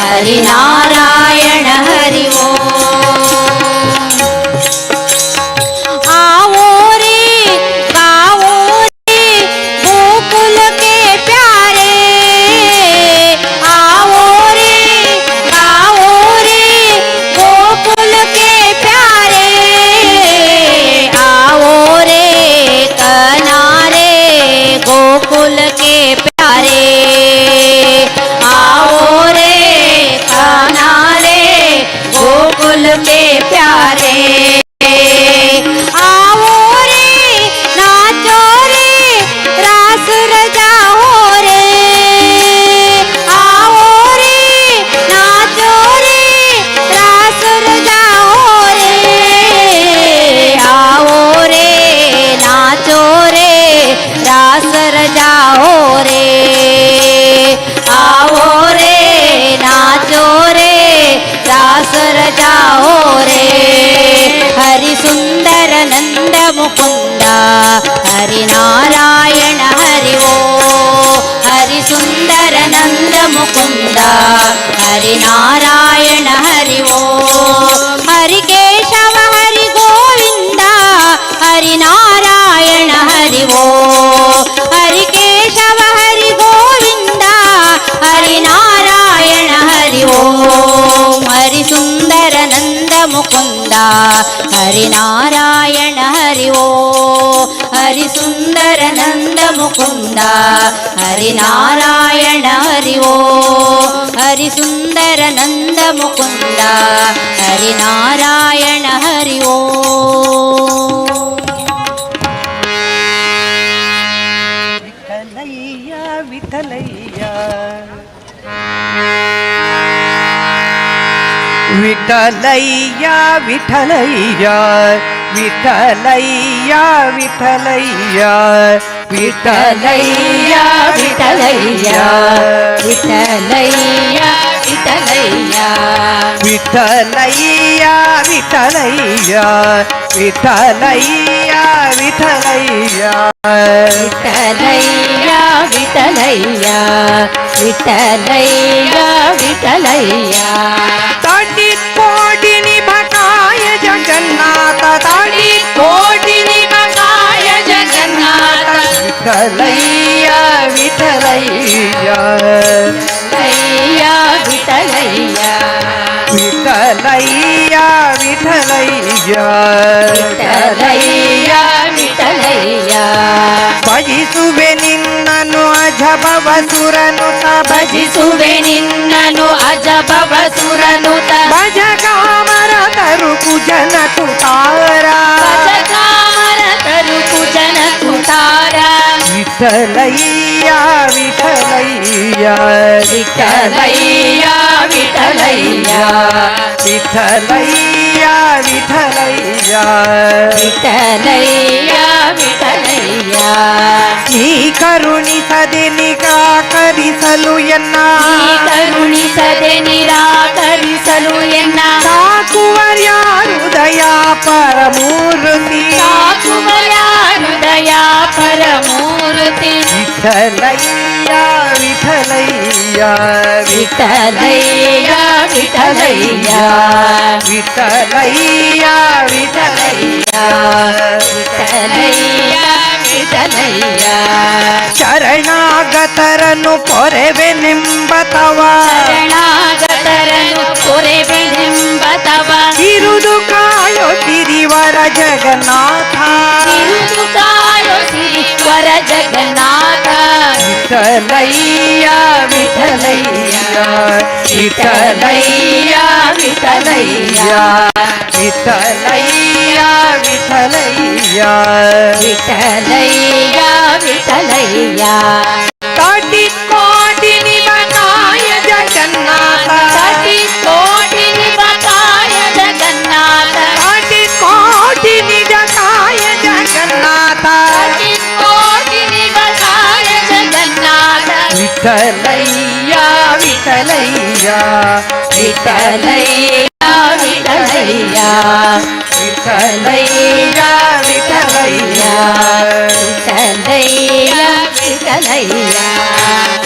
हरि नारायण हरि ओम। आओ रे गाओ रे गोकुल के प्यारे, आओ रे गाओ रे गोकुल के प्यारे, आओ रे कनारे गोकुल के प्यारे, आओ रे कनारे गोकुल के प्यारे, आओ रे नाचो रे रास रजाओ रे, आओ रे नाचो रे रास रजाओ रे, आओ रे नाचो रे रास रजाओ रे, आओ रे नाचो रे रास रजाओ रे। हरि सुंदर नंद मुकुंद हरि नारायण हरि ओ, हरि सुंदर नंद मुकुंद हरि नारायण हरि ओ, हरि केशव हरि गोविंद हरि नारायण हरि ओ, हरि केशव हरि गोविंद हरि नारायण हरि ओम। हरि सुंदर नंद मुकुंद हरि नारायण हरि ओ, हरि सुंदर नंद मुकुंद हरि नारायण हरि ओ, हरि सुंदर नंद मुकुंद हरि नारायण हरि ओ। ವಿಠಲಯ್ಯ ವಿಠಲಯ್ಯ ವಿಠಲಯ್ಯ ವಿಠಲಯ್ಯ ವಿಠಲಯ್ಯ ವಿಠಲಯ್ಯ ವಿಠಲಯ್ಯ ವಿಠಲಯ್ಯ ವಿಠಲಯ್ಯ ವಿಠಲಯ್ಯ ವಿಠಲಯ್ಯ ವಿಠಲಯ್ಯ ವಿಠಲಯ್ಯ ವಿಠಲಯ್ಯ ವಿಠಲಯ್ಯ ವಿಠಲಯ್ಯ ವಿಠಲಯ್ಯ ವಿಠಲಯ್ಯ. ತಾಟಿ ಕೋಟಿ ನಿಭಕಾಯ ಜಗನ್ನಾಥ, ತಾಟಿ ಕೋಟಿ ನಿಮಕಾಯ ಜಗನ್ನಾಥ, ವಿಠಲಯ್ಯ ವಿಠಲಯ್ಯ ವಿಠಲಯ್ಯ ವಿಠಲಯ್ಯ ವಿಠಲಯ್ಯ ವಿಠಲಯ್ಯ ವಿಠಲಯ್ಯ ವಿಠಲಯ್ಯ. ಭಜಿಸುವೆ ನಿನ್ನನು ಅಜಭವ ಸುರನುತ, ಭಜಿಸುವೆ ನಿನ್ನನು ಅಜಭವ ಸುರನುತ, ಭಜ ಕಾಮರ ತರು ಕುಜನ ಕುಟಾರ, ಭಜ ಕಾಮರ ತರು ಕುಜನ ಕುಟಾರ. ವಿಠಲಯ್ಯ ವಿಠಲಯ್ಯ ವಿಠಲಯ್ಯ ವಿಠಲಯ್ಯ ವಿಠಲಯ್ಯ ವಿಠಲಯ್ಯ ವಿಠಲಯ್ಯ ವಿಠಲಯ್ಯ. ನೀ ಕರುಣಿಸದೆ ನಿರಾಕರಿಸಲು ಎನ್ನ, ನೀ ಕರುಣಿಸದೆ ನಿರಾಕರಿಸಲು ಎನ್ನ, ಸಾಕುವರ್ಯಾರು ದಯಾ ಪರಮೂರ್ತಿ, ಸಾಕುವರ್ಯಾರು ದಯಾ ಪರಮೂರ್ತಿ. ವಿಠಲಯ್ಯ ವಿಠಲಯ್ಯ ವಿಠಲಯ್ಯ ವಿಠಲಯ್ಯ ವಿಠಲಯ್ಯ ವಿಠಲಯ್ಯ ವಿಠಲಯ್ಯ ವಿಠಲಯ್ಯ. ಶರಣಾಗತರನು ಪೊರೆವೆನೆಂಬತವ, ಶರಣಾಗತರನು ಪೊರೆವೆನೆಂಬ ತವ, ಬಿರುದು ಕಾಯೋ ಸಿರಿವರ ಜಗನ್ನಾಥ, ಬಿರುದು ಕಾಯೋ ಸಿರಿವರ ಜಗನ್ನಾಥ. ವಿಠಲಯ್ಯ ವಿಠಲಯ್ಯ ವಿಠಲಯ್ಯ ವಿಠಲಯ್ಯ ವಿಠಲಯ್ಯ ವಿಠಲಯ್ಯ ವಿಠಲಯ್ಯ ವಿಠಲಯ್ಯ. ತಾಟಿ ಕೋಟಿ ನಿಮಕಾಯ ಜಗನ್ನಾಥ, ಕೋಟಿ ಕೋಟಿ ನಿಮಕಾಯ ಜಗನ್ನಾಥ, ಕೋಟಿ ಕೋಟಿ ನಿಜ ಕಾಯ ಜಗನ್ನಾಥ, ಕೋಟಿ ಕೋಟಿ ನಿಮಕಾಯ ಜಗನ್ನಾಥ. ವಿಠಲಯ್ಯ ವಿಠಲಯ್ಯ ವಿಠಲಯ್ಯ ವಿಠಲಯ್ಯ ವಿಠಲಯ್ಯ ವಿಠಲಯ್ಯ ವಿಠಲಯ್ಯ ವಿಠಲಯ್ಯ.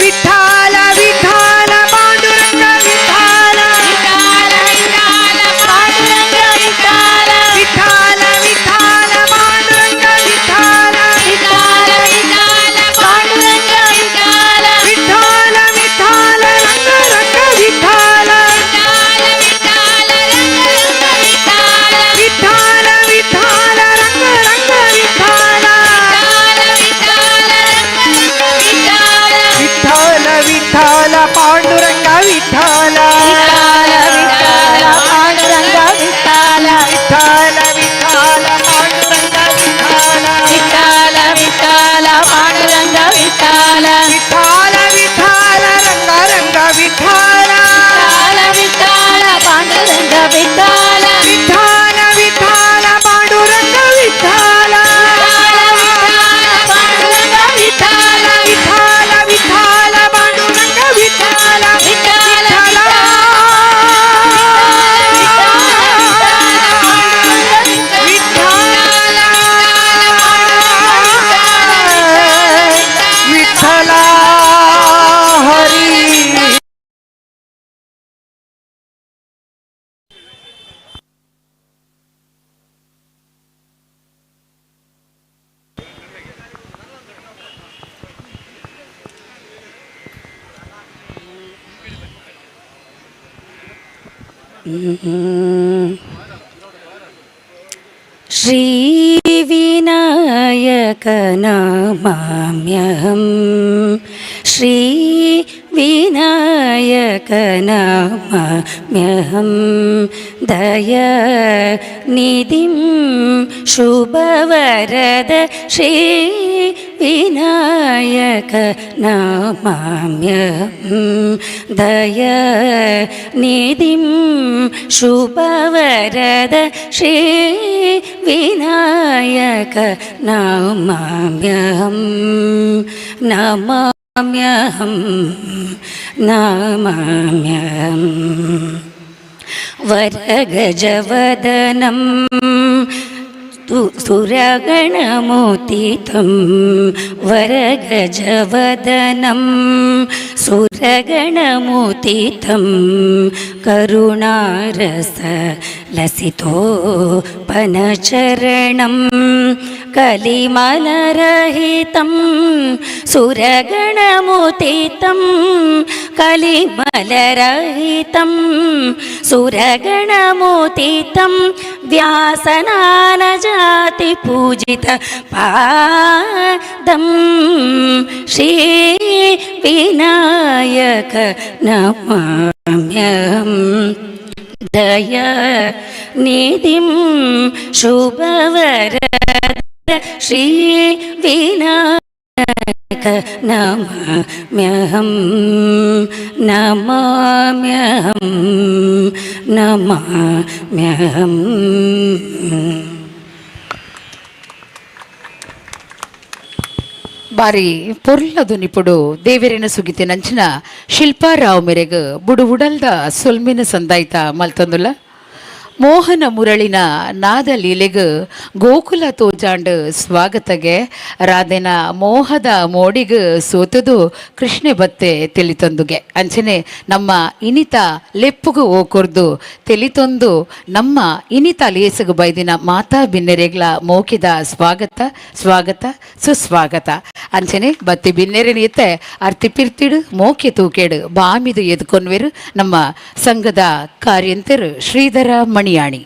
Vittala Vittala Panduranga Shri Vinayaka ನಮಾಮ್ಯಹಂ. ಶ್ರೀ ವಿನಾಯಕ ನಮಾಮ್ಯಹಂ. ದಯಾ ನಿಧಿಂ ಶುಭವರದ ಶ್ರೀ ವಿನಾಯಕ ನಮಾಮ್ಯಹಂ. ದಯಾ ನಿಧಿಂ ಶುಭವರದ ಶ್ರೀ ವಿನಾಯಕ ನಮಾಮ್ಯಹಂ. ನಮಾಮ್ಯಹಂ, ನಮಾಮ್ಯಹಂ. ವರಗಜವದನಂ ಸುರಗಣಮೋದಿತಂ. ವರಗಜವದನಂ ಸುರಗಣಮೋದಿತಂ. ಕರುಣಾರಸ ಲಸಿತೋಪನಚರಣಂ. ಕಲಿಮಲರಹಿತಂ ಸುರಗಣಮೋದಿತಂ. ಕಲಿಮಲರಹಿತಂ ಸುರಗಣಮೋದಿತಂ. ವ್ಯಾಸನಾನಜಾತಿ ಪೂಜಿತ ಪಾದಂ. ಶ್ರೀ ವಿನಾಯಕ ನಮಾಮ್ಯಹಂ. ದಯಾ ನಿಧಿಂ ಶುಭವರ ಶ್ರೀ ವಿನಾಯಕ ನಮಾಮ್ಯಹಂ. ನಮಾಮ್ಯಹಂ, ನಮಾಮ್ಯಹಂ. ಬಾರಿ ಪೊರ್ಲದು ನಿಪುಡು ದೇವೆರೆನ ಸುಗಿತಿನಂಚಿನ ಶಿಲ್ಪಾರಾವ್ ಮೆರೆಗ್ ಬುಡು ಉಡಲ್ದ ಸೊಲ್ಮೆನ ಸಂದಾಯ್ತ ಮಲ್ತಂದುಲ. ಮೋಹನ ಮುರಳಿನ ನಾದ ಲೀಲೆಗ್ ಗೋಕುಲ ತೋಜಾಂಡ್ ಸ್ವಾಗತಗೆ ರಾಧೆನ ಮೋಹದ ಮೋಡಿಗ್ ಸೋತದು ಕೃಷ್ಣೆ ಬತ್ತೆ ತಿಳಿತೊಂದುಗೆ. ಅಂಚನೆ ನಮ್ಮ ಇನಿತ ಲೆಪ್ಪುಗು ಓಕೊರ್ದು ತೆಲಿತೊಂದು ನಮ್ಮ ಇನಿತ ಲೇಸಗು ಬೈದಿನ ಮಾತಾ ಬಿನ್ನೆರೆಗ್ಲ ಮೋಕಿದ ಸ್ವಾಗತ, ಸ್ವಾಗತ, ಸುಸ್ವಾಗತ. ಅಂಚನೆ ಬತ್ತಿ ಬಿನ್ನೆರೆ ಅರ್ತಿ ಪಿರ್ತಿಡು ಮೋಕೆ ತೂಕೇಡು ಬಾಮಿದು ಎದುಕೊನ್ವೆರು ನಮ್ಮ ಸಂಘದ ಕಾರ್ಯಂತರು ಶ್ರೀಧರ ಮಣಿಯಾಣಿ.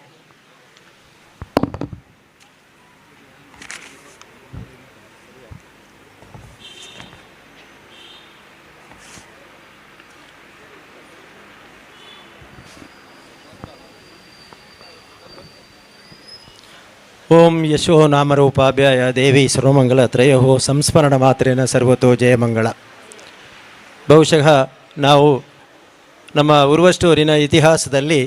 ಓಂ ಯಶೋ ನಾಮರೂಪಾಭ್ಯಾಯ ದೇವಿ ಸರ್ವಮಂಗಲ ತ್ರಯೋ ಸಂಸ್ಮರಣ ಮಾತ್ರೇನ ಸರ್ವತೋ ಜಯಮಂಗಳ. ಬಹುಶಃ ನಾವು ನಮ್ಮ ಉರ್ವಷ್ಟೂರಿನ ಇತಿಹಾಸದಲ್ಲಿ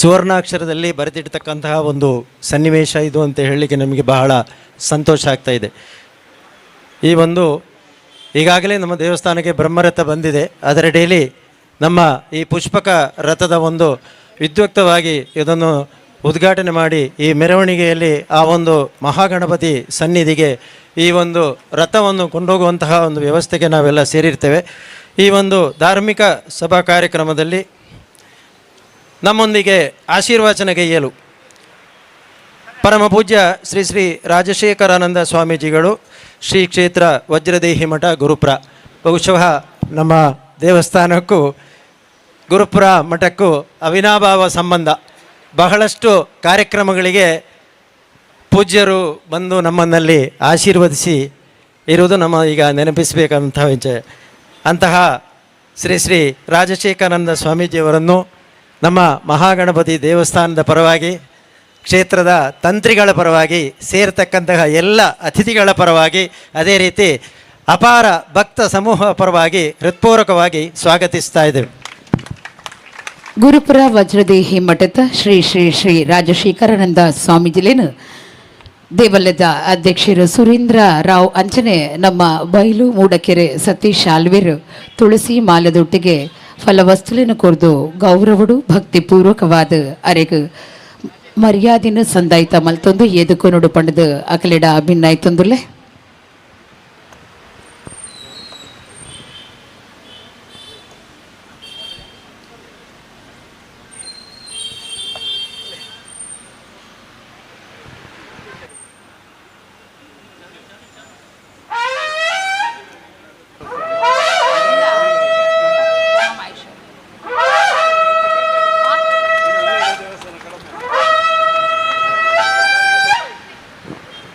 ಸುವರ್ಣಾಕ್ಷರದಲ್ಲಿ ಬರೆದಿಡ್ತಕ್ಕಂತಹ ಒಂದು ಸನ್ನಿವೇಶ ಇದು ಅಂತ ಹೇಳಲಿಕ್ಕೆ ನಮಗೆ ಬಹಳ ಸಂತೋಷ ಆಗ್ತಾ ಇದೆ. ಈ ಒಂದು ಈಗಾಗಲೇ ನಮ್ಮ ದೇವಸ್ಥಾನಕ್ಕೆ ಬ್ರಹ್ಮರಥ ಬಂದಿದೆ. ಅದರಡಿಯಲ್ಲಿ ನಮ್ಮ ಈ ಪುಷ್ಪಕ ರಥದ ಒಂದು ವಿದ್ಯುಕ್ತವಾಗಿ ಇದನ್ನು ಉದ್ಘಾಟನೆ ಮಾಡಿ ಈ ಮೆರವಣಿಗೆಯಲ್ಲಿ ಆ ಒಂದು ಮಹಾಗಣಪತಿ ಸನ್ನಿಧಿಗೆ ಈ ಒಂದು ರಥವನ್ನು ಕೊಂಡೋಗುವಂತಹ ಒಂದು ವ್ಯವಸ್ಥೆಗೆ ನಾವೆಲ್ಲ ಸೇರಿರ್ತೇವೆ. ಈ ಒಂದು ಧಾರ್ಮಿಕ ಸಭಾ ಕಾರ್ಯಕ್ರಮದಲ್ಲಿ ನಮ್ಮೊಂದಿಗೆ ಆಶೀರ್ವಚನಗೈಯಲು ಪರಮ ಪೂಜ್ಯ ಶ್ರೀ ಶ್ರೀ ರಾಜಶೇಖರಾನಂದ ಸ್ವಾಮೀಜಿಗಳು, ಶ್ರೀ ಕ್ಷೇತ್ರ ವಜ್ರದೇಹಿ ಮಠ ಗುರುಪುರ. ಬಹುಶಃ ನಮ್ಮ ದೇವಸ್ಥಾನಕ್ಕೂ ಗುರುಪುರ ಮಠಕ್ಕೂ ಅವಿನಾಭಾವ ಸಂಬಂಧ. ಬಹಳಷ್ಟು ಕಾರ್ಯಕ್ರಮಗಳಿಗೆ ಪೂಜ್ಯರು ಬಂದು ನಮ್ಮನ್ನಲ್ಲಿ ಆಶೀರ್ವದಿಸಿ ಇರುವುದು ನಮ್ಮ ಈಗ ನೆನಪಿಸಬೇಕಂತ ವಿಷಯ. ಅಂತಹ ಶ್ರೀ ಶ್ರೀ ರಾಜಶೇಖರಾನಂದ ಸ್ವಾಮೀಜಿಯವರನ್ನು ನಮ್ಮ ಮಹಾಗಣಪತಿ ದೇವಸ್ಥಾನದ ಪರವಾಗಿ, ಕ್ಷೇತ್ರದ ತಂತ್ರಿಗಳ ಪರವಾಗಿ, ಸೇರ್ತಕ್ಕಂತಹ ಎಲ್ಲ ಅತಿಥಿಗಳ ಪರವಾಗಿ, ಅದೇ ರೀತಿ ಅಪಾರ ಭಕ್ತ ಸಮೂಹ ಪರವಾಗಿ ಹೃತ್ಪೂರ್ವಕವಾಗಿ ಸ್ವಾಗತಿಸ್ತಾ ಇದ್ದೇವೆ. ಗುರುಪುರ ವಜ್ರದೇಹಿ ಮಠದ ಶ್ರೀ ಶ್ರೀ ಶ್ರೀ ರಾಜಶೇಖರಾನಂದ ಸ್ವಾಮೀಜಿಲೇನು ದೇವಲ್ಯದ ಅಧ್ಯಕ್ಷರು ಸುರೇಂದ್ರ ರಾವ್ ಅಂಚನೆ ನಮ್ಮ ಬೈಲು ಮೂಡಕೆರೆ ಸತೀಶ್ ಆಲ್ವೇರು ತುಳಸಿ ಮಾಲದೊಟ್ಟಿಗೆ ಫಲವಸ್ತುಲಿನ ಕೊರ್ದು ಗೌರವಡು ಭಕ್ತಿಪೂರ್ವಕವಾದ ಅರೆಗು ಮರ್ಯಾದಿನ ಸಂದಾಯ್ತ ಮಲ್ತೊಂದು ಎದುಕೊನುಡು ಪಂಡದು ಅಕಲೆಡ ಅಭಿನಯ್ತೊಂದುಲ್ಲೆ.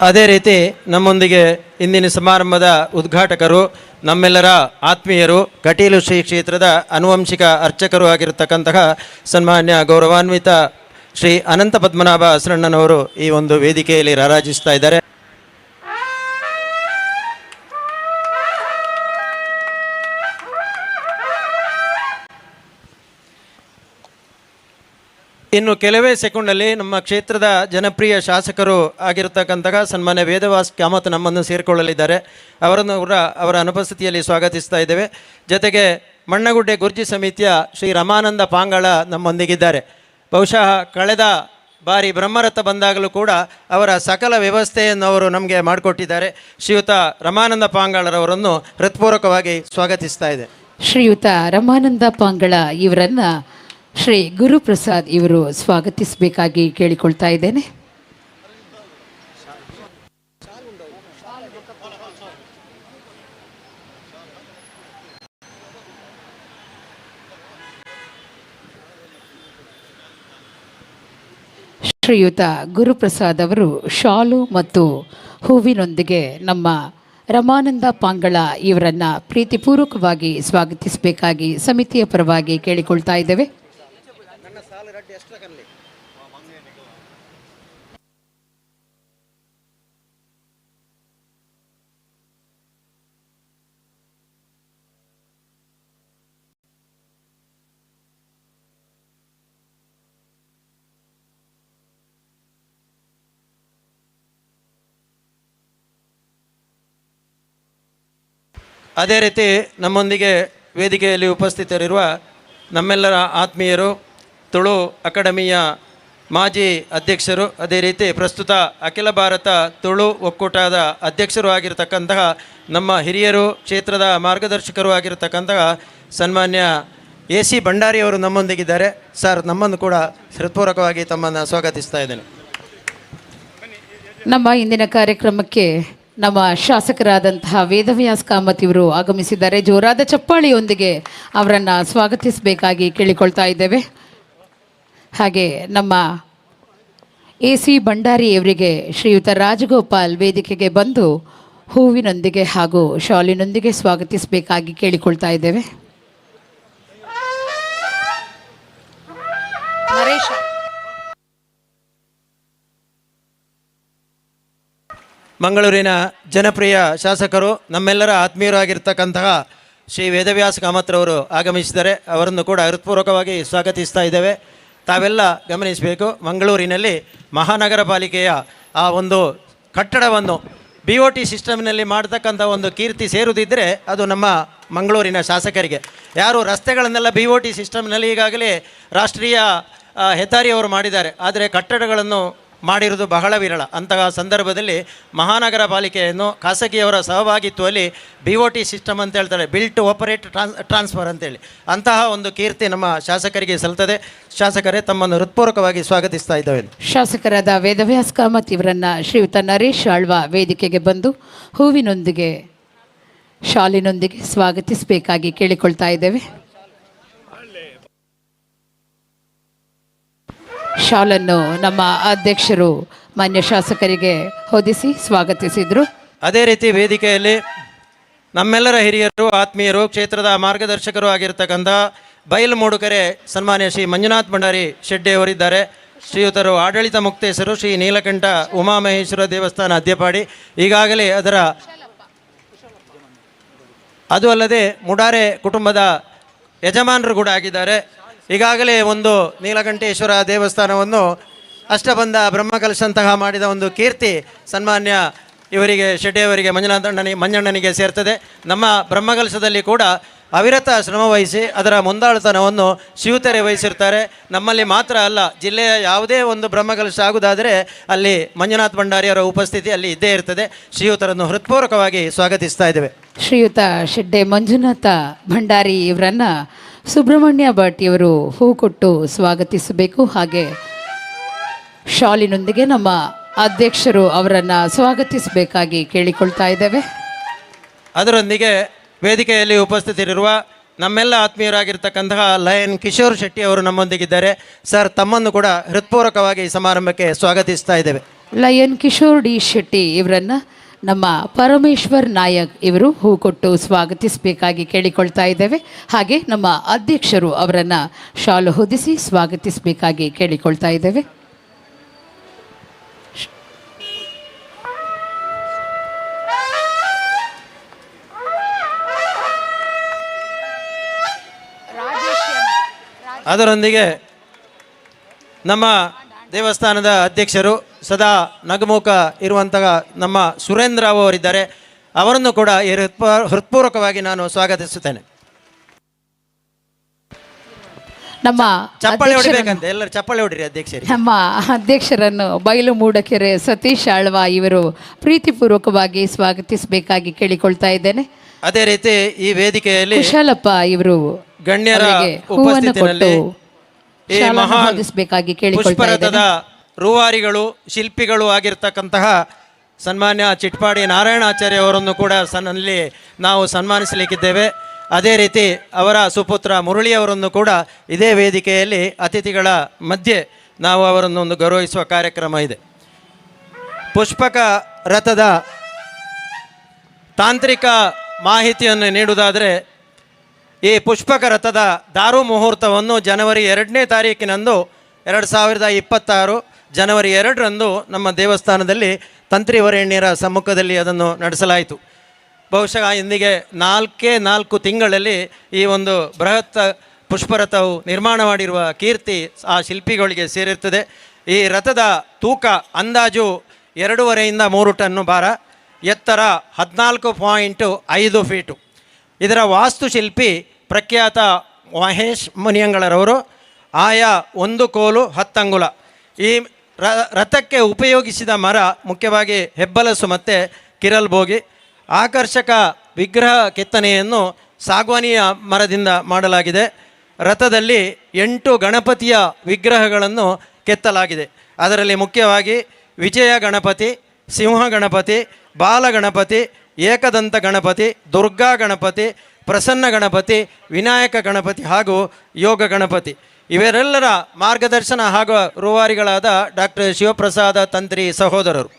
ಅದೇ ರೀತಿ ನಮ್ಮೊಂದಿಗೆ ಇಂದಿನ ಸಮಾರಂಭದ ಉದ್ಘಾಟಕರು, ನಮ್ಮೆಲ್ಲರ ಆತ್ಮೀಯರು, ಕಟೀಲು ಶ್ರೀ ಕ್ಷೇತ್ರದ ಆನುವಂಶಿಕ ಅರ್ಚಕರು ಆಗಿರತಕ್ಕಂತಹ ಸನ್ಮಾನ್ಯ ಗೌರವಾನ್ವಿತ ಶ್ರೀ ಅನಂತ ಪದ್ಮನಾಭ ಅಸರಣ್ಣನವರು ಈ ಒಂದು ವೇದಿಕೆಯಲ್ಲಿ ರಾರಾಜಿಸ್ತಾ ಇದ್ದಾರೆ. ಇನ್ನು ಕೆಲವೇ ಸೆಕೆಂಡಲ್ಲಿ ನಮ್ಮ ಕ್ಷೇತ್ರದ ಜನಪ್ರಿಯ ಶಾಸಕರು ಆಗಿರತಕ್ಕಂತಹ ಸನ್ಮಾನ್ಯ ವೇದವ್ಯಾಸ್ ಕಾಮತ್ ನಮ್ಮನ್ನು ಸೇರಿಕೊಳ್ಳಲಿದ್ದಾರೆ. ಅವರನ್ನು ಕೂಡ ಅವರ ಅನುಪಸ್ಥಿತಿಯಲ್ಲಿ ಸ್ವಾಗತಿಸ್ತಾ ಇದ್ದೇವೆ. ಜೊತೆಗೆ ಮಣ್ಣಗುಡ್ಡೆ ಗುರ್ಜಿ ಸಮಿತಿಯ ಶ್ರೀ ರಮಾನಂದ ಪಾಂಗಳ ನಮ್ಮೊಂದಿಗಿದ್ದಾರೆ. ಬಹುಶಃ ಕಳೆದ ಬಾರಿ ಬ್ರಹ್ಮರಥ ಬಂದಾಗಲೂ ಕೂಡ ಅವರ ಸಕಲ ವ್ಯವಸ್ಥೆಯನ್ನು ಅವರು ನಮಗೆ ಮಾಡಿಕೊಟ್ಟಿದ್ದಾರೆ. ಶ್ರೀಯುತ ರಮಾನಂದ ಪಾಂಗಾಳರವರನ್ನು ಹೃತ್ಪೂರ್ವಕವಾಗಿ ಸ್ವಾಗತಿಸ್ತಾ ಇದೆ. ಶ್ರೀಯುತ ರಮಾನಂದ ಪಾಂಗಳ ಇವರನ್ನು ಶ್ರೀ ಗುರುಪ್ರಸಾದ್ ಇವರು ಸ್ವಾಗತಿಸಬೇಕಾಗಿ ಕೇಳಿಕೊಳ್ತಾ ಇದ್ದೇನೆ. ಶ್ರೀಯುತ ಗುರುಪ್ರಸಾದ್ ಅವರು ಶಾಲು ಮತ್ತು ಹೂವಿನೊಂದಿಗೆ ನಮ್ಮ ರಮಾನಂದ ಪಾಂಗಳ ಇವರನ್ನು ಪ್ರೀತಿಪೂರ್ವಕವಾಗಿ ಸ್ವಾಗತಿಸಬೇಕಾಗಿ ಸಮಿತಿಯ ಪರವಾಗಿ ಕೇಳಿಕೊಳ್ತಾ ಇದ್ದೇವೆ. ಅದೇ ರೀತಿ ನಮ್ಮೊಂದಿಗೆ ವೇದಿಕೆಯಲ್ಲಿ ಉಪಸ್ಥಿತರಿರುವ ನಮ್ಮೆಲ್ಲರ ಆತ್ಮೀಯರು, ತುಳು ಅಕಾಡೆಮಿಯ ಮಾಜಿ ಅಧ್ಯಕ್ಷರು, ಅದೇ ರೀತಿ ಪ್ರಸ್ತುತ ಅಖಿಲ ಭಾರತ ತುಳು ಒಕ್ಕೂಟದ ಅಧ್ಯಕ್ಷರು ಆಗಿರತಕ್ಕಂತಹ ನಮ್ಮ ಹಿರಿಯರು, ಕ್ಷೇತ್ರದ ಮಾರ್ಗದರ್ಶಕರು ಆಗಿರತಕ್ಕಂತಹ ಸನ್ಮಾನ್ಯ ಎ ಸಿ ಭಂಡಾರಿಯವರು ನಮ್ಮೊಂದಿಗಿದ್ದಾರೆ. ಸರ್, ನಮ್ಮನ್ನು ಕೂಡ ಹೃತ್ಪೂರ್ವಕವಾಗಿ ತಮ್ಮನ್ನು ಸ್ವಾಗತಿಸ್ತಾ ಇದ್ದೇನೆ. ನಮ್ಮ ಇಂದಿನ ಕಾರ್ಯಕ್ರಮಕ್ಕೆ ನಮ್ಮ ಶಾಸಕರಾದಂತಹ ವೇದವ್ಯಾಸ್ ಕಾಮತ್ ಇವರು ಆಗಮಿಸಿದ್ದಾರೆ. ಜೋರಾದ ಚಪ್ಪಾಳಿಯೊಂದಿಗೆ ಅವರನ್ನು ಸ್ವಾಗತಿಸಬೇಕಾಗಿ ಕೇಳಿಕೊಳ್ತಾ ಇದ್ದೇವೆ. ಹಾಗೆ ನಮ್ಮ ಎ ಸಿ ಭಂಡಾರಿಯವರಿಗೆ ಶ್ರೀಯುತ ರಾಜಗೋಪಾಲ್ ವೇದಿಕೆಗೆ ಬಂದು ಹೂವಿನೊಂದಿಗೆ ಹಾಗೂ ಶಾಲಿನೊಂದಿಗೆ ಸ್ವಾಗತಿಸಬೇಕಾಗಿ ಕೇಳಿಕೊಳ್ತಾ ಇದ್ದೇವೆ. ಮಂಗಳೂರಿನ ಜನಪ್ರಿಯ ಶಾಸಕರು, ನಮ್ಮೆಲ್ಲರ ಆತ್ಮೀಯರಾಗಿರ್ತಕ್ಕಂತಹ ಶ್ರೀ ವೇದವ್ಯಾಸ ಕಾಮತ್ರವರು ಆಗಮಿಸಿದ್ದಾರೆ. ಅವರನ್ನು ಕೂಡ ಹೃತ್ಪೂರ್ವಕವಾಗಿ ಸ್ವಾಗತಿಸ್ತಾ ಇದ್ದೇವೆ. ತಾವೆಲ್ಲ ಗಮನಿಸಬೇಕು, ಮಂಗಳೂರಿನಲ್ಲಿ ಮಹಾನಗರ ಪಾಲಿಕೆಯ ಆ ಒಂದು ಕಟ್ಟಡವನ್ನು BOT ಸಿಸ್ಟಮ್ನಲ್ಲಿ ಮಾಡ್ತಕ್ಕಂಥ ಒಂದು ಕೀರ್ತಿ ಸೇರುವುದಿದ್ದರೆ ಅದು ನಮ್ಮ ಮಂಗಳೂರಿನ ಶಾಸಕರಿಗೆ. ಯಾರು ರಸ್ತೆಗಳನ್ನೆಲ್ಲ BOT ಸಿಸ್ಟಮ್ನಲ್ಲಿ ಈಗಾಗಲೇ ರಾಷ್ಟ್ರೀಯ ಹೆದ್ದಾರಿಯವರು ಮಾಡಿದ್ದಾರೆ, ಆದರೆ ಕಟ್ಟಡಗಳನ್ನು ಮಾಡಿರುವುದು ಬಹಳ ವಿರಳ. ಅಂತಹ ಸಂದರ್ಭದಲ್ಲಿ ಮಹಾನಗರ ಪಾಲಿಕೆಯನ್ನು ಖಾಸಗಿಯವರ ಸಹಭಾಗಿತ್ವದಲ್ಲಿ BOT system ಅಂತ ಹೇಳ್ತಾರೆ, built to operate transfer ಅಂತೇಳಿ, ಅಂತಹ ಒಂದು ಕೀರ್ತಿ ನಮ್ಮ ಶಾಸಕರಿಗೆ ಸಲ್ತದೆ. ಶಾಸಕರೇ, ತಮ್ಮನ್ನು ಹೃತ್ಪೂರ್ವಕವಾಗಿ ಸ್ವಾಗತಿಸ್ತಾ ಇದ್ದೇವೆ. ಶಾಸಕರಾದ ವೇದವ್ಯಾಸ್ ಕಾಮತ್ ಇವರನ್ನು ಶ್ರೀಯುತ ನರೇಶ್ ಆಳ್ವ ವೇದಿಕೆಗೆ ಬಂದು ಹೂವಿನೊಂದಿಗೆ ಶಾಲಿನೊಂದಿಗೆ ಸ್ವಾಗತಿಸಬೇಕಾಗಿ ಕೇಳಿಕೊಳ್ತಾ ಇದ್ದೇವೆ. ಶಾಲನ್ನು ನಮ್ಮ ಅಧ್ಯಕ್ಷರು ಮಾನ್ಯ ಶಾಸಕರಿಗೆ ಹೊದಿಸಿ ಸ್ವಾಗತಿಸಿದರು. ಅದೇ ರೀತಿ ವೇದಿಕೆಯಲ್ಲಿ ನಮ್ಮೆಲ್ಲರ ಹಿರಿಯರು, ಆತ್ಮೀಯರು, ಕ್ಷೇತ್ರದ ಮಾರ್ಗದರ್ಶಕರು ಆಗಿರ್ತಕ್ಕಂಥ ಬೈಲು ಮೂಡುಕೆರೆ ಸನ್ಮಾನ್ಯ ಶ್ರೀ ಮಂಜುನಾಥ್ ಭಂಡಾರಿ ಶೆಡ್ಡಿಯವರಿದ್ದಾರೆ. ಶ್ರೀಯುತರು ಆಡಳಿತ ಮುಕ್ತೇಸರು ಶ್ರೀ ನೀಲಕಂಠ ಉಮಾಮಹೇಶ್ವರ ದೇವಸ್ಥಾನ ಅದ್ಯಪಾಡಿ, ಈಗಾಗಲೇ ಅದರ ಅದು ಅಲ್ಲದೆ ಮುಡಾರೆ ಕುಟುಂಬದ ಯಜಮಾನರು ಕೂಡ ಆಗಿದ್ದಾರೆ. ಈಗಾಗಲೇ ಒಂದು ನೀಲಕಂಠೇಶ್ವರ ದೇವಸ್ಥಾನವನ್ನು ಅಷ್ಟಬಂಧ ಬ್ರಹ್ಮಕಲಶಂತಹ ಮಾಡಿದ ಒಂದು ಕೀರ್ತಿ ಸನ್ಮಾನ್ಯ ಇವರಿಗೆ ಶೆಡ್ಡಿಯವರಿಗೆ ಮಂಜಣ್ಣನಿಗೆ ಸೇರ್ತದೆ. ನಮ್ಮ ಬ್ರಹ್ಮಕಲಶದಲ್ಲಿ ಕೂಡ ಅವಿರತ ಶ್ರಮವಹಿಸಿ ಅದರ ಮುಂದಾಳುತನವನ್ನು ಶಿವತೆರೆ ವಹಿಸಿರ್ತಾರೆ. ನಮ್ಮಲ್ಲಿ ಮಾತ್ರ ಅಲ್ಲ, ಜಿಲ್ಲೆಯ ಯಾವುದೇ ಒಂದು ಬ್ರಹ್ಮಕಲಶ ಆಗುವುದಾದರೆ ಅಲ್ಲಿ ಮಂಜುನಾಥ್ ಭಂಡಾರಿಯವರ ಉಪಸ್ಥಿತಿ ಅಲ್ಲಿ ಇದ್ದೇ ಇರ್ತದೆ. ಶ್ರೀಯುತರನ್ನು ಹೃತ್ಪೂರ್ವಕವಾಗಿ ಸ್ವಾಗತಿಸ್ತಾ ಇದ್ದೇವೆ. ಶ್ರೀಯುತ ಶೆಡ್ಡೆ ಮಂಜುನಾಥ ಭಂಡಾರಿ ಇವರನ್ನು ಸುಬ್ರಹ್ಮಣ್ಯ ಭಟ್ ಇವರು ಹೂ ಕೊಟ್ಟು ಸ್ವಾಗತಿಸಬೇಕು. ಹಾಗೆ ಶಾಲಿನೊಂದಿಗೆ ನಮ್ಮ ಅಧ್ಯಕ್ಷರು ಅವರನ್ನು ಸ್ವಾಗತಿಸಬೇಕಾಗಿ ಕೇಳಿಕೊಳ್ತಾ ಇದ್ದೇವೆ. ಅದರೊಂದಿಗೆ ವೇದಿಕೆಯಲ್ಲಿ ಉಪಸ್ಥಿತರಿರುವ ನಮ್ಮೆಲ್ಲ ಆತ್ಮೀಯರಾಗಿರ್ತಕ್ಕಂತಹ ಲಯನ್ ಕಿಶೋರ್ ಶೆಟ್ಟಿ ಅವರು ನಮ್ಮೊಂದಿಗಿದ್ದಾರೆ. ಸರ್, ತಮ್ಮನ್ನು ಕೂಡ ಹೃತ್ಪೂರ್ವಕವಾಗಿ ಈ ಸಮಾರಂಭಕ್ಕೆ ಸ್ವಾಗತಿಸ್ತಾ ಇದ್ದೇವೆ. Lion Kishore D Shetty ಇವರನ್ನು ನಮ್ಮ ಪರಮೇಶ್ವರ್ ನಾಯಕ್ ಇವರು ಹೂ ಕೊಟ್ಟು ಸ್ವಾಗತಿಸಬೇಕಾಗಿ ಕೇಳಿಕೊಳ್ತಾ ಇದ್ದೇವೆ. ಹಾಗೆ ನಮ್ಮ ಅಧ್ಯಕ್ಷರು ಅವರನ್ನು ಶಾಲು ಹೊದಿಸಿ ಸ್ವಾಗತಿಸಬೇಕಾಗಿ ಕೇಳಿಕೊಳ್ತಾ ಇದ್ದೇವೆ. ಅದರೊಂದಿಗೆ ನಮ್ಮ ದೇವಸ್ಥಾನದ ಅಧ್ಯಕ್ಷರು, ಸದಾ ನಗುಮುಖ ಇರುವಂತಹ ನಮ್ಮ ಸುರೇಂದ್ರ ಅವರಿದ್ದಾರೆ. ಅವರನ್ನು ಕೂಡ ಈ ಹೃತ್ಪೂರ್ವಕವಾಗಿ ನಾನು ಸ್ವಾಗತಿಸುತ್ತೇನೆ. ನಮ್ಮ ಚಪ್ಪಾಳೆ ಅಧ್ಯಕ್ಷರನ್ನು- ಹೊಡಿಬೇಕಂತ ಎಲ್ಲರೂ ಚಪ್ಪಾಳೆ ಹೊಡಿರಿ ಅಧ್ಯಕ್ಷರಿಗೆ. ನಮ್ಮ ಅಧ್ಯಕ್ಷರನ್ನು ಬೈಲು ಮೂಡಕೆರೆ ಸತೀಶ್ ಆಳ್ವ ಇವರು ಪ್ರೀತಿಪೂರ್ವಕವಾಗಿ ಸ್ವಾಗತಿಸಬೇಕಾಗಿ ಕೇಳಿಕೊಳ್ತಾ ಇದ್ದೇನೆ. ಅದೇ ರೀತಿ ಈ ವೇದಿಕೆಯಲ್ಲಿ ಕುಶಾಲಪ್ಪ ಇವರು ಗಣ್ಯರ ಅವರಿಗೆ ಹೂವನ್ನು ಉಪಸ್ಥಿತಿನಲ್ಲಿ ಕೊಟ್ಟು ಈ ಶಾಲನ್ನು ಮಹಾನ್ ಹೊದಿಸಬೇಕಾಗಿ ಕೇಳಿಕೊಳ್ತಾ ಪುಷ್ಪರಥದ ಇದ್ದೇನೆ. ರೂವಾರಿಗಳು, ಶಿಲ್ಪಿಗಳು ಆಗಿರ್ತಕ್ಕಂತಹ ಸನ್ಮಾನ್ಯ ಚಿಟ್ಪಾಡಿ ನಾರಾಯಣಾಚಾರ್ಯ ಅವರನ್ನು ಕೂಡ ಸನ್ನಲ್ಲಿ ನಾವು ಸನ್ಮಾನಿಸಲಿಕ್ಕಿದ್ದೇವೆ. ಅದೇ ರೀತಿ ಅವರ ಸುಪುತ್ರ ಮುರಳಿಯವರನ್ನು ಕೂಡ ಇದೇ ವೇದಿಕೆಯಲ್ಲಿ ಅತಿಥಿಗಳ ಮಧ್ಯೆ ನಾವು ಅವರನ್ನು ಒಂದು ಗೌರವಿಸುವ ಕಾರ್ಯಕ್ರಮ ಇದೆ. ಪುಷ್ಪಕ ರಥದ ತಾಂತ್ರಿಕ ಮಾಹಿತಿಯನ್ನು ನೀಡುವುದಾದರೆ, ಈ ಪುಷ್ಪಕ ರಥದ ದಾರು ಮುಹೂರ್ತವನ್ನು ಜನವರಿ 2ನೇ ತಾರೀಕಿನಂದು, 2026 ಜನವರಿ 2ರಂದು ನಮ್ಮ ದೇವಸ್ಥಾನದಲ್ಲಿ ತಂತ್ರಿವರೇಣ್ಯರ ಸಮ್ಮುಖದಲ್ಲಿ ಅದನ್ನು ನಡೆಸಲಾಯಿತು. ಬಹುಶಃ ಇಂದಿಗೆ 4 ತಿಂಗಳಲ್ಲಿ ಈ ಒಂದು ಬೃಹತ್ ಪುಷ್ಪರಥವು ನಿರ್ಮಾಣ ಮಾಡಿರುವ ಕೀರ್ತಿ ಆ ಶಿಲ್ಪಿಗಳಿಗೆ ಸೇರಿರ್ತದೆ. ಈ ರಥದ ತೂಕ ಅಂದಾಜು 2.5ರಿಂದ 3 ಟನ್ನು ಭಾರ, ಎತ್ತರ 14.5 ಫೀಟು. ಇದರ ವಾಸ್ತುಶಿಲ್ಪಿ ಪ್ರಖ್ಯಾತ ಮಹೇಶ್ ಮುನಿಯಂಗಳರವರು. ಆಯಾ 1 ಕೋಲು 10 ಅಂಗುಲ. ಈ ರಥಕ್ಕೆ ಉಪಯೋಗಿಸಿದ ಮರ ಮುಖ್ಯವಾಗಿ ಹೆಬ್ಬಲಸು ಮತ್ತು ಕಿರಲ್ಬೋಗಿ. ಆಕರ್ಷಕ ವಿಗ್ರಹ ಕೆತ್ತನೆಯನ್ನು ಸಾಗ್ವಾನಿಯ ಮರದಿಂದ ಮಾಡಲಾಗಿದೆ. ರಥದಲ್ಲಿ 8 ಗಣಪತಿಯ ವಿಗ್ರಹಗಳನ್ನು ಕೆತ್ತಲಾಗಿದೆ. ಅದರಲ್ಲಿ ಮುಖ್ಯವಾಗಿ ವಿಜಯ ಗಣಪತಿ, ಸಿಂಹ ಗಣಪತಿ, ಬಾಲಗಣಪತಿ, ಏಕದಂತ ಗಣಪತಿ, ದುರ್ಗಾ ಗಣಪತಿ, ಪ್ರಸನ್ನ ಗಣಪತಿ, ವಿನಾಯಕ ಗಣಪತಿ ಹಾಗೂ ಯೋಗ ಗಣಪತಿ. ಇವರೆಲ್ಲರ ಮಾರ್ಗದರ್ಶನ ಹಾಗೂ ರೂವಾರಿಗಳಾದ ಡಾಕ್ಟರ್ ಶಿವಪ್ರಸಾದ ತಂತ್ರಿ ಸಹೋದರರು.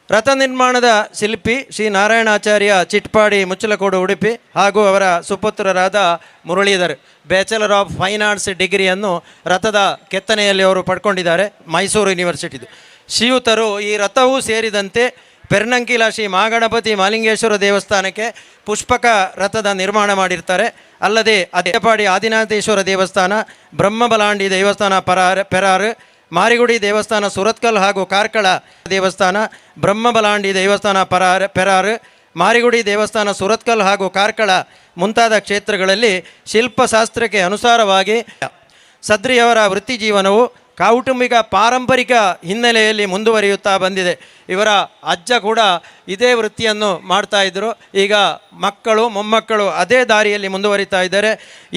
ರಥ ನಿರ್ಮಾಣದ ಶಿಲ್ಪಿ ಶ್ರೀ ನಾರಾಯಣಾಚಾರ್ಯ ಚಿಟ್ಪಾಡಿ, ಮುಚ್ಚಲಕೋಡು, ಉಡುಪಿ ಹಾಗೂ ಅವರ ಸುಪುತ್ರರಾದ Muralidhar. Bachelor of fine arts ಡಿಗ್ರಿಯನ್ನು ರಥದ ಕೆತ್ತನೆಯಲ್ಲಿ ಅವರು ಪಡ್ಕೊಂಡಿದ್ದಾರೆ ಮೈಸೂರು ಯೂನಿವರ್ಸಿಟಿದು. ಶ್ರೀಯುತರು ಈ ರಥವೂ ಸೇರಿದಂತೆ ಪೆರ್ನಂಕಿಲ ಶ್ರೀ ಮಹಾಗಣಪತಿ ಮಾಲಿಂಗೇಶ್ವರ ದೇವಸ್ಥಾನಕ್ಕೆ ಪುಷ್ಪಕ ರಥದ ನಿರ್ಮಾಣ ಮಾಡಿರ್ತಾರೆ. ಅಲ್ಲದೆ ಅದೇಪಾಡಿ ಆದಿನಾಥೇಶ್ವರ ದೇವಸ್ಥಾನ, ಬ್ರಹ್ಮಬಲಾಂಡಿ ದೇವಸ್ಥಾನ ಪೆರಾರು, ಮಾರಿಗುಡಿ ದೇವಸ್ಥಾನ ಸುರತ್ಕಲ್ ಹಾಗೂ ಕಾರ್ಕಳ ದೇವಸ್ಥಾನ, ಬ್ರಹ್ಮಬಲಾಂಡಿ ದೇವಸ್ಥಾನ ಪೆರಾರು, ಮಾರಿಗುಡಿ ದೇವಸ್ಥಾನ ಸುರತ್ಕಲ್ ಹಾಗೂ ಕಾರ್ಕಳ ಮುಂತಾದ ಕ್ಷೇತ್ರಗಳಲ್ಲಿ ಶಿಲ್ಪಶಾಸ್ತ್ರಕ್ಕೆ ಅನುಸಾರವಾಗಿ ಸದ್ರಿಯವರ ವೃತ್ತಿ ಜೀವನವು ಕೌಟುಂಬಿಕ ಪಾರಂಪರಿಕ ಹಿನ್ನೆಲೆಯಲ್ಲಿ ಮುಂದುವರಿಯುತ್ತಾ ಬಂದಿದೆ. ಇವರ ಅಜ್ಜ ಕೂಡ ಇದೇ ವೃತ್ತಿಯನ್ನು ಮಾಡ್ತಾಯಿದ್ರು. ಈಗ ಮಕ್ಕಳು ಮೊಮ್ಮಕ್ಕಳು ಅದೇ ದಾರಿಯಲ್ಲಿ ಮುಂದುವರಿತಾ ಇದ್ದಾರೆ.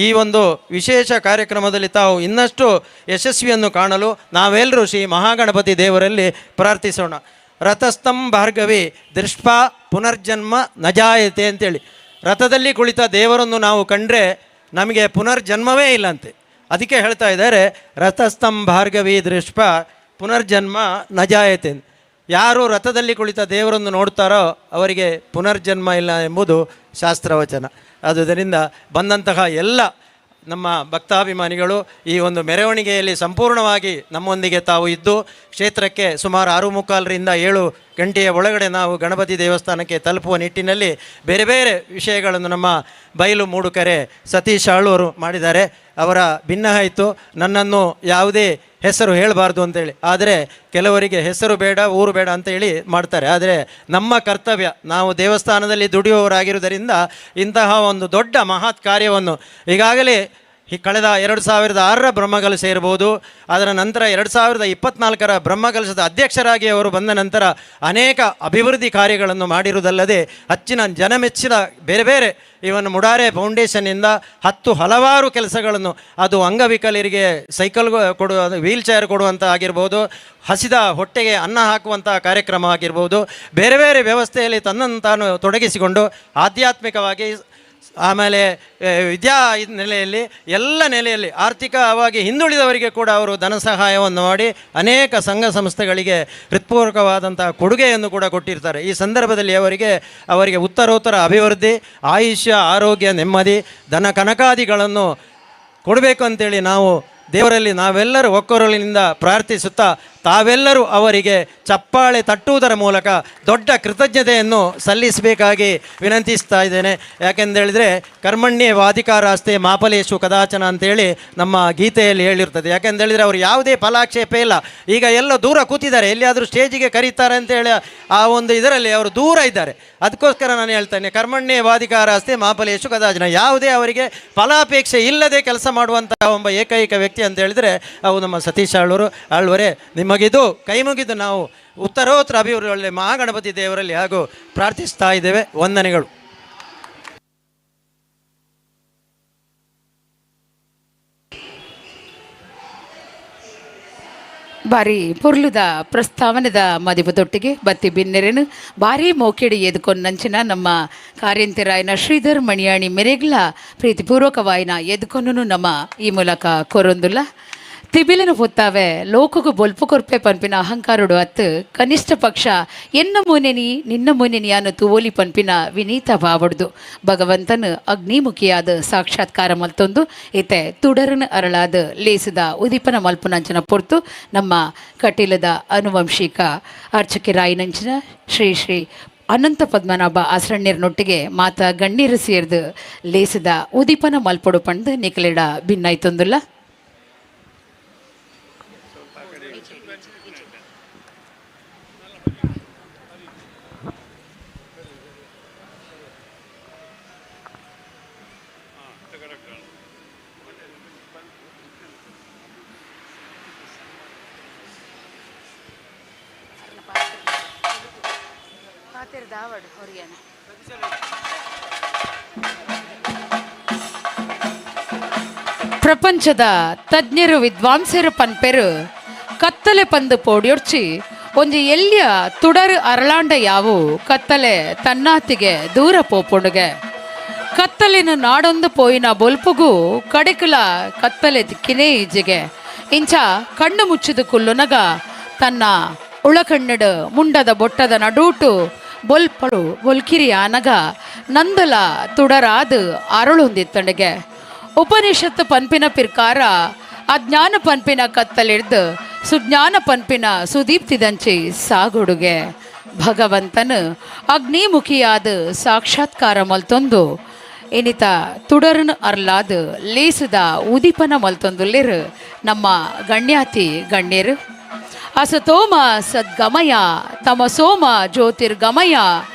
ಈ ಒಂದು ವಿಶೇಷ ಕಾರ್ಯಕ್ರಮದಲ್ಲಿ ತಾವು ಇನ್ನಷ್ಟು ಯಶಸ್ವಿಯನ್ನು ಕಾಣಲು ನಾವೆಲ್ಲರೂ ಶ್ರೀ ಮಹಾಗಣಪತಿ ದೇವರಲ್ಲಿ ಪ್ರಾರ್ಥಿಸೋಣ. ರಥಸ್ಥಂ ಭಾರ್ಗವಿ ದೃಷ್ಪಾ ಪುನರ್ಜನ್ಮ ನಜಾಯತೆ ಅಂತೇಳಿ, ರಥದಲ್ಲಿ ಕುಳಿತ ದೇವರನ್ನು ನಾವು ಕಂಡ್ರೆ ನಮಗೆ ಪುನರ್ಜನ್ಮವೇ ಇಲ್ಲಂತೆ. ಅದಕ್ಕೆ ಹೇಳ್ತಾ ಇದ್ದಾರೆ, ರಥಸ್ಥಂ ಭಾರ್ಗವಿ ದೃಷ್ಪ ಪುನರ್ಜನ್ಮ ನಜಾಯತೆ. ಯಾರು ರಥದಲ್ಲಿ ಕುಳಿತ ದೇವರನ್ನು ನೋಡ್ತಾರೋ ಅವರಿಗೆ ಪುನರ್ಜನ್ಮ ಇಲ್ಲ ಎಂಬುದು ಶಾಸ್ತ್ರವಚನ. ಆದುದರಿಂದ ಬಂದಂತಹ ಎಲ್ಲ ನಮ್ಮ ಭಕ್ತಾಭಿಮಾನಿಗಳು ಈ ಒಂದು ಮೆರವಣಿಗೆಯಲ್ಲಿ ಸಂಪೂರ್ಣವಾಗಿ ನಮ್ಮೊಂದಿಗೆ ತಾವು ಇದ್ದು, ಕ್ಷೇತ್ರಕ್ಕೆ ಸುಮಾರು 6:45ರಿಂದ 7 ಗಂಟೆಯ ಒಳಗಡೆ ನಾವು ಗಣಪತಿ ದೇವಸ್ಥಾನಕ್ಕೆ ತಲುಪುವ ನಿಟ್ಟಿನಲ್ಲಿ ಬೇರೆ ಬೇರೆ ವಿಷಯಗಳನ್ನು ನಮ್ಮ ಬೈಲು ಮೂಡುಕೆರೆ ಸತೀಶ್ ಆಳೂರು ಮಾಡಿದ್ದಾರೆ. ಅವರ ಭಿನ್ನಹ ಇತ್ತು, ನನ್ನನ್ನು ಯಾವುದೇ ಹೆಸರು ಹೇಳಬಾರ್ದು ಅಂತೇಳಿ. ಆದರೆ ಕೆಲವರಿಗೆ ಹೆಸರು ಬೇಡ, ಊರು ಬೇಡ ಅಂತೇಳಿ ಮಾಡ್ತಾರೆ. ಆದರೆ ನಮ್ಮ ಕರ್ತವ್ಯ, ನಾವು ದೇವಸ್ಥಾನದಲ್ಲಿ ದುಡಿಯುವವರಾಗಿರುವುದರಿಂದ ಇಂತಹ ಒಂದು ದೊಡ್ಡ ಮಹತ್ ಕಾರ್ಯವನ್ನು ಈಗಾಗಲೇ ಈ ಕಳೆದ 2006ರ ಬ್ರಹ್ಮಕಲಶ ಇರ್ಬೋದು, ಅದರ ನಂತರ 2024ರ ಬ್ರಹ್ಮಕಲಶದ ಅಧ್ಯಕ್ಷರಾಗಿ ಅವರು ಬಂದ ನಂತರ ಅನೇಕ ಅಭಿವೃದ್ಧಿ ಕಾರ್ಯಗಳನ್ನು ಮಾಡಿರುವುದಲ್ಲದೆ ಹೆಚ್ಚಿನ ಜನಮೆಚ್ಚಿದ ಬೇರೆ ಬೇರೆ ಇವನ್ ಮುಡಾರೆ ಫೌಂಡೇಶನ್ನಿಂದ 10 ಹಲವಾರು ಕೆಲಸಗಳನ್ನು, ಅದು ಅಂಗವಿಕಲರಿಗೆ ಸೈಕಲ್ ಕೊಡುವ, ವೀಲ್ ಚೇರ್ ಕೊಡುವಂಥ ಆಗಿರ್ಬೋದು, ಹಸಿದ ಹೊಟ್ಟೆಗೆ ಅನ್ನ ಹಾಕುವಂಥ ಕಾರ್ಯಕ್ರಮ ಆಗಿರ್ಬೋದು, ಬೇರೆ ಬೇರೆ ವ್ಯವಸ್ಥೆಯಲ್ಲಿ ತನ್ನನ್ನು ತಾನು ತೊಡಗಿಸಿಕೊಂಡು ಆಧ್ಯಾತ್ಮಿಕವಾಗಿ ಆಮೇಲೆ ವಿದ್ಯಾ ನೆಲೆಯಲ್ಲಿ, ಎಲ್ಲ ನೆಲೆಯಲ್ಲಿ ಆರ್ಥಿಕವಾಗಿ ಹಿಂದುಳಿದವರಿಗೆ ಕೂಡ ಅವರು ಧನ ಸಹಾಯವನ್ನು ಮಾಡಿ ಅನೇಕ ಸಂಘ ಸಂಸ್ಥೆಗಳಿಗೆ ಹೃತ್ಪೂರ್ವಕವಾದಂಥ ಕೊಡುಗೆಯನ್ನು ಕೂಡ ಕೊಟ್ಟಿರ್ತಾರೆ. ಈ ಸಂದರ್ಭದಲ್ಲಿ ಅವರಿಗೆ ಅವರಿಗೆ ಉತ್ತರೋತ್ತರ ಅಭಿವೃದ್ಧಿ, ಆಯುಷ್ಯ, ಆರೋಗ್ಯ, ನೆಮ್ಮದಿ, ಧನ ಕನಕಾದಿಗಳನ್ನು ಕೊಡಬೇಕು ಅಂತೇಳಿ ನಾವು ದೇವರಲ್ಲಿ ನಾವೆಲ್ಲರೂ ಒಕ್ಕೊರಲಿನಿಂದ ಪ್ರಾರ್ಥಿಸುತ್ತಾ ತಾವೆಲ್ಲರೂ ಅವರಿಗೆ ಚಪ್ಪಾಳೆ ತಟ್ಟುವುದರ ಮೂಲಕ ದೊಡ್ಡ ಕೃತಜ್ಞತೆಯನ್ನು ಸಲ್ಲಿಸಬೇಕಾಗಿ ವಿನಂತಿಸ್ತಾ ಇದ್ದೇನೆ. ಯಾಕೆಂದೇಳಿದರೆ ಕರ್ಮಣ್ಯೇ ವಾಧಿಕಾರಾಸ್ತೆ ಮಾಪಲೇಶು ಕದಾಚನ ಅಂತೇಳಿ ನಮ್ಮ ಗೀತೆಯಲ್ಲಿ ಹೇಳಿರ್ತದೆ. ಯಾಕೆಂದೇಳಿದರೆ ಅವರು ಯಾವುದೇ ಫಲಾಕ್ಷೇಪ ಇಲ್ಲ. ಈಗ ಎಲ್ಲ ದೂರ ಕೂತಿದ್ದಾರೆ, ಎಲ್ಲಿಯಾದರೂ ಸ್ಟೇಜಿಗೆ ಕರೀತಾರೆ ಅಂತೇಳಿ ಆ ಒಂದು ಇದರಲ್ಲಿ ಅವರು ದೂರ ಇದ್ದಾರೆ. ಅದಕ್ಕೋಸ್ಕರ ನಾನು ಹೇಳ್ತೇನೆ, ಕರ್ಮಣ್ಯೇ ವಾಧಿಕಾರಾಸ್ತೆ ಮಾಪಲೇಶು ಕದಾಚನ, ಯಾವುದೇ ಅವರಿಗೆ ಫಲಾಪೇಕ್ಷೆ ಇಲ್ಲದೆ ಕೆಲಸ ಮಾಡುವಂತಹ ಒಬ್ಬ ಏಕೈಕ ವ್ಯಕ್ತಿ ಅಂತ ಹೇಳಿದರೆ ಅವು ನಮ್ಮ ಸತೀಶ್ ಆಳ್ವರು. ಆಳ್ವರೇ, ನಿಮಗಿದು ಕೈ ಮುಗಿದು ನಾವು ಉತ್ತರೋತ್ತರ ಅಭಿವೃದ್ಧಿ ಮಹಾಗಣಪತಿ ದೇವರಲ್ಲಿ ಹಾಗೂ ಪ್ರಾರ್ಥಿಸ್ತಾ ಇದ್ದೇವೆ. ವಂದನೆಗಳು. ಬಾರಿ ಪೊರ್ಲುದ ಪ್ರಸ್ತಾವನೆದ ಮದಿಪುದೊಟ್ಟಿಗೆ ಬತ್ತಿ ಬಿನ್ನೆರೆನು ಬಾರಿ ಮೋಕೆಡಿ ಎದುಕೊನ್ನಂಚಿನ ನಮ್ಮ ಕಾರ್ಯಂತೆರಾಯನ ಶ್ರೀಧರ್ ಮಣಿಯಾಣಿ ಮೆರೆಗ್ಲ ಪ್ರೀತಿಪೂರ್ವಕವಾಯಿನ ಎದುಕೊನ್ನು ನಮ್ಮ ಈ ಮೂಲಕ ಕೊರೊಂದುಲ್ಲ. ತಿಬಿಲನು ಪೊತ್ತಾವೆ ಲೋಕಗು ಬೊಲ್ಪು ಕೊರ್ಪೆ ಪನ್ಪಿನ ಅಹಂಕಾರುಡು ಅತ್ತು ಕನಿಷ್ಠ ಪಕ್ಷ ಎನ್ನ ಮುನೆನಿ ನಿನ್ನ ಮುನೆನಿಯಾನು ತೂವೋಲಿ ಪನ್ಪಿನ ವಿನೀತ ಭಾವಡ್ದು ಭಗವಂತನು ಅಗ್ನಿಮುಖಿಯಾದ ಸಾಕ್ಷಾತ್ಕಾರ ಮಲ್ತೊಂದು ಇತೆ ತುಡರನ ಅರಳಾದ ಲೇಸದ ಉದೀಪನ ಮಲ್ಪುನಂಚಿನ ಪೊರ್ತು ನಮ್ಮ ಕಟೀಲದ ಅನುವಂಶಿಕ ಅರ್ಚಕಿರಾಯಿನಂಚಿನ ಶ್ರೀ ಶ್ರೀ ಅನಂತ ಪದ್ಮನಾಭ ಆಸರಣ್ಯರನೊಟ್ಟಿಗೆ ಮಾತಾ ಗಣ್ಣೀರು ಸೇರ್ದು ಲೇಸದ ಉದೀಪನ ಮಲ್ಪೊಡು ಪಂದು ನಿಕಲೆಡ ಭಿನ್ನಾಯ್ತೊಂದುಲ್ಲ. ಪ್ರಪಂಚದ ತಜ್ಞರು ವಿದ್ವಾಂಸರು ಪನ್ಪೆರು ಕತ್ತಲೆ ಪಂದು ಪೋಡಿಯೊಡ್ಚಿ ಒಂಜಿ ಎಲ್ಯ ತುಡರು ಅರಳಾಂಡ ಯಾವು ಕತ್ತಲೆ ತನ್ನಾತಿಗೆ ದೂರ ಪೋಪುಂಡುಗೆ ಕತ್ತಲಿನ ನಾಡೊಂದು ಪೋಯಿನ ಬೊಲ್ಪುಗು ಕಡೆಕುಲ ಕತ್ತಲೆ ತಿಕ್ಕಿನೇ ಈಜೆಗೆ ಇಂಚ ಕಣ್ಣು ಮುಚ್ಚಿದ ಕುಲ್ಲುನಗ ತನ್ನ ಉಳಕಣ್ಣಡು ಮುಂಡದ ಬೊಟ್ಟದ ನಡೂಟು ಬೊಲ್ಪಳು ಬೊಲ್ಕಿರಿ ಆನಗ ನಂದಲ ತುಡರಾದ ಅರಳುಂದಿತ್ತಂಡಿಗೆ ಉಪನಿಷತ್ತು ಪನ್ಪಿನ ಪಿರ್ಕಾರ ಅಜ್ಞಾನ ಪನ್ಪಿನ ಕತ್ತಲಿಡ್ದು ಸುಜ್ಞಾನ ಪನ್ಪಿನ ಸುದೀಪ್ತಿದಂಚಿ ಸಾಗುಡುಗೆ ಭಗವಂತನು ಅಗ್ನಿಮುಖಿಯಾದ ಸಾಕ್ಷಾತ್ಕಾರ ಮಲ್ತೊಂದು ಎನಿತ ತುಡರನು ಅರ್ಲಾದ ಲೇಸದ ಉದೀಪನ ಮಲ್ತೊಂದುಲ್ಲೇರು ನಮ್ಮ ಗಣ್ಯಾತಿ ಗಣ್ಯರು. ಅಸತೋಮ ಸದ್ಗಮಯ ತಮಸೋಮ ಜ್ಯೋತಿರ್ಗಮಯ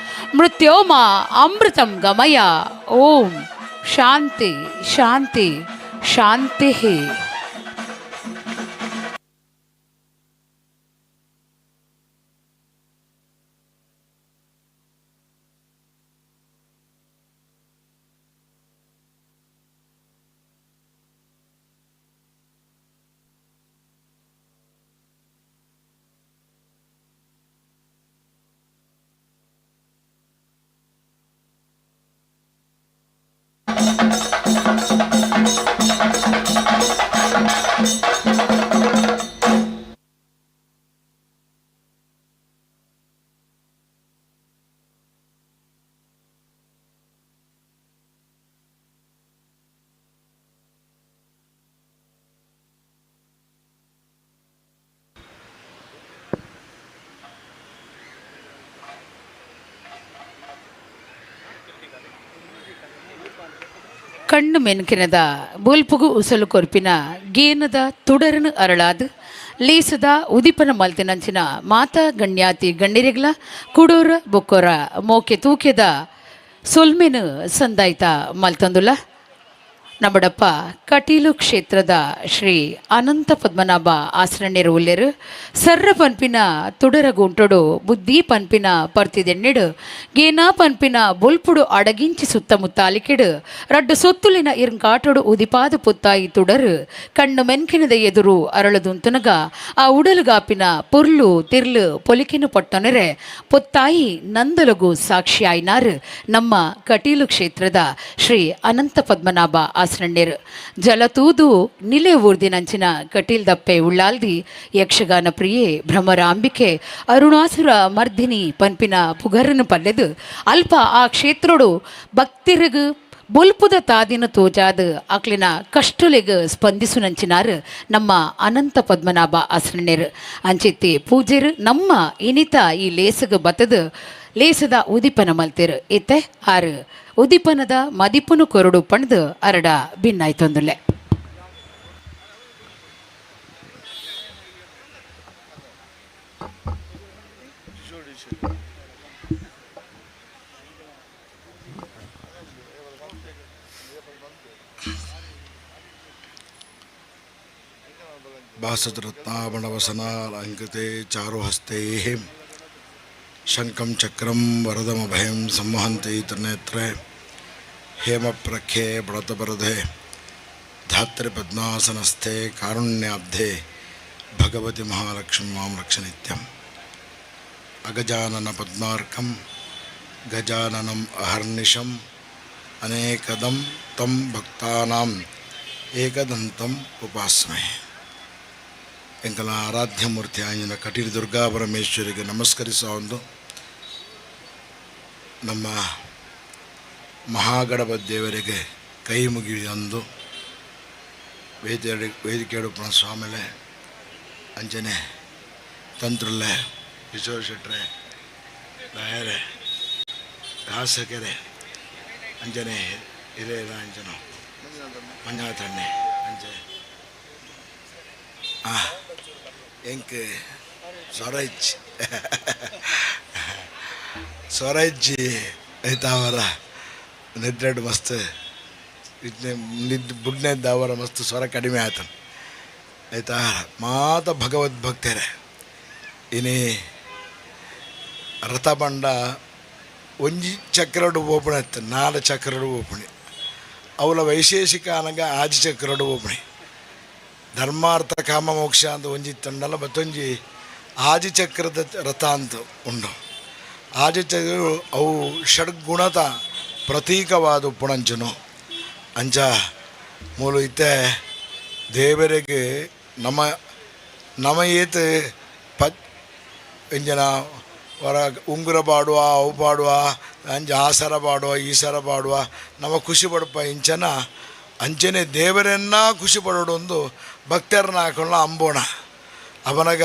ಮೃತ್ಯೋಮ ಅಮೃತಂ ಗಮಯ. ಓಂ ಶಾಂತಿ ಶಾಂತಿ ಶಾಂತಿ. ಕಣ್ಣು ಮೆನ್ಕಿನದ ಬೊಲ್ಪುಗು ಉಸಲು ಕೊರ್ಪಿನ ಗೇನದ ತುಡರನು ಅರಳಾದ ಲೇಸದ ಉದಿಪನ ಮಲ್ತಿನಂಚಿನ ಮಾತಾ ಗಣ್ಯಾತಿ ಗಣ್ಯರಿಗ್ಲ ಕುಡೋರ ಬೊಕ್ಕೊರ ಮೋಕೆ ತೂಕೆದ ಸೊಲ್ಮೆನು ಸಂದಾಯ್ತ ಮಲ್ತಂದುಲ್ಲ. ನಮ್ಮಡಪ್ಪ ಕಟೀಲು ಕ್ಷೇತ್ರದ ಶ್ರೀ ಅನಂತ ಪದ್ಮನಾಭ ಆಸರಣ್ಯರು ಉಲ್ಲೆರು ಸರ್ರ ಪನ್ಪಿನ ತುಡರ ಗುಂಟೊಡು ಬುದ್ಧಿ ಪನ್ಪಿನ ಪರ್ತಿದೆಣ್ಣೆಡು ಗೇನಾ ಪನ್ಪಿನ ಬೊಲ್ಪುಡು ಅಡಗಿಂಚಿ ಸುತ್ತಮುತ್ತ ಅಲಿಕೆಡು ರಡ್ಡು ಸೊತ್ತುಲಿನ ಇರ್ಕಾಟೊಡು ಉದಿಪಾದ ಪುತ್ತಾಯಿ ತುಡರು ಕಣ್ಣು ಮೆನ್ಕಿನದ ಎದುರು ಅರಳುದುಂತುನಗ ಆ ಉಡಲುಗಾಪಿನ ಪೊರ್ಲು ತಿರ್ಲು ಪೊಲಿಕಿನ ಪಟ್ಟೊನೆರೆ ಪೊತ್ತಾಯಿ ನಂದಲಗು ಸಾಕ್ಷಿಯಾಯಿನಾರು ನಮ್ಮ ಕಟೀಲು ಕ್ಷೇತ್ರದ ಶ್ರೀ ಅನಂತ ಪದ್ಮನಾಭ ಆಸರಣ್ಯರು. ಜಲತೂದು ನಿಲೆ ಊರ್ದಿನಂಚಿನ ಕಟೀಲ್ ದಪ್ಪೆ ಉಳ್ಳಾಲ್ದಿ ಯಕ್ಷಗಾನ ಪ್ರಿಯೆ ಭ್ರಮರಾಂಬಿಕೆ ಅರುಣಾಸುರ ಮರ್ದಿನಿ ಪನ್ಪಿನ ಪುಗರನು ಪಲ್ಲೆದು ಅಲ್ಪ ಆ ಕ್ಷೇತ್ರಡು ಭಕ್ತಿರಿಗು ಬೊಲ್ಪುದ ತಾದಿನ ತೋಜಾದ ಅಕ್ಲಿನ ಕಷ್ಟುಲೆಗ್ ಸ್ಪಂದಿಸುನಂಚಿನಾರು ನಮ್ಮ ಅನಂತ ಪದ್ಮನಾಭ ಆಸರಣ್ಯರು. ಅಂಚಿತ್ತಿ ಪೂಜೆರು ನಮ್ಮ ಇನಿತ ಈ ಲೇಸಗ ಬತ್ತದು ಲೇಸದ ಉದಿಪನ ಮಲ್ತಿರು. ಇತ್ತೆ ಆರು ಉದಿಪನದ ಮದಿಪುನು ಕೊರಡು ಪಣದು ಅರಡ ಭಿನ್ನಾಯ್ತೊಂದುಲ್ಲೆ. ಭಾಸದ್ರತ್ನಾವಣವಸನಾಲಂಕೃತೆ ಚಾರುಹಸ್ತೈ ಶಂಖಂ ಚಕ್ರಂ ವರದಮಭಯಂ ಸಂವಹಂತಿ ತ್ರಿನೇತ್ರೆ ಹೇಮಪ್ರಖ್ಯೆ ಬ್ರತಬರಧೆ ಧಾತ್ರಿ ಪದ್ಮಾಸನಸ್ಥೆ ಕಾರುಣ್ಯಾಬ್ಧೆ ಭಗವತಿ ಮಹಾಲಕ್ಷ್ಮಿ ಮಾಂ ರಕ್ಷ ನಿತ್ಯಂ. ಅಗಜಾನನ ಪದ್ಮಾರ್ಕಂ ಗಜಾನನಂ ಅಹರ್ನಿಶಂ ಅನೇಕದಂ ತಂ ಭಕ್ತಾನಾಂ ಏಕದಂತಂ ಉಪಾಸ್ಮಹೆ. ಎಂಕಲ ಆರಾಧ್ಯ ಮೂರ್ತಿ ಆಂಜನ ಕಟೀಲು ದುರ್ಗಾ ಪರಮೇಶ್ವರಿಗೆ ನಮಸ್ಕರಿಸುವ ಒಂದು ನಮ್ಮ ಮಹಾಗಣಪತಿ ದೇವರಿಗೆ ಕೈ ಮುಗಿಯೊಂದು ವೇದಿಕೆಯಡುಪ್ಪನ ಸ್ವಾಮಿಲೆ ಅಂಚನೆ ತಂತ್ರುಲ್ಲೆ ಕಿಶೋರ್ ಶೆಟ್ರೆ ರಾಯರೆ ಶಾಸಕರೇ ಅಂಚನೆ ಹಿರಿಯರ ಅಂಚನ ಮಂಜುನಾಥಣ್ಣೆ ಅಂಚೆ ಎಂಕ್ ಸ್ವರಜ್ ಸ್ವರಜ್ಜಿ ಐತಾವರ ನಿದ್ರೆಡ್ ಮಸ್ತ್ ಇತ್ನೆ ನಿದ್ ಬುಡ್ನೆದ್ದಾವರ ಮಸ್ತ್ ಸ್ವರ ಕಡಿಮೆ ಆಯ್ತು ಆಯ್ತಾ. ಮಾತ ಭಗವದ್ಭಕ್ತರೇ, ಇನಿ ರಥ ಬಂಡ ಒಂಜಿ ಚಕ್ರಡು ಓಪಣೆ ಇತ್ತು, ನಾಲ್ ಚಕ್ರಡು ಓಪಣೆ ಅವಳ ವೈಶೇಷಿಕ ಅನಗ ಆಜಿ ಚಕ್ರಡು ಓಪಣೆ ಧರ್ಮಾರ್ಥ ಕಾಮ ಮೋಕ್ಷ ಅಂತ ಒಂಜಿ ತಂಡಲ ಮತ್ತೊಂಜಿ ಆಜಿ ಚಕ್ರದ ರಥ ಅಂತ ಉಂಡು. ಆಜಿ ಚಕ್ರ ಅವು ಷಡ್ಗುಣದ ಪ್ರತೀಕವಾದ ಉಪ್ಪುಣಂಚನು ಅಂಚ ಮೂಲು ಇತ್ತೆ ದೇವರಿಗೆ ನಮ ನಮ ಏತ್ ಪ ಇಂಜನ ಹೊರ ಉಂಗುರ ಪಾಡುವ ಅವು ಪಾಡುವ ಅಂಚ ಆ ಸರ ಪಾಡುವ ಈ ಸರ ಪಾಡುವ ನಮ ಖುಷಿ ಪಡಪ ಇಂಚನ ಅಂಚನೆ ದೇವರನ್ನ ಖುಷಿ ಪಡೋಡೊಂದು ಭಕ್ತರನ್ನ ಹಾಕೊಳ್ಳ ಅಂಬೋಣ ಅವನಗ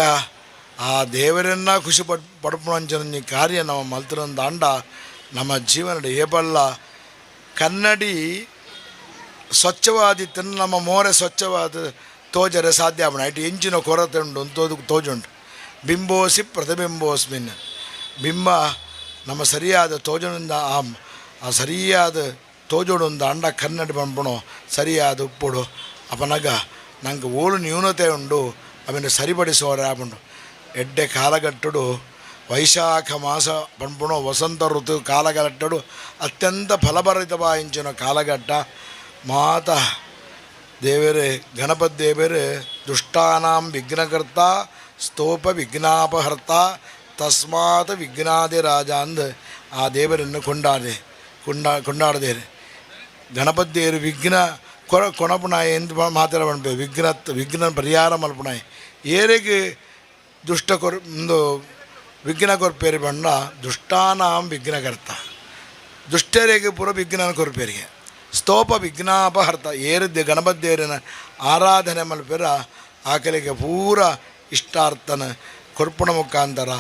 ಆ ದೇವರನ್ನ ಖುಷಿ ಪಡ್ಪುಣಂಚನ ಕಾರ್ಯ ನಮ್ಮ ಮಲ್ತಿರೊಂದು ಅಂಡ ನಮ್ಮ ಜೀವನದ ಏಬಲ್ಲ ಕನ್ನಡಿ ಸ್ವಚ್ಛವಾದಿತ್ತನ್ನು ನಮ್ಮ ಮೋರೆ ಸ್ವಚ್ಛವಾದ ತೋಜರೆ ಸಾಧ್ಯ ಆಪುಂಡು. ಐಟ್ ಎಂಚಿನ ಕೊರತೆ ಉಂಟು ತೋದು ತೋಜುಂಟು. ಬಿಂಬೋಸಿ ಪ್ರತಿಬಿಂಬೋಸ್ಮಿನ್ ಬಿಂಬ ನಮ್ಮ ಸರಿಯಾದ ತೋಜನಿಂದ ಆ ಸರಿಯಾದ ತೋಜೋಡೊಂದು ಅಂಡ ಕನ್ನಡಿ ಪನ್ಪುಣೋ ಸರಿಯಾದ ಉಪ್ಪುಡು ಅಪನಗ ನಂಗೆ ಓಳು ನ್ಯೂನತೆ ಉಂಡು ಅವೆನ್ ಸರಿಪಡಿಸುವರೆ ಆಪುಂಡು. ಎಡ್ಡೆ ಕಾಲಗಟ್ಟುಡು ವೈಶಾಖ ಮಾಸ ಪನ್ಪುಣೋ ವಸಂತ ಋತು ಕಾಲಗಟ್ಟುಡು ಅತ್ಯಂತ ಫಲಭರಿತವಾಯಿಂಚಿನ ಕಾಲಘಟ್ಟ. ಮಾತ ದೇವರೇ ಗಣಪತಿ ದೇವರೇ ದುಷ್ಟಾನಾಂ ವಿಘ್ನಕರ್ತ ಸ್ತೋಪ ವಿಘ್ನಾಪಹರ್ತ ತಸ್ಮಾತ್ ವಿಘ್ನಾದಿರಾಜ ಅಂದ್ ಆ ದೇವರನ್ನು ಕೊಂಡಾಡದೇರು. ಗಣಪತಿ ದೇವರು ವಿಘ್ನ ಕೊಣಪುಣಾಯ ಎಂದು ಮಾತ್ರ ಪನ್ಪೆ ವಿಘ್ನ ವಿಘ್ನ ಪರಿಹಾರ ಮಲ್ಪುಣಾಯ ಏರೆಗ್ ದುಷ್ಟ ಕೊರ್ ಒಂದು ವಿಘ್ನ ಕೊರ್ಪೇರಿ ಪಂಡ ದುಷ್ಟಾನಾಂ ವಿಘ್ನಕರ್ತ ದುಷ್ಟರಿಗೆ ಪೂರ ವಿಘ್ನ ಕೊರ್ಪೇರಿಗೆ ಸ್ತೋಪ ವಿಘ್ನಾಪಹರ್ತ ಏರಿದ್ದೆ ಗಣಪತಿ ದೇವರನ ಆರಾಧನೆ ಮಲ್ಪೆರ ಆಕಲಿಗೆ ಪೂರ ಇಷ್ಟಾರ್ಥನ ಕೊರ್ಪುಣ ಮುಖಾಂತರ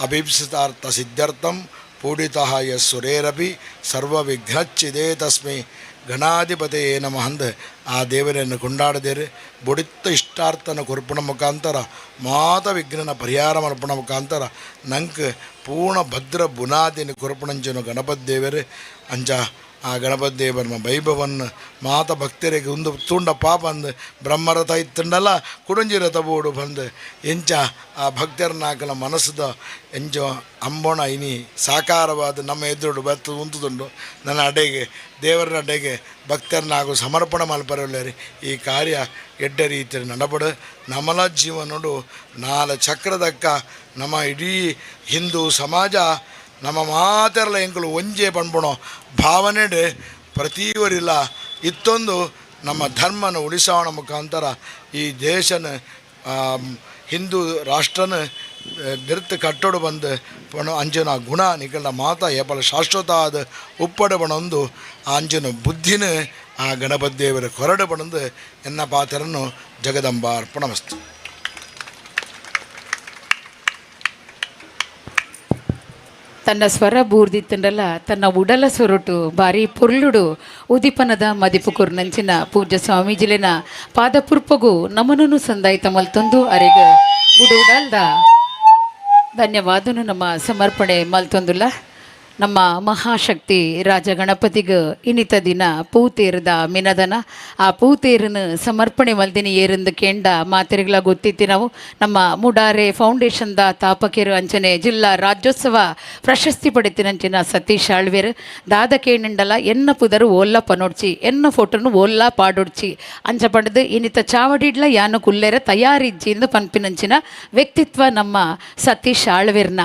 ಅಭೀಪ್ಸಿತಾರ್ಥ ಸಿದ್ಧರ್ಥಂ ಪೂಡಿತಃ ಯಸ್ಸುರೇರಪಿ ಸರ್ವವಿಘ್ನಚ್ಚಿದೇ ತಸ್ಮೈ ಗಣಾಧಿಪತಿಯೇ ನಮಃ ಅಂದ್ ಆ ದೇವರನ್ನು ಕೊಂಡಾಡದೇರು. ಬೊಡಿತ್ತ ಇಷ್ಟಾರ್ಥನ ಕೊರ್ಪುಣ ಮುಖಾಂತರ ಮಾತ ವಿಘ್ನನ ಪರಿಹಾರ ಮಲ್ಪುಣ ಮುಖಾಂತರ ನಂಕ್ ಪೂರ್ಣ ಭದ್ರ ಬುನಾದಿನ ಕೊರ್ಪುಣಂಚಿನ ಗಣಪತಿ ದೇವರು ಅಂಚ ಆ ಗಣಪತಿ ದೇವರನ ವೈಭವನ್ನ ಮಾತ ಭಕ್ತರಿಗೆ ಒಂದು ತುಂಡ ಪಾಪ ಅಂದು ಬ್ರಹ್ಮರಥ ಇತ್ತಂಡಲ್ಲ ಕುಡಂಜಿ ರಥ ಬೋಡು ಬಂದು ಎಂಚ ಆ ಭಕ್ತರನ್ನಾಕಲ ಮನಸ್ಸುದ ಎಂಚ ಅಂಬೋಣ ಇನಿ ಸಾಕಾರವಾದ ನಮ್ಮ ಎದುರುಡು ಬತ್ತು ಉಂತುದುಂಡು. ನನ್ನ ಅಡೆಗೆ ದೇವರನ ಅಡೆಗೆ ಭಕ್ತರನ್ನಾಗು ಸಮರ್ಪಣೆ ಮಲ್ಪರಲ್ಲರಿ ಈ ಕಾರ್ಯ ಎಡ್ಡ ರೀತಿಯಲ್ಲಿ ನಡಬಡು. ನಮಲ ಜೀವನಡು ನಾಲ ಚಕ್ರದಕ್ಕ ನಮ್ಮ ಇಡೀ ಹಿಂದೂ ಸಮಾಜ ನಮ್ಮ ಮಾತೆರಲ ಎಂಕುಲು ಒಂಜೆ ಪಣ್ಪುಣೋ ಭಾವನೆಡು ಪ್ರತಿಯವರಿಲ್ಲ ಇತ್ತೊಂದು ನಮ್ಮ ಧರ್ಮನ ಉಳಿಸೋಣ ಮುಖಾಂತರ ಈ ದೇಶನ ಹಿಂದೂ ರಾಷ್ಟ್ರನ ನಿರ್ತು ಕಟ್ಟೋಡು ಬಂದು ಪಣ ಅಂಜನ ಗುಣ ನಿಕಲ್ನ ಮಾತ ಏಪಲ ಶಾಶ್ವತ ಆದ ಉಪ್ಪಡ ಬಣೊಂದು ಆ ಅಂಜನ ಬುದ್ಧಿನ ಆ ಗಣಪತಿ ದೇವರ ಕೊರಡು ಬಣಂದು ಎನ್ನ ಪಾತ್ರನ್ನು ಜಗದಂಬ ಅರ್ಪಣಮಸ್ತು. ತನ್ನ ಸ್ವರ ಬೂರ್ದಿತ್ತಂಡಲ ತನ್ನ ಉಡಲ ಸೊರಟು ಬಾರಿ ಪೊರ್ಲುಡು ಉದಿಪನದ ಮದಿಪು ಕುರ್ನಂಚಿನ ಪೂಜ್ಯ ಸ್ವಾಮೀಜಿಲಿನ ಪಾದಪುರ್ಪಗು ನಮನನು ಸಂದಾಯಿತ ಮಲ್ತೊಂದು ಅರೆಗ ಉಡಲ್ದ ಧನ್ಯವಾದನು ನಮ್ಮ ಸಮರ್ಪಣೆ ಮಲ್ತೊಂದುಲ್ಲ. ನಮ್ಮ ಮಹಾಶಕ್ತಿ ರಾಜ ಗಣಪತಿಗೆ ಇನ್ನಿತ ದಿನ ಪೂತೇರದ ಮಿನದನ ಆ ಪೂತೇರನು ಸಮರ್ಪಣೆ ಮಲ್ದಿನಿ ಏರಂದು ಕೇಂಡ ಮಾತೆರೆಗಳ ಗೊತ್ತಿತ್ತಿ ನಾವು. ನಮ್ಮ ಮುಡಾರೆ ಫೌಂಡೇಶನ್ದ ತಾಪಕೇರು ಅಂಚನೆ ಜಿಲ್ಲಾ ರಾಜ್ಯೋತ್ಸವ ಪ್ರಶಸ್ತಿ ಪಡೆತಿನಂಚಿನ ಸತೀಶ್ ಆಳ್ವೇರು ದಾದ ಕೇಂಡಲ ಎನ್ನ ಪುದರು ಓಲ್ಲ ಪನೊಡ್ಚಿ ಎನ್ನ ಫೋಟೋನು ಓಲ್ಲ ಪಾಡೊಡ್ಚಿ ಅಂಚ ಪಡೆದು ಇನ್ನಿತ ಚಾವಡಿಡ್ಲ ಯಾನು ಕುಲ್ಲೆರ ತಯಾರಿಜ್ಜಿ ಎಂದು ಪನ್ಪಿನಂಚಿನ ವ್ಯಕ್ತಿತ್ವ ನಮ್ಮ ಸತೀಶ್ ಆಳ್ವೇರ್ನ.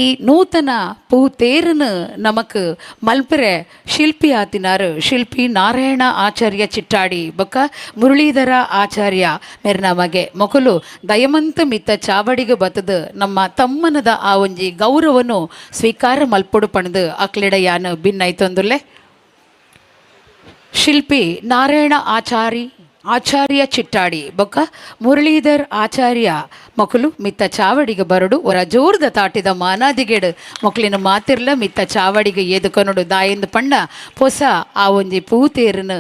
ಈ ನೂತನ ಪೂತೇರನು ನಮಕ್ ಮಲ್ಪರೆ ಶಿಲ್ಪಿ ಆತಿನಾರು ಶಿಲ್ಪಿ ನಾರಾಯಣ ಆಚಾರ್ಯ ಚಿಟ್ಟಾಡಿ ಬೊಕ್ಕ ಮುರಳೀಧರ ಆಚಾರ್ಯ ಮೆರ್ನ ಮಗೆ ಮೊಕಲು ದಯಮಂತ ಮಿತ್ತ ಚಾವಡಿಗೆ ಬತ್ತದು ನಮ್ಮ ತಮ್ಮನದ ಆ ಒಂಜಿ ಗೌರವನು ಸ್ವೀಕಾರ ಮಲ್ಪೊಡು ಪಣದು ಅಕ್ಲೆಡ ಯಾನು ಭಿನ್ನೈತೊಂದುಲ್ಲೆ. ಶಿಲ್ಪಿ ನಾರಾಯಣ ಆಚಾರ್ಯ ಚಿಟ್ಟಾಡಿ ಬೊಕ್ಕ ಮುರಳೀಧರ್ ಆಚಾರ್ಯ ಮೊಕಲು ಮಿತ್ತ ಚಾವಡಿಗೆ ಬರಡು ಒರ ಜೋರ್ದ ತಾಟಿದ ಮಾನಾದಿಗೇಡು ಮೊಕಲಿನ ಮಾತಿರ್ಲ ಮಿತ್ತ ಚಾವಡಿಗೆ ಏದುಕೊನಡು ದಾಯಂದು ಪಂಡ ಪೊಸ ಆ ಒಂಜಿ ಪೂತೇರನು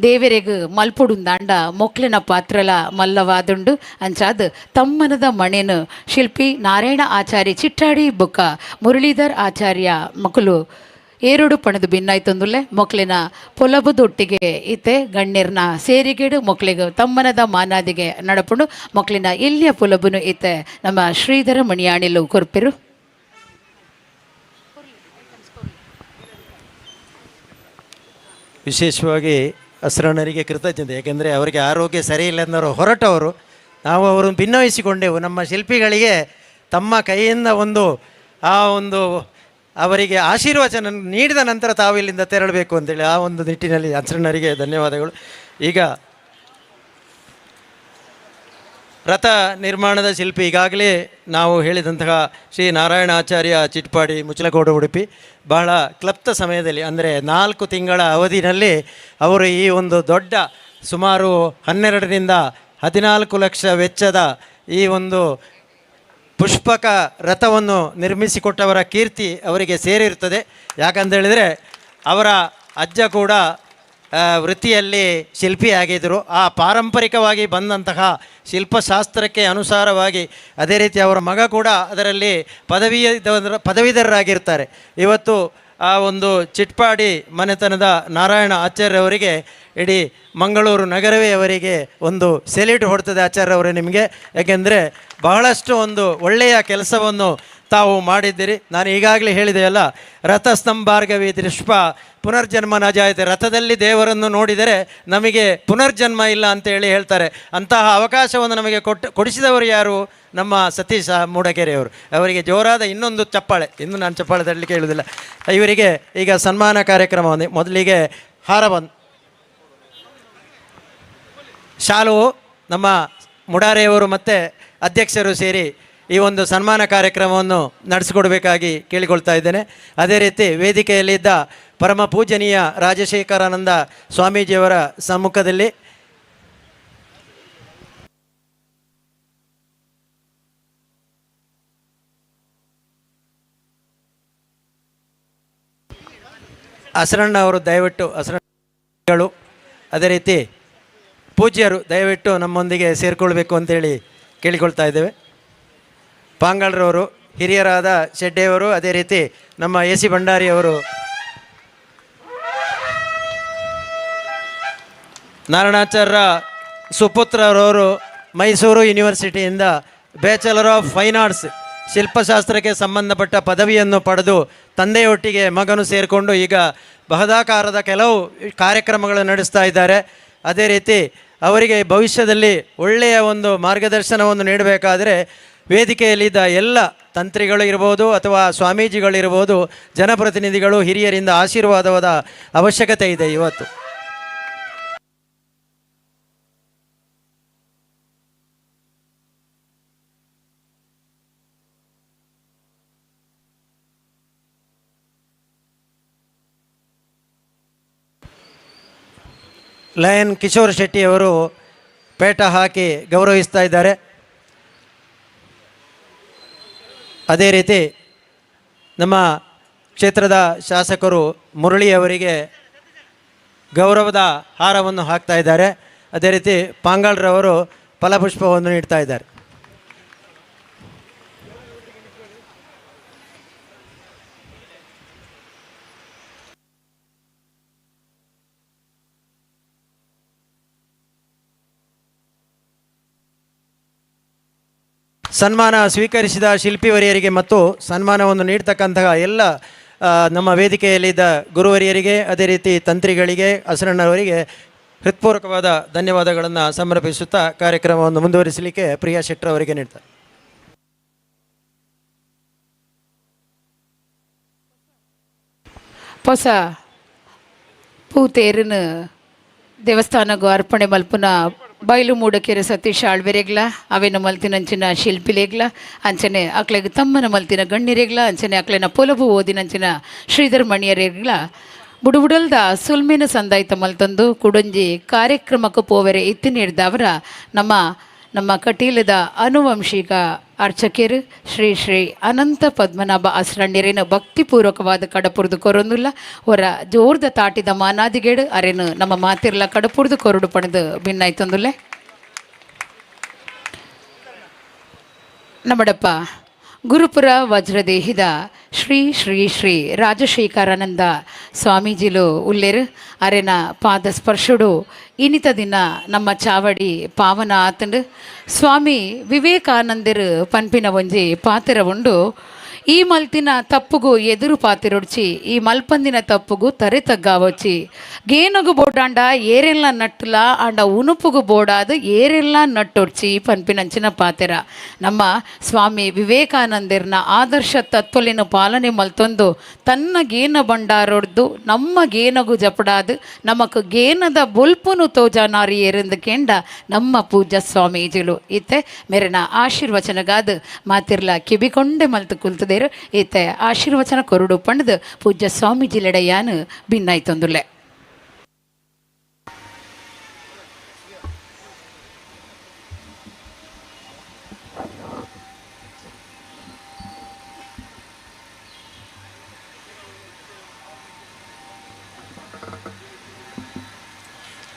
ದೇವರೆಗ್ ಮಲ್ಪುಡುಂದಾಂಡ ಮೊಕ್ಲಿನ ಪಾತ್ರಲ ಮಲ್ಲವಾದುಂಡು. ಅಂಚಾದ್ ತಮ್ಮನದ ಮಣೆನು ಶಿಲ್ಪಿ ನಾರಾಯಣ ಆಚಾರ್ಯ ಚಿಟ್ಟಾಡಿ ಬೊಕ್ಕ ಮುರಳೀಧರ್ ಆಚಾರ್ಯ ಮಕ್ಕಳು ಏರುಡು ಪಣದು ಭಿನ್ನಾಯ್ತೊಂದುಲ್ಲೆ. ಮೊಕ್ಲಿನ ಪೊಲಬುದೊಟ್ಟಿಗೆ ಇತ್ತೆ ಗಣ್ಯರ್ನ ಸೇರಿಗೆಡು ಮೊಕ್ಲಿಗೆ ತಮ್ಮನದ ಮಾನಾದಿಗೆ ನಡಪುಂಡು ಮೊಕ್ಲಿನ ಎಲ್ಲಿಯ ಪೊಲಬುನು ಇತ್ತೆ ನಮ್ಮ ಶ್ರೀಧರ ಮಣಿಯಾಣಿಲು ಕೊರ್ಪಿರು. ವಿಶೇಷವಾಗಿ ಅಸ್ರಣ್ಣರಿಗೆ ಕೃತಜ್ಞತೆ, ಯಾಕೆಂದರೆ ಅವರಿಗೆ ಆರೋಗ್ಯ ಸರಿ ಇಲ್ಲ ಅನ್ನೋರು ಹೊರಟವರು, ನಾವು ಅವರನ್ನು ಭಿನ್ನವಹಿಸಿಕೊಂಡೆವು. ನಮ್ಮ ಶಿಲ್ಪಿಗಳಿಗೆ ತಮ್ಮ ಕೈಯಿಂದ ಒಂದು ಆ ಒಂದು ಅವರಿಗೆ ಆಶೀರ್ವಚನ ನೀಡಿದ ನಂತರ ತಾವು ಇಲ್ಲಿಂದ ತೆರಳಬೇಕು ಅಂತೇಳಿ ಆ ಒಂದು ನಿಟ್ಟಿನಲ್ಲಿ ಅಸ್ರಣ್ಣರಿಗೆ ಧನ್ಯವಾದಗಳು. ಈಗ ರಥ ನಿರ್ಮಾಣದ ಶಿಲ್ಪಿ ಈಗಾಗಲೇ ನಾವು ಹೇಳಿದಂತಹ ಶ್ರೀ ನಾರಾಯಣ ಆಚಾರ್ಯ ಚಿಟ್ಪಾಡಿ ಮುಚ್ಚಲಕೋಡು ಉಡುಪಿ ಬಹಳ ಕ್ಲಪ್ತ ಸಮಯದಲ್ಲಿ ಅಂದರೆ 4 ತಿಂಗಳ ಅವಧಿನಲ್ಲಿ ಅವರು ಈ ಒಂದು ದೊಡ್ಡ ಸುಮಾರು 12ರಿಂದ 14 ಲಕ್ಷ ವೆಚ್ಚದ ಈ ಒಂದು ಪುಷ್ಪಕ ರಥವನ್ನು ನಿರ್ಮಿಸಿಕೊಟ್ಟವರ ಕೀರ್ತಿ ಅವರಿಗೆ ಸೇರಿರುತ್ತದೆ. ಯಾಕಂತೇಳಿದರೆ ಅವರ ಅಜ್ಜ ಕೂಡ ವೃತ್ತಿಯಲ್ಲಿ ಶಿಲ್ಪಿಯಾಗಿದ್ದರು. ಆ ಪಾರಂಪರಿಕವಾಗಿ ಬಂದಂತಹ ಶಿಲ್ಪಶಾಸ್ತ್ರಕ್ಕೆ ಅನುಸಾರವಾಗಿ ಅದೇ ರೀತಿ ಅವರ ಮಗ ಕೂಡ ಅದರಲ್ಲಿ ಪದವೀಧರರಾಗಿರ್ತಾರೆ. ಇವತ್ತು ಆ ಒಂದು ಚಿಟ್ಪಾಡಿ ಮನೆತನದ ನಾರಾಯಣ ಆಚಾರ್ಯವರಿಗೆ ಇಡೀ ಮಂಗಳೂರು ನಗರವೇ ಅವರಿಗೆ ಒಂದು ಸೆಲ್ಯೂಟ್ ಹೊಡ್ತದೆ ಆಚಾರ್ಯವರೇ ನಿಮಗೆ. ಯಾಕೆಂದರೆ ಬಹಳಷ್ಟು ಒಂದು ಒಳ್ಳೆಯ ಕೆಲಸವನ್ನು ತಾವು ಮಾಡಿದ್ದೀರಿ. ನಾನು ಈಗಾಗಲೇ ಹೇಳಿದೆಯಲ್ಲ, ರಥಸ್ತಂಭಾರ್ಗವಿ ದೃಷ್ಪ ಪುನರ್ಜನ್ಮ ನ ಜಾಯತೆ. ರಥದಲ್ಲಿ ದೇವರನ್ನು ನೋಡಿದರೆ ನಮಗೆ ಪುನರ್ಜನ್ಮ ಇಲ್ಲ ಅಂತೇಳಿ ಹೇಳ್ತಾರೆ. ಅಂತಹ ಅವಕಾಶವನ್ನು ನಮಗೆ ಕೊಡಿಸಿದವರು ಯಾರು? ನಮ್ಮ ಸತೀಶ ಮೂಡಗೆರೆಯವರು. ಅವರಿಗೆ ಜೋರಾದ ಇನ್ನೊಂದು ಚಪ್ಪಾಳೆ. ಇನ್ನು ನಾನು ಚಪ್ಪಾಳೆ ತಡಲಿಕ್ಕೆ ಹೇಳುವುದಿಲ್ಲ. ಇವರಿಗೆ ಈಗ ಸನ್ಮಾನ ಕಾರ್ಯಕ್ರಮವನ್ನು ಮೊದಲಿಗೆ ಹಾರ ಬಂದು ಶಾಲು ನಮ್ಮ ಮುಡಾರೆಯವರು ಮತ್ತು ಅಧ್ಯಕ್ಷರು ಸೇರಿ ಈ ಒಂದು ಸನ್ಮಾನ ಕಾರ್ಯಕ್ರಮವನ್ನು ನಡೆಸಿಕೊಡಬೇಕಾಗಿ ಕೇಳಿಕೊಳ್ತಾ ಇದ್ದೇನೆ. ಅದೇ ರೀತಿ ವೇದಿಕೆಯಲ್ಲಿದ್ದ ಪರಮ ಪೂಜನೀಯ ರಾಜಶೇಖರಾನಂದ ಸ್ವಾಮೀಜಿಯವರ ಸಮ್ಮುಖದಲ್ಲಿ ಅಸರಣ್ಣ ಅವರು ದಯವಿಟ್ಟು ಅಸರಣ್ಣಗಳು ಅದೇ ರೀತಿ ಪೂಜ್ಯರು ದಯವಿಟ್ಟು ನಮ್ಮೊಂದಿಗೆ ಸೇರಿಕೊಳ್ಬೇಕು ಅಂತೇಳಿ ಕೇಳಿಕೊಳ್ತಾ ಇದ್ದೇವೆ. ಪಾಂಗಳ್ರವರು, ಹಿರಿಯರಾದ ಶೆಡ್ಡೆಯವರು, ಅದೇ ರೀತಿ ನಮ್ಮ ಎ ಸಿ ಭಂಡಾರಿಯವರು. ನಾರಾಯಣಾಚಾರ್ಯರ ಸುಪುತ್ರರವರು ಮೈಸೂರು ಯೂನಿವರ್ಸಿಟಿಯಿಂದ bachelor of fine arts ಶಿಲ್ಪಶಾಸ್ತ್ರಕ್ಕೆ ಸಂಬಂಧಪಟ್ಟ ಪದವಿಯನ್ನು ಪಡೆದು ತಂದೆಯೊಟ್ಟಿಗೆ ಮಗನು ಸೇರಿಕೊಂಡು ಈಗ ಬಹದಾಕಾರದ ಕೆಲವು ಕಾರ್ಯಕ್ರಮಗಳನ್ನು ನಡೆಸ್ತಾ ಇದ್ದಾರೆ. ಅದೇ ರೀತಿ ಅವರಿಗೆ ಭವಿಷ್ಯದಲ್ಲಿ ಒಳ್ಳೆಯ ಒಂದು ಮಾರ್ಗದರ್ಶನವನ್ನು ನೀಡಬೇಕಾದರೆ ವೇದಿಕೆಯಲ್ಲಿದ್ದ ಎಲ್ಲ ತಂತ್ರಿಗಳು ಇರ್ಬೋದು ಅಥವಾ ಸ್ವಾಮೀಜಿಗಳಿರ್ಬೋದು, ಜನಪ್ರತಿನಿಧಿಗಳು, ಹಿರಿಯರಿಂದ ಆಶೀರ್ವಾದವಾದ ಅವಶ್ಯಕತೆ ಇದೆ ಇವತ್ತು. ಲಯನ್ ಕಿಶೋರ್ ಶೆಟ್ಟಿಯವರು ಪೇಟ ಹಾಕಿ ಗೌರವಿಸ್ತಾ ಇದ್ದಾರೆ. ಅದೇ ರೀತಿ ನಮ್ಮ ಕ್ಷೇತ್ರದ ಶಾಸಕರು ಮುರಳಿಯವರಿಗೆ ಗೌರವದ ಹಾರವನ್ನು ಹಾಕ್ತಾ ಇದ್ದಾರೆ. ಅದೇ ರೀತಿ ಪಾಂಗಾಳ್ರವರು ಫಲಪುಷ್ಪವನ್ನು ನೀಡ್ತಾ ಇದ್ದಾರೆ. ಸನ್ಮಾನ ಸ್ವೀಕರಿಸಿದ ಶಿಲ್ಪಿವರಿಯರಿಗೆ ಮತ್ತು ಸನ್ಮಾನವನ್ನು ನೀಡ್ತಕ್ಕಂತಹ ಎಲ್ಲ ನಮ್ಮ ವೇದಿಕೆಯಲ್ಲಿದ್ದ ಗುರುವರಿಯರಿಗೆ, ಅದೇ ರೀತಿ ತಂತ್ರಿಗಳಿಗೆ, ಅಸರಣ್ಣವರಿಗೆ ಹೃತ್ಪೂರ್ವಕವಾದ ಧನ್ಯವಾದಗಳನ್ನು ಸಮರ್ಪಿಸುತ್ತಾ ಕಾರ್ಯಕ್ರಮವನ್ನು ಮುಂದುವರಿಸಲಿಕ್ಕೆ ಪ್ರಿಯಾ ಶೆಟ್ಟರ್ ಅವರಿಗೆ ನೀಡ್ತಾರೆ. ಹೊಸ ಪೂತೇರಿನ ದೇವಸ್ಥಾನಗೂ ಅರ್ಪಣೆ ಮಲ್ಪುನ ಬಯಲು ಮೂಡಕೆರೆ ಸತೀಶ್ ಆಳ್ವೆರೆಗ್ಲ, ಅವೇನ ಮಲ್ತಿನಂಚಿನ ಶಿಲ್ಪಿಲೇಗ್ಲ, ಅಂಚನೆ ಅಕ್ಲೆಗ್ ತಮ್ಮನ ಮಲ್ತಿನ ಗಣ್ಯರೆಗ್ಲ, ಅಂಚನೆ ಅಕ್ಲೆನ ಪೊಲಬು ಓದಿನಂಚಿನ ಶ್ರೀಧರ್ ಮಣಿಯರೆಗ್ಲ ಬುಡುಬುಡಲ್ದ ಸುಲ್ಮೇನ ಸಂದಾಯ್ತ ಮಲ್ತಂದು ಕುಡೊಂಜಿ ಕಾರ್ಯಕ್ರಮಕ್ಕೆ ಪೋವೆರೆ ಇತ್ತಿ ನೀಡ್ದವರ ನಮ್ಮ ನಮ್ಮ ಕಟೀಲದ ಅನುವಂಶಿಕ ಅರ್ಚಕರು ಶ್ರೀ ಶ್ರೀ ಅನಂತ ಪದ್ಮನಾಭ ಅಸ್ರಣ್ಯರೇನ ಭಕ್ತಿಪೂರ್ವಕವಾದ ಕಡಪುರ್ದು ಕೊರೊಂದುಲ್ಲ ಹೊರ ಜೋರ್ದ ತಾಟಿದ ಮಾನಾದಿಗೇಡು ಅರೇನು ನಮ್ಮ ಮಾತಿರ್ಲ ಕಡಪುರ್ದು ಕೊರಡು ಪಣದು ಭಿನ್ನಾಯ್ತೊಂದುಲ್ಲೆ. ನಮ್ಮಡಪ್ಪ ಗುರುಪುರ ವಜ್ರದೇಹಿದ ಶ್ರೀ ಶ್ರೀ ಶ್ರೀ ರಾಜಶೇಖರಾನಂದ ಸ್ವಾಮೀಜಿಲು ಉಲ್ಲೇರು ಅರೆನ ಪಾದ ಸ್ಪರ್ಶುಡು ಇನಿತ ದಿನ ನಮ್ಮ ಚಾವಡಿ ಪಾವನ ಆತಂಡು. ಸ್ವಾಮಿ ವಿವೇಕಾನಂದರು ಪನ್ಪಿನ ಒಂಜಿ ಪಾತ್ರ ಉಂಡು. ಈ ಮಲ್ತಿನ ತಪ್ಪುಗು ಎದುರು ಪಾತಿರೊಡ್ಚಿ, ಈ ಮಲ್ಪಂದಿನ ತಪ್ಪುಗು ತರೆ ತಗ್ಗಾವೊಚ್ಚಿ, ಗೇನಗು ಬೋಡಾಂಡ ಏರೆಲ್ಲ ನಟ್ಟುಲ ಆಂಡ ಉನುಪುಗು ಬೋಡಾದ ಏರೆಲ್ಲ ನಟ್ಟೊಡ್ಚಿ ಪನ್ಪಿನಂಚಿನ ಪಾತೆರ. ನಮ್ಮ ಸ್ವಾಮಿ ವಿವೇಕಾನಂದರ್ನ ಆದರ್ಶ ತತ್ವಲಿನ ಪಾಲನೆ ಮಲ್ತೊಂದು ತನ್ನ ಗೇನ ಬಂಡಾರೊಡ್ದು ನಮ್ಮ ಗೇನಗು ಜಪಡಾದು ನಮಕ್ ಗೇನದ ಬೊಲ್ಪುನು ತೋಜಾನಾರಿ ಏರೆಂದು ಕೇಂಡ ನಮ್ಮ ಪೂಜ್ಯ ಸ್ವಾಮೀಜಿಲು ಇತ್ತೆ ಮೇರೆನ ಆಶೀರ್ವಚನಗಾದ ಮಾತಿರ್ಲ ಕಿಬಿಕೊಂಡೆ ಮಲ್ತು ಕುಲ್ತದೇರು ಈತೆ ಆಶೀರ್ವಚನ ಕೊರಡು ಪಂಡದು ಪೂಜ್ಯ ಸ್ವಾಮೀಜಿ ಲೆಡೆಯಾನು ಭಿನ್ನಾಯ್ತೊಂದುಲ್ಲೆ.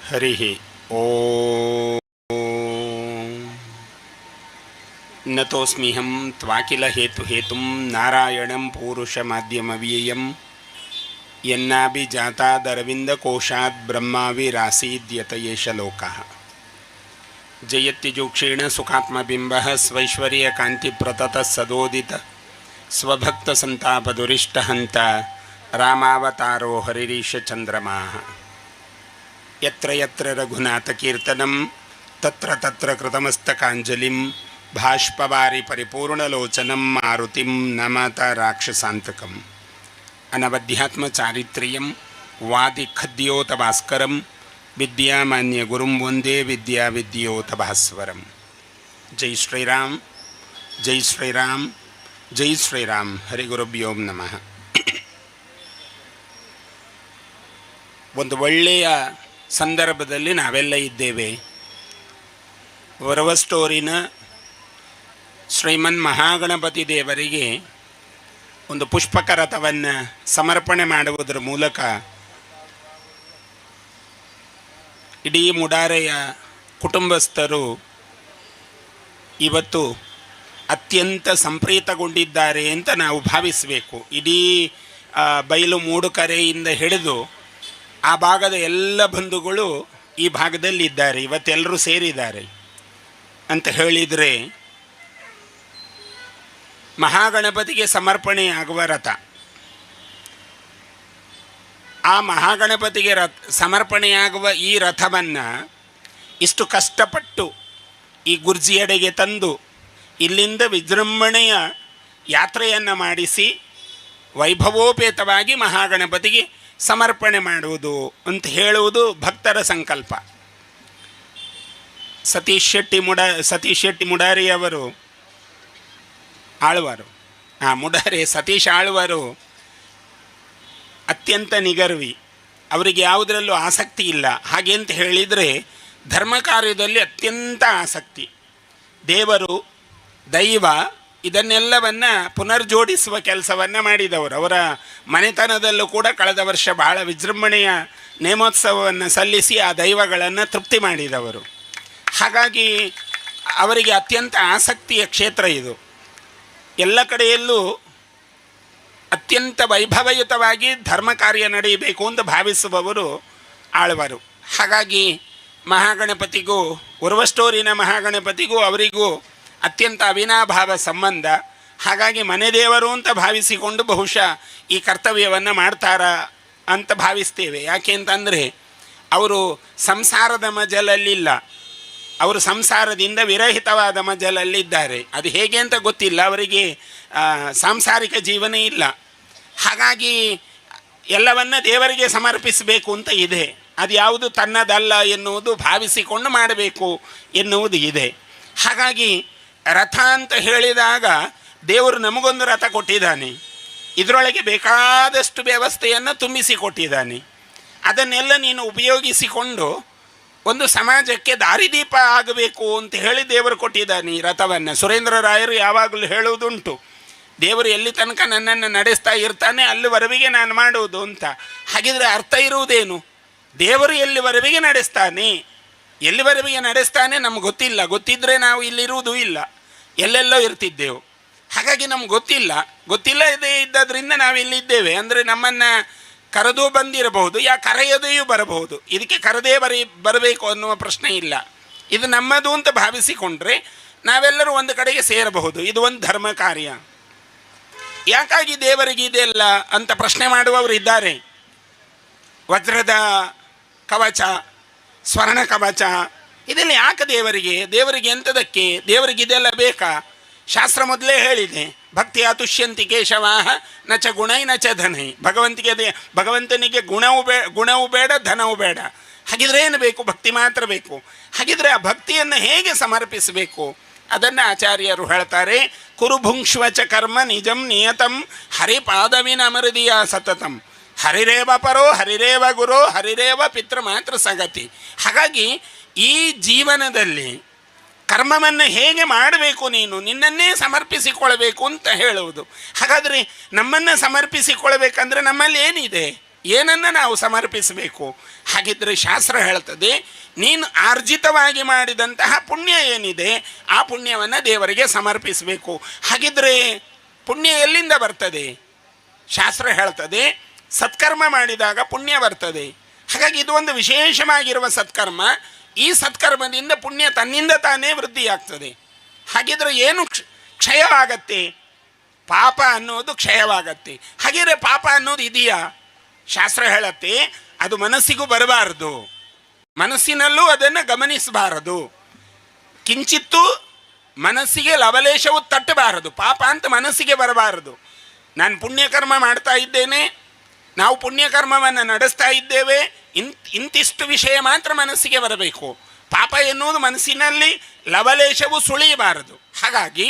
ಹರಿ ಓಂ. ನತೋಸ್ಮಿಹಂ ತ್ವಾಕಿಲ ಹೇತು ಹೇತುಂ ನಾರಾಯಣಂ ಪೂರುಷಮಾಧ್ಯಮವ್ಯಯಂ ಯನ್ನಾಭಿಜಾತಾದರವಿಂದಕೋಶಾತ್ ಬ್ರಹ್ಮಾವಿರಾಸೀದ್ಯತ ಏಷ ಲೋಕಃ. ಜಯತ್ಯಜೋಕ್ಷೇಣ ಸುಖಾತ್ಮಬಿಂಬಃ ಸ್ವೈಶ್ವರ್ಯಕಾಂತಿಪ್ರತತಃ ಸದೋದಿತ ಸ್ವಭಕ್ತಸಂತಾಪದುರಿಷ್ಟಹಂತ ರಾಮಾವತಾರೋ ಹರಿರೀಶ ಚಂದ್ರಮಾಃ. ಯತ್ರ ಯತ್ರ ರಘುನಾಥಕೀರ್ತನಂ ತತ್ರ ತತ್ರ ಕೃತಮಸ್ತಕಾಂಜಲಿಂ ಭಾಷ್ಪವಾರಿ ಪರಿಪೂರ್ಣಲೋಚನಂ ಮಾರುತಿಂ ನಮತ ರಾಕ್ಷಸಾಂತಕಂ. ಅನವಧ್ಯಾತ್ಮಚಾರಿತ್ರ್ಯಂ ವಾದಿಖದ್ಯೋತಭಾಸ್ಕರಂ ವಿದ್ಯಾಮಾನ್ಯ ಗುರುಂ ವಂದೇ ವಿದ್ಯಾವಿದ್ಯೋತಭಾಸ್ವರಂ. ಜೈ ಶ್ರೀರಾಮ್, ಜೈ ಶ್ರೀರಾಮ್, ಜೈ ಶ್ರೀರಾಮ್. ಹರಿಗುರುಭ್ಯೋಂ ನಮಃ. ಒಂದು ಒಳ್ಳೆಯ ಸಂದರ್ಭದಲ್ಲಿ ನಾವೆಲ್ಲ ಇದ್ದೇವೆ. ವರವಸ್ಟೋರಿನ ಶ್ರೀಮನ್ ಮಹಾಗಣಪತಿ ದೇವರಿಗೆ ಒಂದು ಪುಷ್ಪಕ ರಥವನ್ನು ಸಮರ್ಪಣೆ ಮಾಡುವುದರ ಮೂಲಕ ಇಡೀ ಮುಡಾರೆಯ ಕುಟುಂಬಸ್ಥರು ಇವತ್ತು ಅತ್ಯಂತ ಸಂಪ್ರೀತಗೊಂಡಿದ್ದಾರೆ ಅಂತ ನಾವು ಭಾವಿಸಬೇಕು. ಇಡೀ ಬಯಲು ಮೂಡುಕರೆಯಿಂದ ಹಿಡಿದು ಆ ಭಾಗದ ಎಲ್ಲ ಬಂಧುಗಳು ಈ ಭಾಗದಲ್ಲಿ ಇದ್ದಾರೆ, ಇವತ್ತೆಲ್ಲರೂ ಸೇರಿದ್ದಾರೆ ಅಂತ ಹೇಳಿದರೆ, ಮಹಾಗಣಪತಿಗೆ ಸಮರ್ಪಣೆಯಾಗುವ ರಥ, ಆ ಮಹಾಗಣಪತಿಗೆ ಸಮರ್ಪಣೆಯಾಗುವ ಈ ರಥವನ್ನು ಇಷ್ಟು ಕಷ್ಟಪಟ್ಟು ಈ ಗುರ್ಜಿಯಡೆಗೆ ತಂದು ಇಲ್ಲಿಂದ ವಿಜೃಂಭಣೆಯ ಯಾತ್ರೆಯನ್ನು ಮಾಡಿಸಿ ವೈಭವೋಪೇತವಾಗಿ ಮಹಾಗಣಪತಿಗೆ ಸಮರ್ಪಣೆ ಮಾಡುವುದು ಅಂತ ಹೇಳುವುದು ಭಕ್ತರ ಸಂಕಲ್ಪ. ಸತೀಶ್ ಶೆಟ್ಟಿ ಮುಡಾರಿಯವರು ಆಳ್ವರು, ಮುಡಾರಿ ಸತೀಶ್ ಆಳ್ವರು ಅತ್ಯಂತ ನಿಗರ್ವಿ, ಅವರಿಗೆ ಯಾವುದರಲ್ಲೂ ಆಸಕ್ತಿ ಇಲ್ಲ. ಹಾಗೆ ಅಂತ ಹೇಳಿದರೆ ಧರ್ಮ ಕಾರ್ಯದಲ್ಲಿ ಅತ್ಯಂತ ಆಸಕ್ತಿ. ದೇವರು, ದೈವ ಇದನ್ನೆಲ್ಲವನ್ನು ಪುನರ್ಜೋಡಿಸುವ ಕೆಲಸವನ್ನು ಮಾಡಿದವರು. ಅವರ ಮನೆತನದಲ್ಲೂ ಕೂಡ ಕಳೆದ ವರ್ಷ ಬಹಳ ವಿಜೃಂಭಣೆಯ ನೇಮೋತ್ಸವವನ್ನು ಸಲ್ಲಿಸಿ ಆ ದೈವಗಳನ್ನು ತೃಪ್ತಿ ಮಾಡಿದವರು. ಹಾಗಾಗಿ ಅವರಿಗೆ ಅತ್ಯಂತ ಆಸಕ್ತಿಯ ಕ್ಷೇತ್ರ ಇದು. ಎಲ್ಲ ಕಡೆಯಲ್ಲೂ ಅತ್ಯಂತ ವೈಭವಯುತವಾಗಿ ಧರ್ಮ ಕಾರ್ಯ ನಡೆಯಬೇಕು ಅಂತ ಭಾವಿಸುವವರು ಆಳ್ವರು. ಹಾಗಾಗಿ ಮಹಾಗಣಪತಿಗೂ, ಉರ್ವಸ್ಟೋರಿನ ಮಹಾಗಣಪತಿಗೂ ಅವರಿಗೂ ಅತ್ಯಂತ ಅವಿನಾಭಾವ ಸಂಬಂಧ. ಹಾಗಾಗಿ ಮನೆ ದೇವರು ಅಂತ ಭಾವಿಸಿಕೊಂಡು ಬಹುಶಃ ಈ ಕರ್ತವ್ಯವನ್ನು ಮಾಡ್ತಾರ ಅಂತ ಭಾವಿಸ್ತೇವೆ. ಯಾಕೆ ಅಂತಂದರೆ ಅವರು ಸಂಸಾರದ ಮಜಲಲ್ಲಿಲ್ಲ, ಅವರು ಸಂಸಾರದಿಂದ ವಿರಹಿತವಾದ ಮಜಲಲ್ಲಿದ್ದಾರೆ. ಅದು ಹೇಗೆ ಅಂತ ಗೊತ್ತಿಲ್ಲ ಅವರಿಗೆ, ಸಾಂಸಾರಿಕ ಜೀವನ ಇಲ್ಲ. ಹಾಗಾಗಿ ಎಲ್ಲವನ್ನ ದೇವರಿಗೆ ಸಮರ್ಪಿಸಬೇಕು ಅಂತ ಇದೆ. ಅದು ಯಾವುದು ತನ್ನದಲ್ಲ ಎನ್ನುವುದು ಭಾವಿಸಿಕೊಂಡು ಮಾಡಬೇಕು ಎನ್ನುವುದು ಇದೆ. ಹಾಗಾಗಿ ರಥ ಅಂತ ಹೇಳಿದಾಗ ದೇವರು ನಮಗೊಂದು ರಥ ಕೊಟ್ಟಿದ್ದಾನೆ, ಇದರೊಳಗೆ ಬೇಕಾದಷ್ಟು ವ್ಯವಸ್ಥೆಯನ್ನು ತುಂಬಿಸಿ ಕೊಟ್ಟಿದ್ದಾನೆ. ಅದನ್ನೆಲ್ಲ ನೀನು ಉಪಯೋಗಿಸಿಕೊಂಡು ಒಂದು ಸಮಾಜಕ್ಕೆ ದಾರಿದೀಪ ಆಗಬೇಕು ಅಂತ ಹೇಳಿ ದೇವರು ಕೊಟ್ಟಿದ್ದಾನೆ ಈ ರಥವನ್ನು. ಸುರೇಂದ್ರ ರಾಯರು ಯಾವಾಗಲೂ ಹೇಳುವುದುಂಟು, ದೇವರು ಎಲ್ಲಿ ತನಕ ನನ್ನನ್ನು ನಡೆಸ್ತಾ ಇರ್ತಾನೆ ಅಲ್ಲಿವರೆಗೆ ನಾನು ಮಾಡುವುದು ಅಂತ. ಹಾಗಿದ್ರೆ ಅರ್ಥ ಇರುವುದೇನು? ದೇವರು ಎಲ್ಲಿವರೆಗೆ ನಡೆಸ್ತಾನೆ, ಎಲ್ಲಿವರೆಗೆ ನಡೆಸ್ತಾನೆ ನಮ್ಗೆ ಗೊತ್ತಿಲ್ಲ. ಗೊತ್ತಿದ್ದರೆ ನಾವು ಇಲ್ಲಿರುವುದೂ ಇಲ್ಲ, ಎಲ್ಲೆಲ್ಲೋ ಇರ್ತಿದ್ದೆವು. ಹಾಗಾಗಿ ನಮ್ಗೆ ಗೊತ್ತಿಲ್ಲ, ಗೊತ್ತಿಲ್ಲದೇ ಇದ್ದದ್ರಿಂದ ನಾವಿಲ್ಲಿದ್ದೇವೆ. ಅಂದರೆ ನಮ್ಮನ್ನು ಕರೆದೂ ಬಂದಿರಬಹುದು, ಯಾ ಕರೆಯದೆಯೂ ಬರಬಹುದು. ಇದಕ್ಕೆ ಕರೆದೇ ಬರಬೇಕು ಅನ್ನುವ ಪ್ರಶ್ನೆ ಇಲ್ಲ. ಇದು ನಮ್ಮದು ಅಂತ ಭಾವಿಸಿಕೊಂಡ್ರೆ ನಾವೆಲ್ಲರೂ ಒಂದು ಕಡೆಗೆ ಸೇರಬಹುದು. ಇದು ಒಂದು ಧರ್ಮ ಕಾರ್ಯ. ಯಾಕಾಗಿ ದೇವರಿಗೆ ಇದೆಲ್ಲ ಅಂತ ಪ್ರಶ್ನೆ ಮಾಡುವವರು ಇದ್ದಾರೆ. ವಜ್ರದ ಕವಚ, ಸ್ವರ್ಣ ಕವಚ ಇದೆಲ್ಲ ಯಾಕೆ ದೇವರಿಗೆ? ದೇವರಿಗೆ ಎಂಥದಕ್ಕೆ? ದೇವರಿಗೆ ಇದೆಲ್ಲ ಬೇಕಾ? ಶಾಸ್ತ್ರ ಮೊದಲೇ ಹೇಳಿದೆ, ಭಕ್ತಿಯ ತುಷ್ಯಂತಿ ಕೇಶವಾಹ ನ ಚ ಗುಣೈ ನ ಚ ಧನೈ. ಭಗವಂತನಿಗೆ ಗುಣವೂ ಬೇಡ, ಧನವೂ ಬೇಡ. ಹಾಗಿದ್ರೆ ಏನು ಬೇಕು? ಭಕ್ತಿ ಮಾತ್ರ ಬೇಕು. ಹಾಗಿದ್ರೆ ಆ ಭಕ್ತಿಯನ್ನು ಹೇಗೆ ಸಮರ್ಪಿಸಬೇಕು? ಅದನ್ನು ಆಚಾರ್ಯರು ಹೇಳ್ತಾರೆ, ಕುರುಭುಂಕ್ಷ್ವ ಚ ಕರ್ಮ ನಿಜಂ ನಿಯತಂ ಹರಿಪಾದವಿನ ಅಮೃದಿಯ ಸತತಂ ಹರಿರೇವ ಪರೋ ಹರಿರೇವ ಗುರೋ ಹರಿರೇವ ಪಿತೃಮಾತೃ ಸಗತಿ. ಹಾಗಾಗಿ ಈ ಜೀವನದಲ್ಲಿ ಕರ್ಮವನ್ನು ಹೇಗೆ ಮಾಡಬೇಕು, ನೀನು ನಿನ್ನನ್ನೇ ಸಮರ್ಪಿಸಿಕೊಳ್ಳಬೇಕು ಅಂತ ಹೇಳುವುದು. ಹಾಗಾದರೆ ನಮ್ಮನ್ನು ಸಮರ್ಪಿಸಿಕೊಳ್ಳಬೇಕಂದ್ರೆ ನಮ್ಮಲ್ಲಿ ಏನಿದೆ, ಏನನ್ನು ನಾವು ಸಮರ್ಪಿಸಬೇಕು? ಹಾಗಿದ್ದರೆ ಶಾಸ್ತ್ರ ಹೇಳ್ತದೆ, ನೀನು ಆರ್ಜಿತವಾಗಿ ಮಾಡಿದಂತಹ ಪುಣ್ಯ ಏನಿದೆ ಆ ಪುಣ್ಯವನ್ನು ದೇವರಿಗೆ ಸಮರ್ಪಿಸಬೇಕು. ಹಾಗಿದ್ದರೆ ಪುಣ್ಯ ಎಲ್ಲಿಂದ ಬರ್ತದೆ? ಶಾಸ್ತ್ರ ಹೇಳ್ತದೆ, ಸತ್ಕರ್ಮ ಮಾಡಿದಾಗ ಪುಣ್ಯ ಬರ್ತದೆ. ಹಾಗಾಗಿ ಇದು ಒಂದು ವಿಶೇಷವಾಗಿರುವ ಸತ್ಕರ್ಮ. ಈ ಸತ್ಕರ್ಮದಿಂದ ಪುಣ್ಯ ತನ್ನಿಂದ ತಾನೇ ವೃದ್ಧಿಯಾಗ್ತದೆ. ಹಾಗಿದ್ರೆ ಏನು ಕ್ಷಯವಾಗತ್ತೆ? ಪಾಪ ಅನ್ನೋದು ಕ್ಷಯವಾಗತ್ತೆ. ಹಾಗಿದ್ರೆ ಪಾಪ ಅನ್ನೋದು ಇದೆಯಾ? ಶಾಸ್ತ್ರ ಹೇಳತ್ತೆ, ಅದು ಮನಸ್ಸಿಗೂ ಬರಬಾರದು, ಮನಸ್ಸಿನಲ್ಲೂ ಅದನ್ನು ಗಮನಿಸಬಾರದು, ಕಿಂಚಿತ್ತೂ ಮನಸ್ಸಿಗೆ ಲವಲೇಶವು ತಟ್ಟಬಾರದು, ಪಾಪ ಅಂತ ಮನಸ್ಸಿಗೆ ಬರಬಾರದು. ನಾನು ಪುಣ್ಯಕರ್ಮ ಮಾಡ್ತಾ ಇದ್ದೇನೆ, ನಾವು ಪುಣ್ಯಕರ್ಮವನ್ನು ನಡೆಸ್ತಾ ಇದ್ದೇವೆ, ಇಂತಿಷ್ಟು ವಿಷಯ ಮಾತ್ರ ಮನಸ್ಸಿಗೆ ಬರಬೇಕು. ಪಾಪ ಎನ್ನುವುದು ಮನಸ್ಸಿನಲ್ಲಿ ಲವಲೇಶವು ಸುಳಿಯಬಾರದು. ಹಾಗಾಗಿ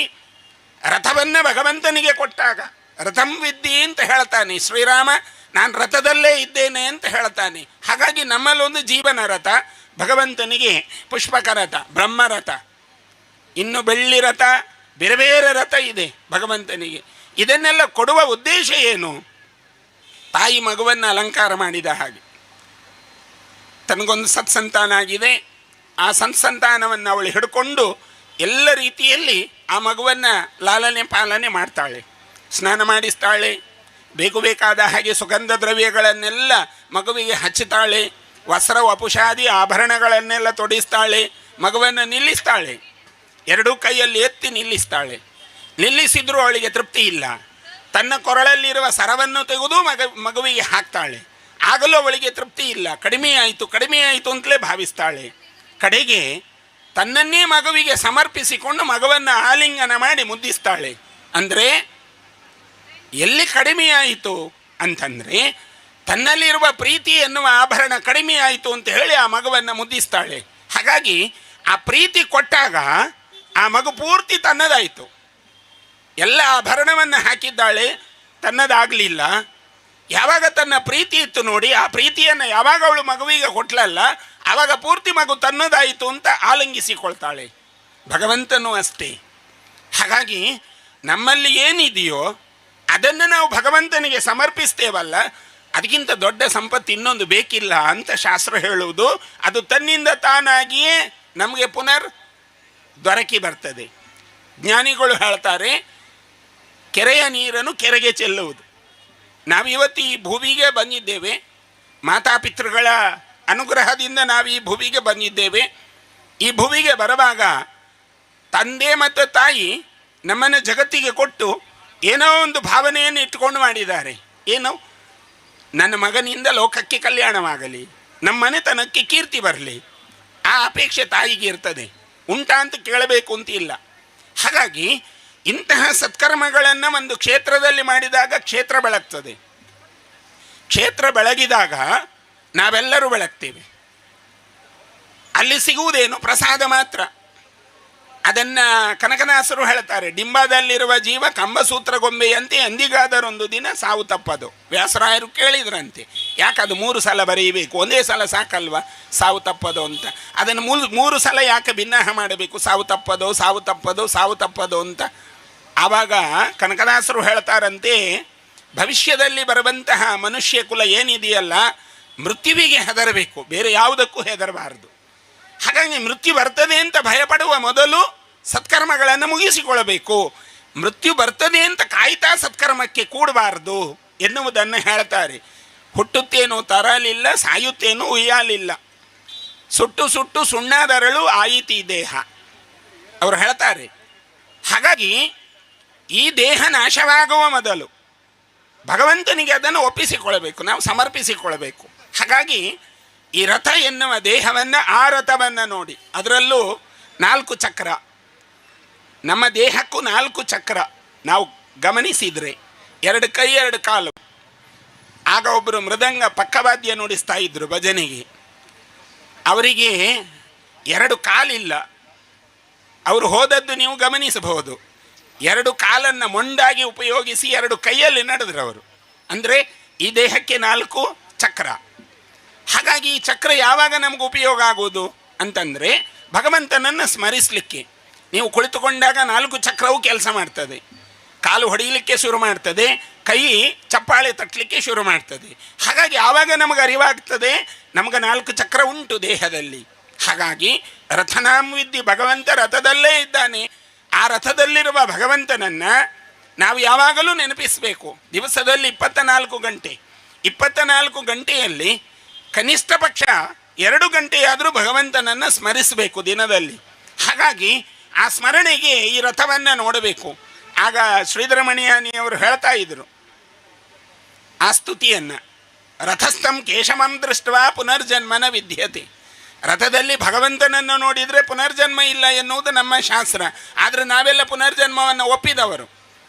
ರಥವನ್ನು ಭಗವಂತನಿಗೆ ಕೊಟ್ಟಾಗ ರಥಂ ವಿದ್ದಿ ಅಂತ ಹೇಳ್ತಾನೆ ಶ್ರೀರಾಮ, ನಾನು ರಥದಲ್ಲೇ ಇದ್ದೇನೆ ಅಂತ ಹೇಳ್ತಾನೆ. ಹಾಗಾಗಿ ನಮ್ಮಲ್ಲೊಂದು ಜೀವನ ರಥ, ಭಗವಂತನಿಗೆ ಪುಷ್ಪಕ ರಥ, ಬ್ರಹ್ಮರಥ, ಇನ್ನು ಬೆಳ್ಳಿ ರಥ, ಬೇರೆ ಬೇರೆ ರಥ ಇದೆ ಭಗವಂತನಿಗೆ. ಇದನ್ನೆಲ್ಲ ಕೊಡುವ ಉದ್ದೇಶ ಏನು? ತಾಯಿ ಮಗುವನ್ನು ಅಲಂಕಾರ ಮಾಡಿದ ಹಾಗೆ ತನಗೊಂದು ಸತ್ಸಂತಾನ ಆಗಿದೆ, ಆ ಸತ್ಸಂತಾನವನ್ನು ಅವಳು ಹಿಡ್ಕೊಂಡು ಎಲ್ಲ ರೀತಿಯಲ್ಲಿ ಆ ಮಗುವನ್ನು ಲಾಲನೆ ಪಾಲನೆ ಮಾಡ್ತಾಳೆ, ಸ್ನಾನ ಮಾಡಿಸ್ತಾಳೆ, ಬೇಕು ಬೇಕಾದ ಹಾಗೆ ಸುಗಂಧ ದ್ರವ್ಯಗಳನ್ನೆಲ್ಲ ಮಗುವಿಗೆ ಹಚ್ಚುತ್ತಾಳೆ, ವಸ್ತ್ರ ವಪುಷಾದಿ ಆಭರಣಗಳನ್ನೆಲ್ಲ ತೊಡಿಸ್ತಾಳೆ, ಮಗುವನ್ನು ನಿಲ್ಲಿಸ್ತಾಳೆ, ಎರಡೂ ಕೈಯಲ್ಲಿ ಎತ್ತಿ ನಿಲ್ಲಿಸ್ತಾಳೆ. ನಿಲ್ಲಿಸಿದರೂ ಅವಳಿಗೆ ತೃಪ್ತಿ ಇಲ್ಲ. ತನ್ನ ಕೊರಳಲ್ಲಿರುವ ಸರವನ್ನು ತೆಗೆದು ಮಗುವಿಗೆ ಹಾಕ್ತಾಳೆ. ಆಗಲೂ ಅವಳಿಗೆ ತೃಪ್ತಿ ಇಲ್ಲ. ಕಡಿಮೆ ಆಯಿತು ಕಡಿಮೆ ಆಯಿತು ಅಂತಲೇ ಭಾವಿಸ್ತಾಳೆ. ಕಡೆಗೆ ತನ್ನನ್ನೇ ಮಗುವಿಗೆ ಸಮರ್ಪಿಸಿಕೊಂಡು ಮಗುವನ್ನು ಆಲಿಂಗನ ಮಾಡಿ ಮುದ್ದಿಸ್ತಾಳೆ. ಅಂದರೆ ಎಲ್ಲಿ ಕಡಿಮೆ ಆಯಿತು ಅಂತಂದರೆ ತನ್ನಲ್ಲಿರುವ ಪ್ರೀತಿ ಎನ್ನುವ ಆಭರಣ ಕಡಿಮೆ ಆಯಿತು ಅಂತ ಹೇಳಿ ಆ ಮಗುವನ್ನು ಮುದ್ದಿಸ್ತಾಳೆ. ಹಾಗಾಗಿ ಆ ಪ್ರೀತಿ ಕೊಟ್ಟಾಗ ಆ ಮಗು ಪೂರ್ತಿ ತನ್ನದಾಯಿತು. ಎಲ್ಲ ಆಭರಣವನ್ನು ಹಾಕಿದ್ದಾಳೆ, ತನ್ನದಾಗಲಿಲ್ಲ. ಯಾವಾಗ ತನ್ನ ಪ್ರೀತಿ ಇತ್ತು ನೋಡಿ, ಆ ಪ್ರೀತಿಯನ್ನು ಯಾವಾಗ ಅವಳು ಮಗುವಿಗೆ ಕೊಟ್ಟಲಲ್ಲ, ಆವಾಗ ಪೂರ್ತಿ ಮಗು ತನ್ನದಾಯಿತು ಅಂತ ಆಲಿಂಗಿಸಿಕೊಳ್ತಾಳೆ. ಭಗವಂತನೂ ಅಷ್ಟೇ. ಹಾಗಾಗಿ ನಮ್ಮಲ್ಲಿ ಏನಿದೆಯೋ ಅದನ್ನು ನಾವು ಭಗವಂತನಿಗೆ ಸಮರ್ಪಿಸ್ತೇವಲ್ಲ, ಅದಕ್ಕಿಂತ ದೊಡ್ಡ ಸಂಪತ್ತು ಇನ್ನೊಂದು ಬೇಕಿಲ್ಲ ಅಂತ ಶಾಸ್ತ್ರ ಹೇಳುವುದು. ಅದು ತನ್ನಿಂದ ತಾನಾಗಿಯೇ ನಮಗೆ ಪುನರ್ ದೊರಕಿ ಬರ್ತದೆ. ಜ್ಞಾನಿಗಳು ಹೇಳ್ತಾರೆ, ಕೆರೆಯ ನೀರನ್ನು ಕೆರೆಗೆ ಚೆಲ್ಲುವುದು. ನಾವಿವತ್ತು ಈ ಭೂಮಿಗೆ ಬಂದಿದ್ದೇವೆ, ಮಾತಾಪಿತೃಗಳ ಅನುಗ್ರಹದಿಂದ ನಾವು ಈ ಭೂಮಿಗೆ ಬಂದಿದ್ದೇವೆ. ಈ ಭೂಮಿಗೆ ಬರುವಾಗ ತಂದೆ ಮತ್ತು ತಾಯಿ ನಮ್ಮನ್ನು ಜಗತ್ತಿಗೆ ಕೊಟ್ಟು ಏನೋ ಒಂದು ಭಾವನೆಯನ್ನು ಇಟ್ಟುಕೊಂಡು ಮಾಡಿದ್ದಾರೆ. ಏನು, ನನ್ನ ಮಗನಿಂದ ಲೋಕಕ್ಕೆ ಕಲ್ಯಾಣವಾಗಲಿ, ನಮ್ಮ ಮನೆತನಕ್ಕೆ ಕೀರ್ತಿ ಬರಲಿ, ಆ ಅಪೇಕ್ಷೆ ತಾಯಿಗೆ ಇರ್ತದೆ. ಉಂಟಾ ಅಂತ ಕೇಳಬೇಕು ಅಂತ ಇಲ್ಲ. ಹಾಗಾಗಿ ಇಂತಹ ಸತ್ಕರ್ಮಗಳನ್ನು ಒಂದು ಕ್ಷೇತ್ರದಲ್ಲಿ ಮಾಡಿದಾಗ ಕ್ಷೇತ್ರ ಬೆಳಗ್ತದೆ. ಕ್ಷೇತ್ರ ಬೆಳಗಿದಾಗ ನಾವೆಲ್ಲರೂ ಬೆಳಗ್ತೇವೆ. ಅಲ್ಲಿ ಸಿಗುವುದೇನು? ಪ್ರಸಾದ ಮಾತ್ರ. ಅದನ್ನು ಕನಕದಾಸರು ಹೇಳ್ತಾರೆ, ಡಿಂಬದಲ್ಲಿರುವ ಜೀವ ಕಂಬಸೂತ್ರ ಗೊಂಬೆಯಂತೆ ಎಂದಿಗಾದರೊಂದು ದಿನ ಸಾವು ತಪ್ಪದು. ವ್ಯಾಸರಾಯರು ಕೇಳಿದ್ರಂತೆ, ಯಾಕೆ ಅದು 3 ಸಲ ಬರೆಯಬೇಕು, ಒಂದೇ ಸಲ ಸಾಕಲ್ವಾ ಸಾವು ತಪ್ಪದು ಅಂತ? ಅದನ್ನು 3 ಸಲ ಯಾಕೆ ಭಿನ್ನಾಹ ಮಾಡಬೇಕು, ಸಾವು ತಪ್ಪದು ಸಾವು ತಪ್ಪದು ಸಾವು ತಪ್ಪದು ಅಂತ? ಆವಾಗ ಕನಕದಾಸರು ಹೇಳ್ತಾರಂತೆ, ಭವಿಷ್ಯದಲ್ಲಿ ಬರುವಂತಹ ಮನುಷ್ಯ ಕುಲ ಏನಿದೆಯಲ್ಲ, ಮೃತ್ಯುವಿಗೆ ಹೆದರಬೇಕು, ಬೇರೆ ಯಾವುದಕ್ಕೂ ಹೆದರಬಾರದು. ಹಾಗಾಗಿ ಮೃತ್ಯು ಬರ್ತದೆ ಅಂತ ಭಯಪಡುವ ಮೊದಲು ಸತ್ಕರ್ಮಗಳನ್ನು ಮುಗಿಸಿಕೊಳ್ಳಬೇಕು. ಮೃತ್ಯು ಬರ್ತದೆ ಅಂತ ಕಾಯ್ತಾ ಸತ್ಕರ್ಮಕ್ಕೆ ಕೂಡಬಾರದು ಎನ್ನುವುದನ್ನು ಹೇಳ್ತಾರೆ. ಹುಟ್ಟುತ್ತೇನೋ ತರಲಿಲ್ಲ, ಸಾಯುತ್ತೇನೋ ಉಯ್ಯಾಲಿಲ್ಲ, ಸುಟ್ಟು ಸುಟ್ಟು ಸುಣ್ಣದರಳು ಆಯಿತಿ ದೇಹ, ಅವರು ಹೇಳ್ತಾರೆ. ಹಾಗಾಗಿ ಈ ದೇಹ ನಾಶವಾಗುವ ಮೊದಲು ಭಗವಂತನಿಗೆ ಅದನ್ನು ಒಪ್ಪಿಸಿಕೊಳ್ಳಬೇಕು, ನಾವು ಸಮರ್ಪಿಸಿಕೊಳ್ಳಬೇಕು. ಹಾಗಾಗಿ ಈ ರಥ ಎನ್ನುವ ದೇಹವನ್ನು, ಆ ರಥವನ್ನು ನೋಡಿ, ಅದರಲ್ಲೂ 4 ಚಕ್ರ, ನಮ್ಮ ದೇಹಕ್ಕೂ 4 ಚಕ್ರ ನಾವು ಗಮನಿಸಿದರೆ, 2 ಕೈ 2 ಕಾಲು. ಆಗ ಒಬ್ಬರು ಮೃದಂಗ ಪಕ್ಕವಾದ್ಯ ನುಡಿಸ್ತಾ ಇದ್ದರು ಭಜನೆಗೆ. ಅವರಿಗೆ 2 ಕಾಲಿಲ್ಲ. ಅವರು ಹೋದದ್ದು ನೀವು ಗಮನಿಸಬಹುದು. 2 ಕಾಲನ್ನು ಮೊಂಡಾಗಿ ಉಪಯೋಗಿಸಿ 2 ಕೈಯಲ್ಲಿ ನಡೆದ್ರು ಅವರು. ಅಂದರೆ ಈ ದೇಹಕ್ಕೆ 4 ಚಕ್ರ. ಹಾಗಾಗಿ ಈ ಚಕ್ರ ಯಾವಾಗ ನಮ್ಗೆ ಉಪಯೋಗ ಆಗುವುದು ಅಂತಂದರೆ ಭಗವಂತನನ್ನು ಸ್ಮರಿಸಲಿಕ್ಕೆ. ನೀವು ಕುಳಿತುಕೊಂಡಾಗ 4 ಚಕ್ರವೂ ಕೆಲಸ ಮಾಡ್ತದೆ. ಕಾಲು ಹೊಡೆಯಲಿಕ್ಕೆ ಶುರು ಮಾಡ್ತದೆ, ಕೈ ಚಪ್ಪಾಳೆ ತಟ್ಟಲಿಕ್ಕೆ ಶುರು ಮಾಡ್ತದೆ. ಹಾಗಾಗಿ ಆವಾಗ ನಮಗೆ ಅರಿವಾಗ್ತದೆ, ನಮಗೆ 4 ಚಕ್ರ ಉಂಟು ದೇಹದಲ್ಲಿ. ಹಾಗಾಗಿ ರಥನಾಂ ವಿದ್ಧಿ, ಭಗವಂತ ರಥದಲ್ಲೇ ಇದ್ದಾನೆ. ಆ ರಥದಲ್ಲಿರುವ ಭಗವಂತನನ್ನು ನಾವು ಯಾವಾಗಲೂ ನೆನಪಿಸಬೇಕು. ದಿವಸದಲ್ಲಿ 24 ಗಂಟೆ, 24 ಗಂಟೆಯಲ್ಲಿ ಕನಿಷ್ಠ ಪಕ್ಷ 2 ಗಂಟೆಯಾದರೂ ಭಗವಂತನನ್ನು ಸ್ಮರಿಸಬೇಕು ದಿನದಲ್ಲಿ. ಹಾಗಾಗಿ ಆ ಸ್ಮರಣೆಗೆ ಈ ರಥವನ್ನು ನೋಡಬೇಕು. ಆಗ ಶ್ರೀಧರಮಣಿಯಾನಿಯವರು ಹೇಳ್ತಾ ಇದ್ದರು ಆ ಸ್ತುತಿಯನ್ನು, ರಥಸ್ಥಂ ಕೇಶವಂ ದೃಷ್ಟ್ವಾ ಪುನರ್ಜನ್ಮನ ವಿದ್ಯತೆ. ರಥದಲ್ಲಿ ಭಗವಂತನನ್ನು ನೋಡಿದರೆ ಪುನರ್ಜನ್ಮ ಇಲ್ಲ ಎನ್ನುವುದು ನಮ್ಮ ಶಾಸ್ತ್ರ. ಆದರೆ ನಾವೆಲ್ಲ ಪುನರ್ಜನ್ಮವನ್ನು ಒಪ್ಪಿದವರು,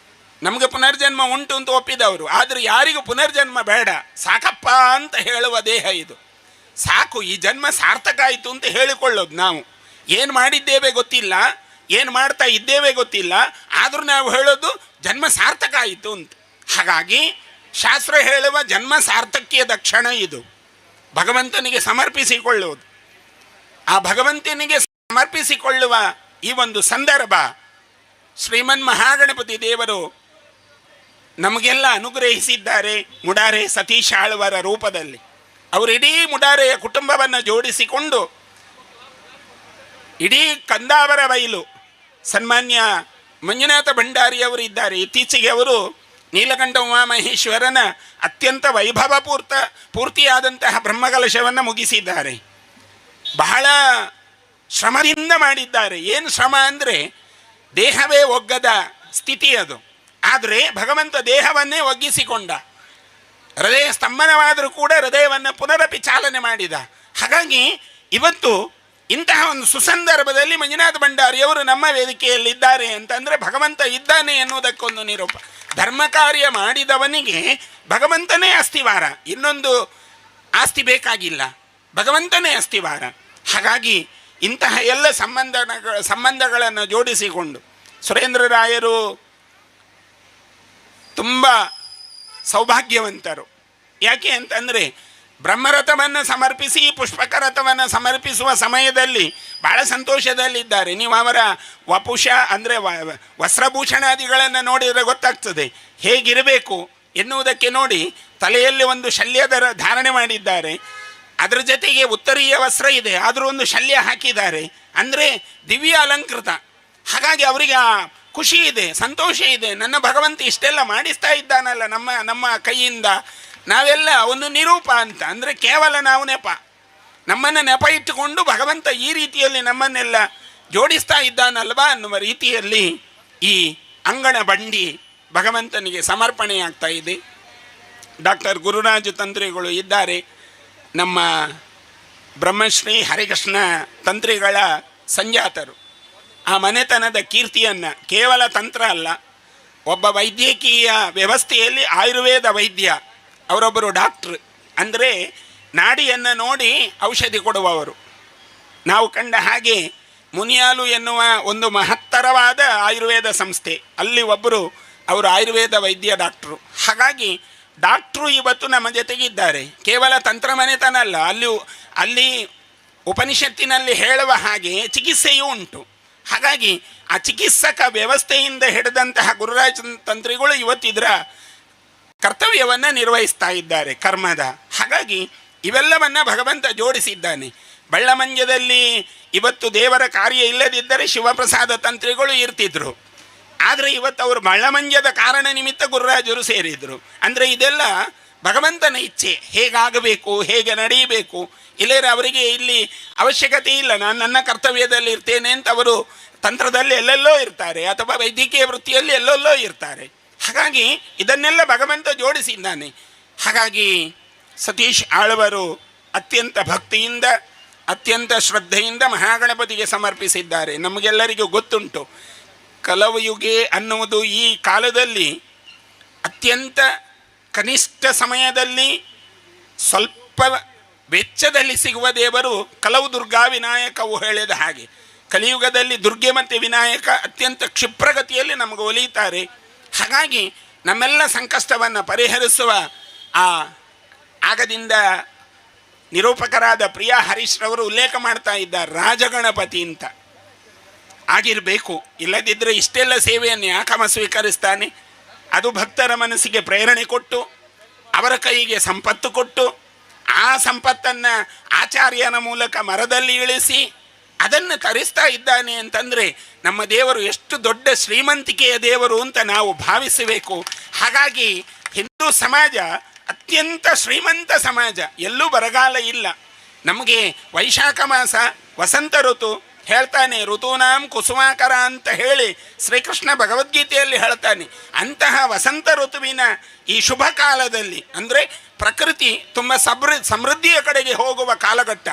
ನಮಗೆ ಪುನರ್ಜನ್ಮ ಉಂಟು ಅಂತ ಒಪ್ಪಿದವರು. ಆದರೆ ಯಾರಿಗೂ ಪುನರ್ಜನ್ಮ ಬೇಡ, ಸಾಕಪ್ಪ ಅಂತ ಹೇಳುವ ದೇಹ ಇದು, ಸಾಕು, ಈ ಜನ್ಮ ಸಾರ್ಥಕ ಆಯಿತು ಅಂತ ಹೇಳಿಕೊಳ್ಳೋದು. ನಾವು ಏನು ಮಾಡಿದ್ದೇವೆ ಗೊತ್ತಿಲ್ಲ, ಏನು ಮಾಡ್ತಾ ಇದ್ದೇವೆ ಗೊತ್ತಿಲ್ಲ, ಆದರೂ ನಾವು ಹೇಳೋದು ಜನ್ಮ ಸಾರ್ಥಕ ಆಯಿತು ಅಂತ. ಹಾಗಾಗಿ ಶಾಸ್ತ್ರ ಹೇಳುವ ಜನ್ಮ ಸಾರ್ಥಕ್ಯದ ಕ್ಷಣ ಇದು, ಭಗವಂತನಿಗೆ ಸಮರ್ಪಿಸಿಕೊಳ್ಳುವುದು. ಆ ಭಗವಂತನಿಗೆ ಸಮರ್ಪಿಸಿಕೊಳ್ಳುವ ಈ ಒಂದು ಸಂದರ್ಭ ಶ್ರೀಮನ್ ಮಹಾಗಣಪತಿ ದೇವರು ನಮಗೆಲ್ಲ ಅನುಗ್ರಹಿಸಿದ್ದಾರೆ ಮುಡಾರೆ ಸತೀಶ್ ಆಳ್ವರ ರೂಪದಲ್ಲಿ. ಅವರು ಇಡೀ ಮುಡಾರೆಯ ಕುಟುಂಬವನ್ನು ಜೋಡಿಸಿಕೊಂಡು ಇಡೀ ಕಂದಾವರ ಬೈಲು ಸನ್ಮಾನ್ಯ ಮಂಜುನಾಥ ಭಂಡಾರಿಯವರು ಇದ್ದಾರೆ. ಇತ್ತೀಚೆಗೆ ಅವರು ನೀಲಕಂಠ ಉಮಾಮಹೇಶ್ವರನ ಅತ್ಯಂತ ವೈಭವ ಪೂರ್ತಿಯಾದಂತಹ ಬ್ರಹ್ಮಕಲಶವನ್ನು ಮುಗಿಸಿದ್ದಾರೆ. ಬಹಳ ಶ್ರಮದಿಂದ ಮಾಡಿದ್ದಾರೆ. ಏನು ಶ್ರಮ ಅಂದರೆ ದೇಹವೇ ಒಗ್ಗದ ಸ್ಥಿತಿ ಅದು. ಆದರೆ ಭಗವಂತ ದೇಹವನ್ನೇ ಒಗ್ಗಿಸಿಕೊಂಡ. ಹೃದಯ ಸ್ತಂಭನವಾದರೂ ಕೂಡ ಹೃದಯವನ್ನು ಪುನರಪಿ ಚಾಲನೆ ಮಾಡಿದ. ಹಾಗಾಗಿ ಇವತ್ತು ಇಂತಹ ಒಂದು ಸುಸಂದರ್ಭದಲ್ಲಿ ಮಂಜುನಾಥ ಭಂಡಾರಿಯವರು ನಮ್ಮ ವೇದಿಕೆಯಲ್ಲಿದ್ದಾರೆ ಅಂತಂದರೆ ಭಗವಂತ ಇದ್ದಾನೆ ಎನ್ನುವುದಕ್ಕೊಂದು ನಿರೂಪ. ಧರ್ಮ ಕಾರ್ಯ ಮಾಡಿದವನಿಗೆ ಭಗವಂತನೇ ಅಸ್ತಿವಾರ, ಇನ್ನೊಂದು ಆಸ್ತಿ ಬೇಕಾಗಿಲ್ಲ, ಭಗವಂತನೇ ಅಸ್ತಿವಾರ. ಹಾಗಾಗಿ ಇಂತಹ ಎಲ್ಲ ಸಂಬಂಧಗಳನ್ನು ಜೋಡಿಸಿಕೊಂಡು ಸುರೇಂದ್ರ ರಾಯರು ತುಂಬ ಸೌಭಾಗ್ಯವಂತರು. ಯಾಕೆ ಅಂತಂದರೆ ಬ್ರಹ್ಮರಥವನ್ನು ಸಮರ್ಪಿಸಿ ಪುಷ್ಪಕ ರಥವನ್ನು ಸಮರ್ಪಿಸುವ ಸಮಯದಲ್ಲಿ ಭಾಳ ಸಂತೋಷದಲ್ಲಿದ್ದಾರೆ. ನೀವು ಅವರ ವಪುಷ ಅಂದರೆ ವಸ್ತ್ರಭೂಷಣಾದಿಗಳನ್ನು ನೋಡಿದರೆ ಗೊತ್ತಾಗ್ತದೆ ಹೇಗಿರಬೇಕು ಎನ್ನುವುದಕ್ಕೆ. ನೋಡಿ, ತಲೆಯಲ್ಲಿ ಒಂದು ಶಲ್ಯದ ಧಾರಣೆ ಮಾಡಿದ್ದಾರೆ, ಅದರ ಜೊತೆಗೆ ಉತ್ತರೀಯ ವಸ್ತ್ರ ಇದೆ, ಆದರೂ ಒಂದು ಶಲ್ಯ ಹಾಕಿದ್ದಾರೆ. ಅಂದರೆ ದಿವ್ಯ ಅಲಂಕೃತ. ಹಾಗಾಗಿ ಅವರಿಗೆ ಆ ಖುಷಿ ಇದೆ, ಸಂತೋಷ ಇದೆ. ನನ್ನ ಭಗವಂತ ಇಷ್ಟೆಲ್ಲ ಮಾಡಿಸ್ತಾ ಇದ್ದಾನಲ್ಲ ನಮ್ಮ ನಮ್ಮ ಕೈಯಿಂದ, ನಾವೆಲ್ಲ ಒಂದು ನಿರೂಪ ಅಂತ. ಅಂದರೆ ಕೇವಲ ನಾವು ನೆಪ, ನಮ್ಮನ್ನು ನೆಪ ಇಟ್ಟುಕೊಂಡು ಭಗವಂತ ಈ ರೀತಿಯಲ್ಲಿ ನಮ್ಮನ್ನೆಲ್ಲ ಜೋಡಿಸ್ತಾ ಇದ್ದಾನಲ್ವಾ ಅನ್ನುವ ರೀತಿಯಲ್ಲಿ ಈ ಅಂಗಣ ಬಂಡಿ ಭಗವಂತನಿಗೆ ಸಮರ್ಪಣೆಯಾಗ್ತಾ ಇದೆ. ಡಾಕ್ಟರ್ ಗುರುರಾಜ ತಂತ್ರಿಗಳು ಇದ್ದಾರೆ, ನಮ್ಮ ಬ್ರಹ್ಮಶ್ರೀ ಹರಿಕೃಷ್ಣ ತಂತ್ರಿಗಳ ಸಂಜಾತರು. ಆ ಮನೆತನದ ಕೀರ್ತಿಯನ್ನು ಕೇವಲ ತಂತ್ರ ಅಲ್ಲ, ಒಬ್ಬ ವೈದ್ಯಕೀಯ ವ್ಯವಸ್ಥೆಯಲ್ಲಿ ಆಯುರ್ವೇದ ವೈದ್ಯ, ಅವರೊಬ್ಬರು ಡಾಕ್ಟ್ರು, ಅಂದರೆ ನಾಡಿಯನ್ನು ನೋಡಿ ಔಷಧಿ ಕೊಡುವವರು. ನಾವು ಕಂಡ ಹಾಗೆ ಮುನಿಯಾಲು ಎನ್ನುವ ಒಂದು ಮಹತ್ತರವಾದ ಆಯುರ್ವೇದ ಸಂಸ್ಥೆ, ಅಲ್ಲಿ ಒಬ್ಬರು ಅವರು ಆಯುರ್ವೇದ ವೈದ್ಯ ಡಾಕ್ಟ್ರು. ಹಾಗಾಗಿ ಡಾಕ್ಟ್ರು ಇವತ್ತು ನಮ್ಮ ಜೊತೆಗಿದ್ದಾರೆ. ಕೇವಲ ತಂತ್ರ ಮನೆತನ ಅಲ್ಲ, ಅಲ್ಲಿ ಉಪನಿಷತ್ತಿನಲ್ಲಿ ಹೇಳುವ ಹಾಗೆ ಚಿಕಿತ್ಸೆಯೂ ಉಂಟು. ಹಾಗಾಗಿ ಆ ಚಿಕಿತ್ಸಕ ವ್ಯವಸ್ಥೆಯಿಂದ ಹಿಡಿದಂತಹ ಗುರುರಾಜ ತಂತ್ರಿಗಳು ಇವತ್ತಿದರ ಕರ್ತವ್ಯವನ್ನು ನಿರ್ವಹಿಸ್ತಾ ಇದ್ದಾರೆ, ಕರ್ಮದ. ಹಾಗಾಗಿ ಇವೆಲ್ಲವನ್ನು ಭಗವಂತ ಜೋಡಿಸಿದ್ದಾನೆ. ಬಳ್ಳಮಂಜದಲ್ಲಿ ಇವತ್ತು ದೇವರ ಕಾರ್ಯ ಇಲ್ಲದಿದ್ದರೆ ಶಿವಪ್ರಸಾದ ತಂತ್ರಿಗಳು ಇರ್ತಿದ್ರು. ಆದರೆ ಇವತ್ತು ಅವರು ಬಳ್ಳಮಂಜದ ಕಾರಣ ನಿಮಿತ್ತ ಗುರುರಾಜರು ಸೇರಿದರು. ಅಂದರೆ ಇದೆಲ್ಲ ಭಗವಂತನ ಇಚ್ಛೆ, ಹೇಗಾಗಬೇಕು, ಹೇಗೆ ನಡೆಯಬೇಕು. ಇಲ್ಲರೆ ಅವರಿಗೆ ಇಲ್ಲಿ ಅವಶ್ಯಕತೆ ಇಲ್ಲ, ನಾನು ನನ್ನ ಕರ್ತವ್ಯದಲ್ಲಿ ಇರ್ತೇನೆ ಅಂತ ಅವರು ತಂತ್ರದಲ್ಲಿ ಎಲ್ಲೆಲ್ಲೋ ಇರ್ತಾರೆ, ಅಥವಾ ವೈದ್ಯಕೀಯ ವೃತ್ತಿಯಲ್ಲಿ ಎಲ್ಲೆಲ್ಲೋ ಇರ್ತಾರೆ. ಹಾಗಾಗಿ ಇದನ್ನೆಲ್ಲ ಭಗವಂತ ಜೋಡಿಸಿದ್ದಾನೆ. ಹಾಗಾಗಿ ಸತೀಶ್ ಆಳ್ವರು ಅತ್ಯಂತ ಭಕ್ತಿಯಿಂದ, ಅತ್ಯಂತ ಶ್ರದ್ಧೆಯಿಂದ ಮಹಾಗಣಪತಿಗೆ ಸಮರ್ಪಿಸಿದ್ದಾರೆ. ನಮಗೆಲ್ಲರಿಗೂ ಗೊತ್ತುಂಟು, ಕಲವು ಯುಗೆ ಅನ್ನುವುದು ಈ ಕಾಲದಲ್ಲಿ ಅತ್ಯಂತ ಕನಿಷ್ಠ ಸಮಯದಲ್ಲಿ ಸ್ವಲ್ಪ ವೆಚ್ಚದಲ್ಲಿ ಸಿಗುವ ದೇವರು ಕಲವು ದುರ್ಗಾ ವಿನಾಯಕವು ಹೇಳಿದ ಹಾಗೆ ಕಲಿಯುಗದಲ್ಲಿ ದುರ್ಗೆ ಮತ್ತು ವಿನಾಯಕ ಅತ್ಯಂತ ಕ್ಷಿಪ್ರಗತಿಯಲ್ಲಿ ನಮಗೆ ಒಲಿಯುತ್ತಾರೆ. ಹಾಗಾಗಿ ನಮ್ಮೆಲ್ಲ ಸಂಕಷ್ಟವನ್ನು ಪರಿಹರಿಸುವ ಆ ಆಗದಿಂದ ನಿರೂಪಕರಾದ ಪ್ರಿಯಾ ಹರೀಶ್ರವರು ಉಲ್ಲೇಖ ಮಾಡ್ತಾ ಇದ್ದಾರೆ ರಾಜಗಣಪತಿ ಅಂತ ಆಗಿರಬೇಕು. ಇಲ್ಲದಿದ್ದರೆ ಇಷ್ಟೆಲ್ಲ ಸೇವೆಯನ್ನು ಯಾಕಮ ಸ್ವೀಕರಿಸ್ತಾನೆ? ಅದು ಭಕ್ತರ ಮನಸ್ಸಿಗೆ ಪ್ರೇರಣೆ ಕೊಟ್ಟು, ಅವರ ಕೈಗೆ ಸಂಪತ್ತು ಕೊಟ್ಟು, ಆ ಸಂಪತ್ತನ್ನು ಆಚಾರ್ಯನ ಮೂಲಕ ಮರದಲ್ಲಿ ಇಳಿಸಿ ಅದನ್ನು ತರಿಸ್ತಾ ಇದ್ದಾನೆ ಅಂತಂದರೆ ನಮ್ಮ ದೇವರು ಎಷ್ಟು ದೊಡ್ಡ ಶ್ರೀಮಂತಿಕೆಯ ದೇವರು ಅಂತ ನಾವು ಭಾವಿಸಬೇಕು. ಹಾಗಾಗಿ ಹಿಂದೂ ಸಮಾಜ ಅತ್ಯಂತ ಶ್ರೀಮಂತ ಸಮಾಜ, ಎಲ್ಲೂ ಬರಗಾಲ ಇಲ್ಲ. ನಮಗೆ ವೈಶಾಖ ಮಾಸ ವಸಂತ ಋತು ಹೇಳ್ತಾನೆ, ಋತೂನಾಂ ಕುಸುಮಾಕರ ಅಂತ ಹೇಳಿ ಶ್ರೀಕೃಷ್ಣ ಭಗವದ್ಗೀತೆಯಲ್ಲಿ ಹೇಳ್ತಾನೆ. ಅಂತಹ ವಸಂತ ಋತುವಿನ ಈ ಶುಭ ಕಾಲದಲ್ಲಿ, ಅಂದರೆ ಪ್ರಕೃತಿ ತುಂಬ ಸಮೃದ್ಧಿಯ ಕಡೆಗೆ ಹೋಗುವ ಕಾಲಘಟ್ಟ,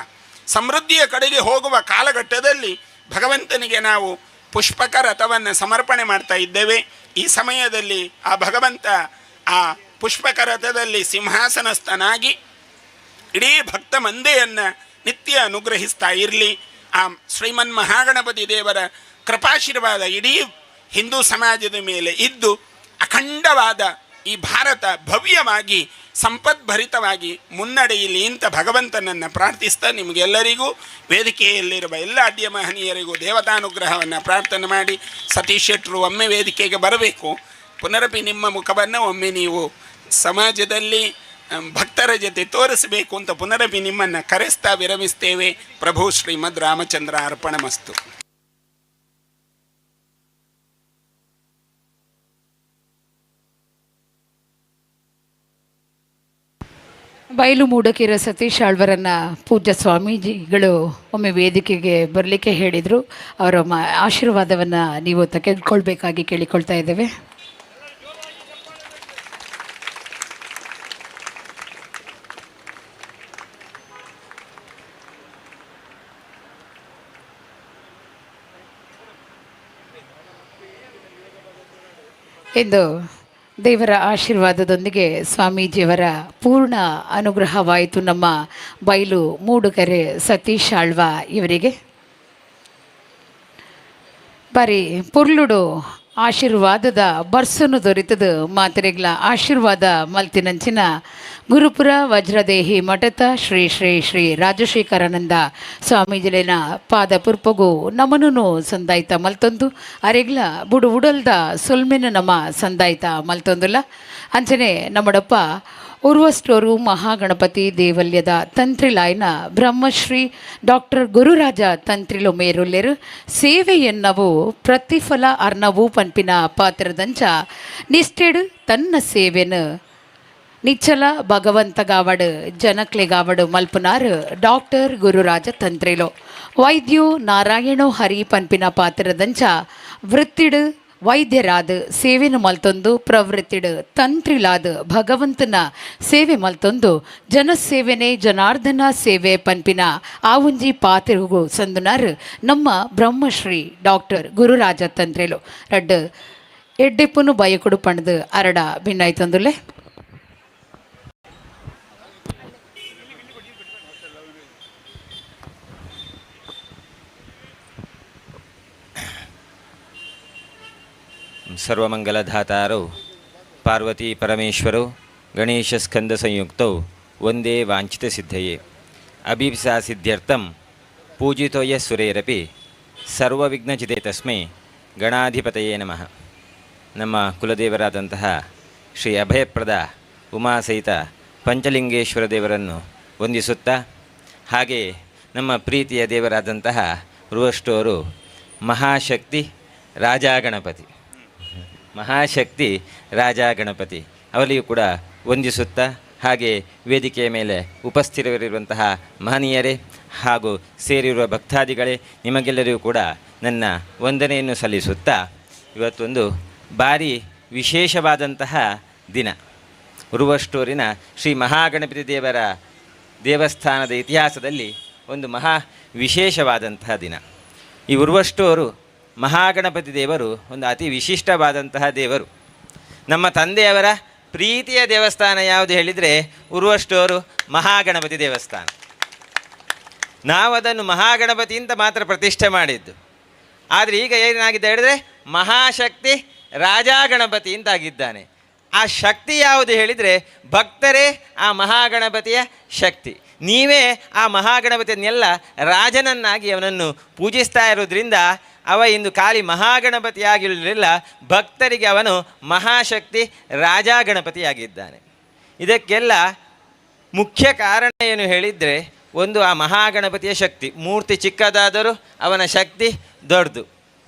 ಸಮೃದ್ಧಿಯ ಕಡೆಗೆ ಹೋಗುವ ಕಾಲಘಟ್ಟದಲ್ಲಿ ಭಗವಂತನಿಗೆ ನಾವು ಪುಷ್ಪಕ ರಥವನ್ನು ಸಮರ್ಪಣೆ ಮಾಡ್ತಾ ಇದ್ದೇವೆ. ಈ ಸಮಯದಲ್ಲಿ ಆ ಭಗವಂತ ಆ ಪುಷ್ಪಕ ರಥದಲ್ಲಿ ಸಿಂಹಾಸನಸ್ಥನಾಗಿ ಇಡೀ ಭಕ್ತ ಮಂದೆಯನ್ನು ನಿತ್ಯ ಅನುಗ್ರಹಿಸ್ತಾ ಇರಲಿ. ಆ ಶ್ರೀಮನ್ ಮಹಾಗಣಪತಿ ದೇವರ ಕೃಪಾಶೀರ್ವಾದ ಇಡೀ ಹಿಂದೂ ಸಮಾಜದ ಮೇಲೆ ಇದ್ದು ಅಖಂಡವಾದ ಈ ಭಾರತ ಭವ್ಯವಾಗಿ ಸಂಪದ್ಭರಿತವಾಗಿ ಮುನ್ನಡೆಯಲಿ ಅಂತ ಭಗವಂತನನ್ನು ಪ್ರಾರ್ಥಿಸ್ತಾ ನಿಮಗೆಲ್ಲರಿಗೂ, ವೇದಿಕೆಯಲ್ಲಿರುವ ಎಲ್ಲ ಅಡ್ಯ ಮಹನೀಯರಿಗೂ ದೇವತಾನುಗ್ರಹವನ್ನು ಪ್ರಾರ್ಥನೆ ಮಾಡಿ, ಸತೀಶ್ ಶೆಟ್ಟರು ಒಮ್ಮೆ ವೇದಿಕೆಗೆ ಬರಬೇಕು. ಪುನರಪಿ ನಿಮ್ಮ ಮುಖವನ್ನು ಒಮ್ಮೆ ನೀವು ಸಮಾಜದಲ್ಲಿ ಭಕ್ತರ ಜೊತೆ ತೋರಿಸಬೇಕು ಅಂತ ಪುನರಪಿ ನಿಮ್ಮನ್ನು ಕರೆಸ್ತಾ ವಿರಮಿಸ್ತೇವೆ. ಪ್ರಭು ಶ್ರೀಮದ್ ರಾಮಚಂದ್ರ ಅರ್ಪಣಮಸ್ತು. ಬಯಲು ಮೂಡಕಿರ ಸತೀಶ್ ಆಳ್ವರನ್ನು ಪೂಜ್ಯ ಸ್ವಾಮೀಜಿಗಳು ಒಮ್ಮೆ ವೇದಿಕೆಗೆ ಬರಲಿಕ್ಕೆ ಹೇಳಿದರು. ಅವರ ಆಶೀರ್ವಾದವನ್ನು ನೀವು ತೆಗೆದುಕೊಳ್ಬೇಕಾಗಿ ಕೇಳಿಕೊಳ್ತಾ ಇದ್ದೇವೆ. ಇಂದು ದೇವರ ಆಶೀರ್ವಾದದೊಂದಿಗೆ ಸ್ವಾಮೀಜಿಯವರ ಪೂರ್ಣ ಅನುಗ್ರಹವಾಯಿತು ನಮ್ಮ ಬೈಲು ಮೂಡುಗೆರೆ ಸತೀಶ್ ಆಳ್ವ ಇವರಿಗೆ. ಬಾರಿ ಪುರ್ಲುಡು ಆಶೀರ್ವಾದದ ಬರ್ಸನು ದೊರೆತದು ಮಾತೆರೆಗ್ಲ ಆಶೀರ್ವಾದ ಮಲ್ತಿನಂಚಿನ ಗುರುಪುರ ವಜ್ರದೇಹಿ ಮಠದ ಶ್ರೀ ಶ್ರೀ ಶ್ರೀ ರಾಜಶೇಖರಾನಂದ ಸ್ವಾಮೀಜಿಲಿನ ಪಾದ ಪುರ್ಪಗು ನಮನೂ ಸಂದಾಯ್ತ ಮಲ್ತೊಂದು ಅರೆಗ್ಲ ಬುಡು ಉಡಲ್ದ ಸೊಲ್ಮೆನು ನಮ್ಮ ಸಂದಾಯ್ತ ಮಲ್ತೊಂದುಲ್ಲ. ಅಂಚನೆ ನಮ್ಮಡಪ್ಪ ಉರ್ವಸ್ಟೋರು ಮಹಾಗಣಪತಿ ದೇವಲ್ಯದ ತಂತ್ರಿಲಾಯ್ನ ಬ್ರಹ್ಮಶ್ರೀ ಡಾಕ್ಟರ್ ಗುರುರಾಜ ತಂತ್ರಿಲು ಮೇರುಲ್ಲೆರು ಸೇವೆಯನ್ನವು ಪ್ರತಿಫಲ ಅರ್ಣವು ಪನ್ಪಿನ ಪಾತ್ರದಂಚ ನಿಷ್ಠೆಡು ತನ್ನ ಸೇವೆನು ನಿಚ್ಚಲ ಭಗವಂತಗಾವಡು ಜನಕ್ಲೆಗಾವಡು ಮಲ್ಪುನಾರು ಡಾಕ್ಟರ್ ಗುರುರಾಜ ತಂತ್ರಿಲು. ವೈದ್ಯು ನಾರಾಯಣೋ ಹರಿ ಪನ್ಪಿನ ಪಾತ್ರದಂಚ ವೃತ್ತಿಡು ವೈದ್ಯರಾದ ಸೇವೆನು ಮಲ್ತೊಂದು ಪ್ರವೃತ್ತಿಡು ತಂತ್ರಿಲಾದ ಭಗವಂತನ ಸೇವೆ ಮಲ್ತೊಂದು ಜನಸೇವೆನೆ ಜನಾರ್ದನ ಸೇವೆ ಪನ್ಪಿನ ಆವುಂಜಿ ಪಾತ್ರಗೂ ಸಂದುನಾರು ನಮ್ಮ ಬ್ರಹ್ಮಶ್ರೀ ಡಾಕ್ಟರ್ ಗುರುರಾಜ ತಂತ್ರಿಲು. ರಡ್ಡು ಎಡ್ಡೆಪ್ಪುನು ಬಯಕುಡು ಪಣದು ಅರಡ ಭಿನ್ನಾಯ್ತೊಂದುಲೆ. ಸರ್ವಮಂಗಲಧಾತಾರೌ ಪಾರ್ವತಿ ಪರಮೇಶ್ವರೌ ಗಣೇಶಸ್ಕಂದ ಸಂಯುಕ್ತೌ ವಂದೇ ವಾಂಛಿತ ಸಿದ್ಧಯೇ. ಅಭೀಪ್ಸಾ ಸಿದ್ಧ್ಯರ್ಥಂ ಪೂಜಿತೋ ಯಃ ಸುರೇರಪಿ ಸರ್ವವಿಘ್ನಚಿತೆ ತಸ್ಮೈ ಗಣಾಧಿಪತಯೇ ನಮಃ. ನಮ್ಮ ಕುಲದೇವರಾದಂತಹ ಶ್ರೀ ಅಭಯಪ್ರದ ಉಮಾಸಹಿತ ಪಂಚಲಿಂಗೇಶ್ವರ ದೇವರನ್ನು ವಂದಿಸುತ್ತಾ, ಹಾಗೆಯೇ ನಮ್ಮ ಪ್ರೀತಿಯ ದೇವರಾದಂತಹ ಉರ್ವಷ್ಟೋರು ಮಹಾಶಕ್ತಿ ರಾಜಾಗಣಪತಿ, ಮಹಾಶಕ್ತಿ ರಾಜಾಗಣಪತಿ ಅವರಿಗೂ ಕೂಡ ವಂದಿಸುತ್ತಾ, ಹಾಗೆ ವೇದಿಕೆಯ ಮೇಲೆ ಉಪಸ್ಥಿತರಿರುವಂತಹ ಮಹನೀಯರೇ ಹಾಗೂ ಸೇರಿರುವ ಭಕ್ತಾದಿಗಳೇ, ನಿಮಗೆಲ್ಲರಿಗೂ ಕೂಡ ನನ್ನ ವಂದನೆಯನ್ನು ಸಲ್ಲಿಸುತ್ತಾ, ಇವತ್ತೊಂದು ಭಾರಿ ವಿಶೇಷವಾದಂತಹ ದಿನ. ಉರ್ವಷ್ಟೂರಿನ ಶ್ರೀ ಮಹಾಗಣಪತಿ ದೇವರ ದೇವಸ್ಥಾನದ ಇತಿಹಾಸದಲ್ಲಿ ಒಂದು ಮಹಾ ವಿಶೇಷವಾದಂತಹ ದಿನ. ಈ ಉರ್ವಷ್ಟೂರು ಮಹಾಗಣಪತಿ ದೇವರು ಒಂದು ಅತಿ ವಿಶಿಷ್ಟವಾದಂತಹ ದೇವರು. ನಮ್ಮ ತಂದೆಯವರ ಪ್ರೀತಿಯ ದೇವಸ್ಥಾನ ಯಾವುದು ಹೇಳಿದರೆ ಉರ್ವಷ್ಟೂರು ಮಹಾಗಣಪತಿ ದೇವಸ್ಥಾನ. ನಾವದನ್ನು ಮಹಾಗಣಪತಿ ಅಂತ ಮಾತ್ರ ಪ್ರತಿಷ್ಠೆ ಮಾಡಿದ್ದು. ಆದರೆ ಈಗ ಏನಾಗಿದೆ ಹೇಳಿದರೆ ಮಹಾಶಕ್ತಿ ರಾಜಾಗಣಪತಿ ಅಂತಾಗಿದ್ದಾನೆ. ಆ ಶಕ್ತಿ ಯಾವುದು ಹೇಳಿದರೆ ಭಕ್ತರೇ ಆ ಮಹಾಗಣಪತಿಯ ಶಕ್ತಿ. ನೀವೇ ಆ ಮಹಾಗಣಪತಿಯನ್ನೆಲ್ಲ ರಾಜನನ್ನಾಗಿ ಅವನನ್ನು ಪೂಜಿಸ್ತಾ ಇರೋದ್ರಿಂದ ಅವ ಇಂದು ಖಾಲಿ ಮಹಾಗಣಪತಿಯಾಗಿರಲಿಲ್ಲ, ಭಕ್ತರಿಗೆ ಅವನು ಮಹಾಶಕ್ತಿ ರಾಜಾಗಣಪತಿಯಾಗಿದ್ದಾನೆ. ಇದಕ್ಕೆಲ್ಲ ಮುಖ್ಯ ಕಾರಣ ಏನು ಹೇಳಿದರೆ, ಒಂದು ಆ ಮಹಾಗಣಪತಿಯ ಶಕ್ತಿ. ಮೂರ್ತಿ ಚಿಕ್ಕದಾದರೂ ಅವನ ಶಕ್ತಿ ದೊಡ್ಡದು.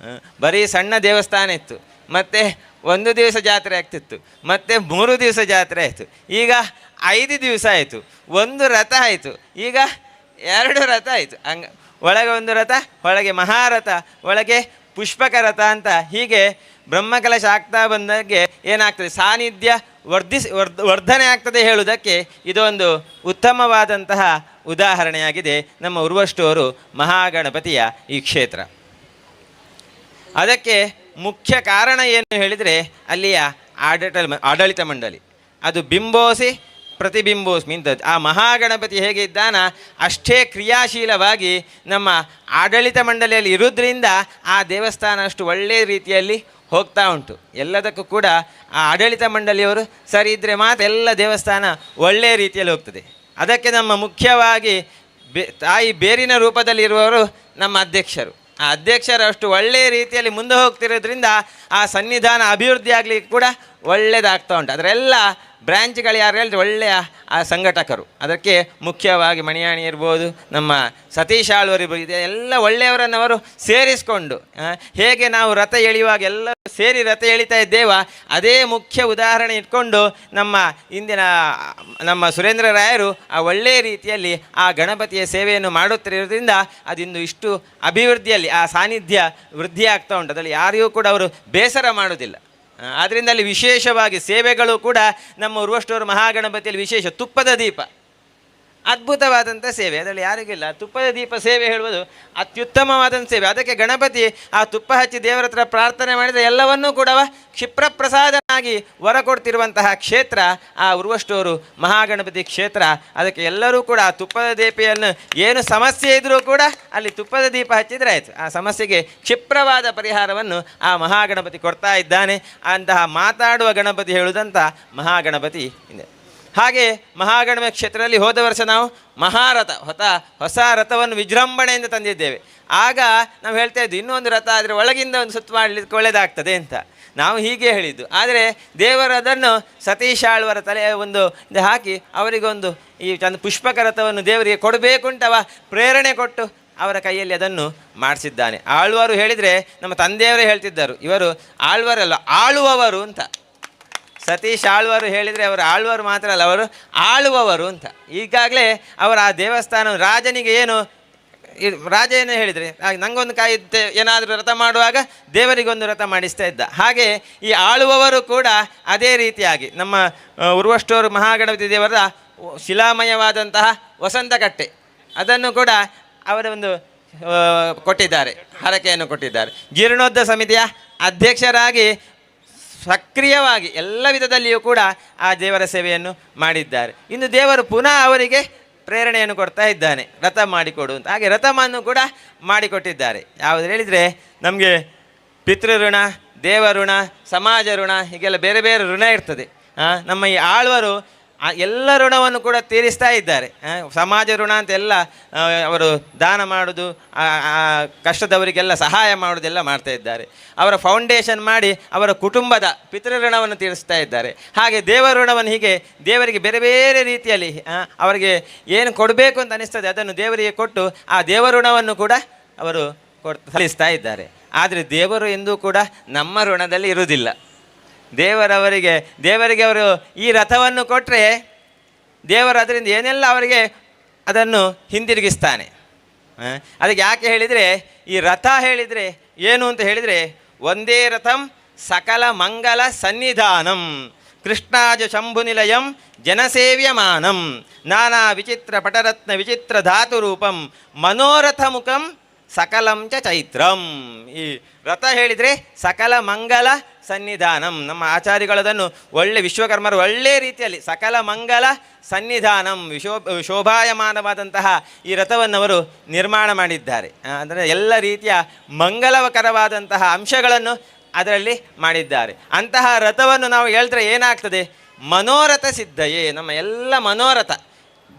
ಬರೀ ಸಣ್ಣ ದೇವಸ್ಥಾನ ಇತ್ತು, ಮತ್ತು ಒಂದು ದಿವಸ ಜಾತ್ರೆ ಆಗ್ತಿತ್ತು, ಮತ್ತು 3 ದಿವಸ ಜಾತ್ರೆ ಆಯಿತು, ಈಗ 5 ದಿವಸ ಆಯಿತು, ಒಂದು ರಥ ಆಯಿತು, ಈಗ 2 ರಥ ಆಯಿತು. ಹಂಗ ಒಳಗೆ ಒಂದು ರಥ, ಒಳಗೆ ಮಹಾರಥ, ಒಳಗೆ ಪುಷ್ಪಕ ರಥ ಅಂತ ಹೀಗೆ ಬ್ರಹ್ಮಕಲಶ ಆಗ್ತಾ ಬಂದಾಗೆ ಏನಾಗ್ತದೆ, ಸಾನ್ನಿಧ್ಯ ವರ್ಧನೆ ಆಗ್ತದೆ ಹೇಳುವುದಕ್ಕೆ ಇದೊಂದು ಉತ್ತಮವಾದಂತಹ ಉದಾಹರಣೆಯಾಗಿದೆ ನಮ್ಮ ಉರ್ವಷ್ಟೂರು ಮಹಾಗಣಪತಿಯ ಈ ಕ್ಷೇತ್ರ. ಅದಕ್ಕೆ ಮುಖ್ಯ ಕಾರಣ ಏನು ಹೇಳಿದರೆ ಅಲ್ಲಿಯ ಆಡಳಿತ ಮಂಡಳಿ, ಅದು ಬಿಂಬೋಸಿ ಪ್ರತಿಬಿಂಬೋಸ್ಮಿ ಇಂಥದ್ದು. ಆ ಮಹಾಗಣಪತಿ ಹೇಗೆ ಇದ್ದಾನ ಅಷ್ಟೇ ಕ್ರಿಯಾಶೀಲವಾಗಿ ನಮ್ಮ ಆಡಳಿತ ಮಂಡಳಿಯಲ್ಲಿ ಇರುವುದರಿಂದ ಆ ದೇವಸ್ಥಾನ ಅಷ್ಟು ಒಳ್ಳೆಯ ರೀತಿಯಲ್ಲಿ ಹೋಗ್ತಾ ಉಂಟು. ಎಲ್ಲದಕ್ಕೂ ಕೂಡ ಆ ಆಡಳಿತ ಮಂಡಳಿಯವರು ಸರಿ ಇದ್ದರೆ ಮಾತ್ರ ಎಲ್ಲ ದೇವಸ್ಥಾನ ಒಳ್ಳೆಯ ರೀತಿಯಲ್ಲಿ ಹೋಗ್ತದೆ. ಅದಕ್ಕೆ ನಮ್ಮ ಮುಖ್ಯವಾಗಿ ತಾಯಿ ಬೇರಿನ ರೂಪದಲ್ಲಿರುವವರು ನಮ್ಮ ಅಧ್ಯಕ್ಷರು. ಆ ಅಧ್ಯಕ್ಷರು ಅಷ್ಟು ಒಳ್ಳೆಯ ರೀತಿಯಲ್ಲಿ ಮುಂದೆ ಹೋಗ್ತಿರೋದ್ರಿಂದ ಆ ಸನ್ನಿಧಾನ ಅಭಿವೃದ್ಧಿ ಆಗಲಿಕ್ಕೆ ಕೂಡ ಒಳ್ಳೆಯದಾಗ್ತಾ ಉಂಟು. ಅದರೆಲ್ಲ ಬ್ರ್ಯಾಂಚ್ಗಳು ಯಾರು ಹೇಳಿದ್ರೆ ಒಳ್ಳೆಯ ಆ ಸಂಘಟಕರು. ಅದಕ್ಕೆ ಮುಖ್ಯವಾಗಿ ಮಣಿಯಾಣಿ ಇರ್ಬೋದು, ನಮ್ಮ ಸತೀಶ್ ಆಳ್ವರು ಇರ್ಬೋದು, ಇದೆ ಎಲ್ಲ ಒಳ್ಳೆಯವರನ್ನು ಅವರು ಸೇರಿಸಿಕೊಂಡು ಹೇಗೆ ನಾವು ರಥ ಎಳೆಯುವಾಗ ಎಲ್ಲ ಸೇರಿ ರಥ ಎಳಿತಾ ಇದ್ದೇವ, ಅದೇ ಮುಖ್ಯ ಉದಾಹರಣೆ ಇಟ್ಕೊಂಡು ನಮ್ಮ ಇಂದಿನ ನಮ್ಮ ಸುರೇಂದ್ರ ರಾಯರು ಆ ಒಳ್ಳೆಯ ರೀತಿಯಲ್ಲಿ ಆ ಗಣಪತಿಯ ಸೇವೆಯನ್ನು ಮಾಡುತ್ತಿರೋದ್ರಿಂದ ಅದಿಂದು ಇಷ್ಟು ಅಭಿವೃದ್ಧಿಯಲ್ಲಿ ಆ ಸಾನ್ನಿಧ್ಯ ವೃದ್ಧಿಯಾಗ್ತಾ ಉಂಟು. ಅದರಲ್ಲಿ ಯಾರಿಗೂ ಕೂಡ ಅವರು ಬೇಸರ ಮಾಡುವುದಿಲ್ಲ. ಆದ್ದರಿಂದ ಅಲ್ಲಿ ವಿಶೇಷವಾಗಿ ಸೇವೆಗಳು ಕೂಡ ನಮ್ಮ ಉರ್ವಷ್ಟೂರು ಮಹಾಗಣಪತಿಯಲ್ಲಿ ವಿಶೇಷ ತುಪ್ಪದ ದೀಪ ಅದ್ಭುತವಾದಂಥ ಸೇವೆ, ಅದರಲ್ಲಿ ಯಾರಿಗಿಲ್ಲ. ತುಪ್ಪದ ದೀಪ ಸೇವೆ ಹೇಳುವುದು ಅತ್ಯುತ್ತಮವಾದಂಥ ಸೇವೆ. ಅದಕ್ಕೆ ಗಣಪತಿ ಆ ತುಪ್ಪ ಹಚ್ಚಿ ದೇವರ ಹತ್ರ ಪ್ರಾರ್ಥನೆ ಮಾಡಿದರೆ ಎಲ್ಲವನ್ನೂ ಕೂಡ ಕ್ಷಿಪ್ರಪ್ರಸಾದನಾಗಿ ವರ ಕೊಡ್ತಿರುವಂತಹ ಕ್ಷೇತ್ರ ಆ ಉರ್ವಷ್ಟೂರು ಮಹಾಗಣಪತಿ ಕ್ಷೇತ್ರ. ಅದಕ್ಕೆ ಎಲ್ಲರೂ ಕೂಡ ಆ ತುಪ್ಪದ ದೀಪೆಯನ್ನು ಏನು ಸಮಸ್ಯೆ ಇದ್ದರೂ ಕೂಡ ಅಲ್ಲಿ ತುಪ್ಪದ ದೀಪ ಹಚ್ಚಿದರೆ ಆಯಿತು, ಆ ಸಮಸ್ಯೆಗೆ ಕ್ಷಿಪ್ರವಾದ ಪರಿಹಾರವನ್ನು ಆ ಮಹಾಗಣಪತಿ ಕೊಡ್ತಾ ಇದ್ದಾನೆ. ಅಂತಹ ಮಾತಾಡುವ ಗಣಪತಿ ಹೇಳುವುದಂಥ ಮಹಾಗಣಪತಿ ಇದೆ. ಹಾಗೆ ಮಹಾಗಣಪತಿ ಕ್ಷೇತ್ರದಲ್ಲಿ ಹೋದ ವರ್ಷ ನಾವು ಮಹಾರಥ ಹೊಸ ರಥವನ್ನು ವಿಜೃಂಭಣೆಯಿಂದ ತಂದಿದ್ದೇವೆ. ಆಗ ನಾವು ಹೇಳ್ತಾ ಇದ್ವಿ ಇನ್ನೊಂದು ರಥ ಆದರೆ ಒಳಗಿಂದ ಒಂದು ಸುತ್ತು ಮಾಡಲಿಕ್ಕೆ ಒಳ್ಳೆಯದಾಗ್ತದೆ ಅಂತ ನಾವು ಹೀಗೆ ಹೇಳಿದ್ದು. ಆದರೆ ದೇವರದನ್ನು ಸತೀಶ್ ಆಳ್ವರ ತಲೆಯ ಒಂದು ಇದು ಹಾಕಿ ಅವರಿಗೊಂದು ಈ ಚಂದ ಪುಷ್ಪಕ ರಥವನ್ನು ದೇವರಿಗೆ ಕೊಡಬೇಕು ಅಂತವ ಪ್ರೇರಣೆ ಕೊಟ್ಟು ಅವರ ಕೈಯಲ್ಲಿ ಅದನ್ನು ಮಾಡಿಸಿದ್ದಾನೆ. ಆಳ್ವರು ಹೇಳಿದರೆ ನಮ್ಮ ತಂದೆಯವರೇ ಹೇಳ್ತಿದ್ದರು, ಇವರು ಆಳ್ವರಲ್ಲ ಆಳುವವರು ಅಂತ. ಸತೀಶ್ ಆಳ್ವರು ಹೇಳಿದರೆ ಅವರು ಆಳ್ವರು ಮಾತ್ರ ಅಲ್ಲ, ಅವರು ಆಳುವವರು ಅಂತ. ಈಗಾಗಲೇ ಅವರ ಆ ದೇವಸ್ಥಾನ ರಾಜನಿಗೆ ಏನು ರಾಜ ಏನು ಹೇಳಿದರೆ ನನಗೊಂದು ಕಾಯಿ ಏನಾದರೂ ವ್ರತ ಮಾಡುವಾಗ ದೇವರಿಗೊಂದು ವ್ರತ ಮಾಡಿಸ್ತಾ ಇದ್ದ. ಹಾಗೆ ಈ ಆಳುವವರು ಕೂಡ ಅದೇ ರೀತಿಯಾಗಿ ನಮ್ಮ ಉರ್ವಷ್ಟೂರು ಮಹಾಗಣಪತಿ ದೇವರ ಶಿಲಾಮಯವಾದಂತಹ ವಸಂತಕಟ್ಟೆ ಅದನ್ನು ಕೂಡ ಅವರ ಒಂದು ಕೊಟ್ಟಿದ್ದಾರೆ, ಹರಕೆಯನ್ನು ಕೊಟ್ಟಿದ್ದಾರೆ. ಜೀರ್ಣೋದ್ಧ ಸಮಿತಿಯ ಅಧ್ಯಕ್ಷರಾಗಿ ಸಕ್ರಿಯವಾಗಿ ಎಲ್ಲ ವಿಧದಲ್ಲಿಯೂ ಕೂಡ ಆ ದೇವರ ಸೇವೆಯನ್ನು ಮಾಡಿದ್ದಾರೆ. ಇನ್ನು ದೇವರು ಪುನಃ ಅವರಿಗೆ ಪ್ರೇರಣೆಯನ್ನು ಕೊಡ್ತಾ ಇದ್ದಾನೆ, ರಥ ಮಾಡಿಕೊಡು ಅಂತ. ಹಾಗೆ ರಥವನ್ನು ಕೂಡ ಮಾಡಿಕೊಟ್ಟಿದ್ದಾರೆ. ಯಾವುದು ಹೇಳಿದರೆ ನಮಗೆ ಪಿತೃಋಣ, ದೇವಋಣ, ಸಮಾಜ ಋಣ, ಹೀಗೆಲ್ಲ ಬೇರೆ ಬೇರೆ ಋಣ ಇರ್ತದೆ. ನಮ್ಮ ಈ ಆಳ್ವರು ಆ ಎಲ್ಲ ಋಣವನ್ನು ಕೂಡ ತೀರಿಸ್ತಾ ಇದ್ದಾರೆ. ಸಮಾಜ ಋಣ ಅಂತ ಎಲ್ಲ ಅವರು ದಾನ ಮಾಡೋದು, ಕಷ್ಟದವರಿಗೆಲ್ಲ ಸಹಾಯ ಮಾಡೋದೆಲ್ಲ ಮಾಡ್ತಾ ಇದ್ದಾರೆ. ಅವರ ಫೌಂಡೇಶನ್ ಮಾಡಿ ಅವರ ಕುಟುಂಬದ ಪಿತೃಋಣವನ್ನು ತೀರಿಸ್ತಾ ಇದ್ದಾರೆ. ಹಾಗೆ ದೇವರ ಋಣವನ್ನು ಹೀಗೆ ದೇವರಿಗೆ ಬೇರೆ ಬೇರೆ ರೀತಿಯಲ್ಲಿ ಅವರಿಗೆ ಏನು ಕೊಡಬೇಕು ಅಂತ ಅನಿಸ್ತದೆ ಅದನ್ನು ದೇವರಿಗೆ ಕೊಟ್ಟು ಆ ದೇವಋಣವನ್ನು ಕೂಡ ಅವರು ಸಲ್ಲಿಸ್ತಾ ಇದ್ದಾರೆ. ಆದರೆ ದೇವರು ಎಂದೂ ಕೂಡ ನಮ್ಮ ಋಣದಲ್ಲಿ ಇರುವುದಿಲ್ಲ. ದೇವರಿಗೆ ಅವರು ಈ ರಥವನ್ನು ಕೊಟ್ಟರೆ ದೇವರು ಅದರಿಂದ ಏನೆಲ್ಲ ಅವರಿಗೆ ಅದನ್ನು ಹಿಂದಿರುಗಿಸ್ತಾನೆ. ಅದಕ್ಕೆ ಯಾಕೆ ಹೇಳಿದರೆ ಈ ರಥ ಹೇಳಿದರೆ ಏನು ಅಂತ ಹೇಳಿದರೆ, ಒಂದೇ ರಥಂ ಸಕಲ ಮಂಗಲ ಸನ್ನಿಧಾನಂ ಕೃಷ್ಣಾಜ ಶಂಭುನಿಲಯಂ ಜನಸೇವ್ಯಮಾನಂ ನಾನಾ ವಿಚಿತ್ರ ಪಟರತ್ನ ವಿಚಿತ್ರ ಧಾತುರೂಪಂ ಮನೋರಥ ಮುಖಂ ಸಕಲಂ ಚ ಚೈತ್ರಂ. ಈ ರಥ ಹೇಳಿದರೆ ಸಕಲ ಮಂಗಲ ಸನ್ನಿಧಾನಂ. ನಮ್ಮ ಆಚಾರ್ಯಗಳದನ್ನು ಒಳ್ಳೆ ವಿಶ್ವಕರ್ಮರು ಒಳ್ಳೆಯ ರೀತಿಯಲ್ಲಿ ಸಕಲ ಮಂಗಲ ಸನ್ನಿಧಾನಂ ಶೋಭಾಯಮಾನವಾದಂತಹ ಈ ರಥವನ್ನು ನಿರ್ಮಾಣ ಮಾಡಿದ್ದಾರೆ. ಅಂದರೆ ಎಲ್ಲ ರೀತಿಯ ಮಂಗಲಕರವಾದಂತಹ ಅಂಶಗಳನ್ನು ಅದರಲ್ಲಿ ಮಾಡಿದ್ದಾರೆ. ಅಂತಹ ರಥವನ್ನು ನಾವು ಹೇಳಿದ್ರೆ ಏನಾಗ್ತದೆ? ಮನೋರಥ ಸಿದ್ಧಯೇ. ನಮ್ಮ ಎಲ್ಲ ಮನೋರಥ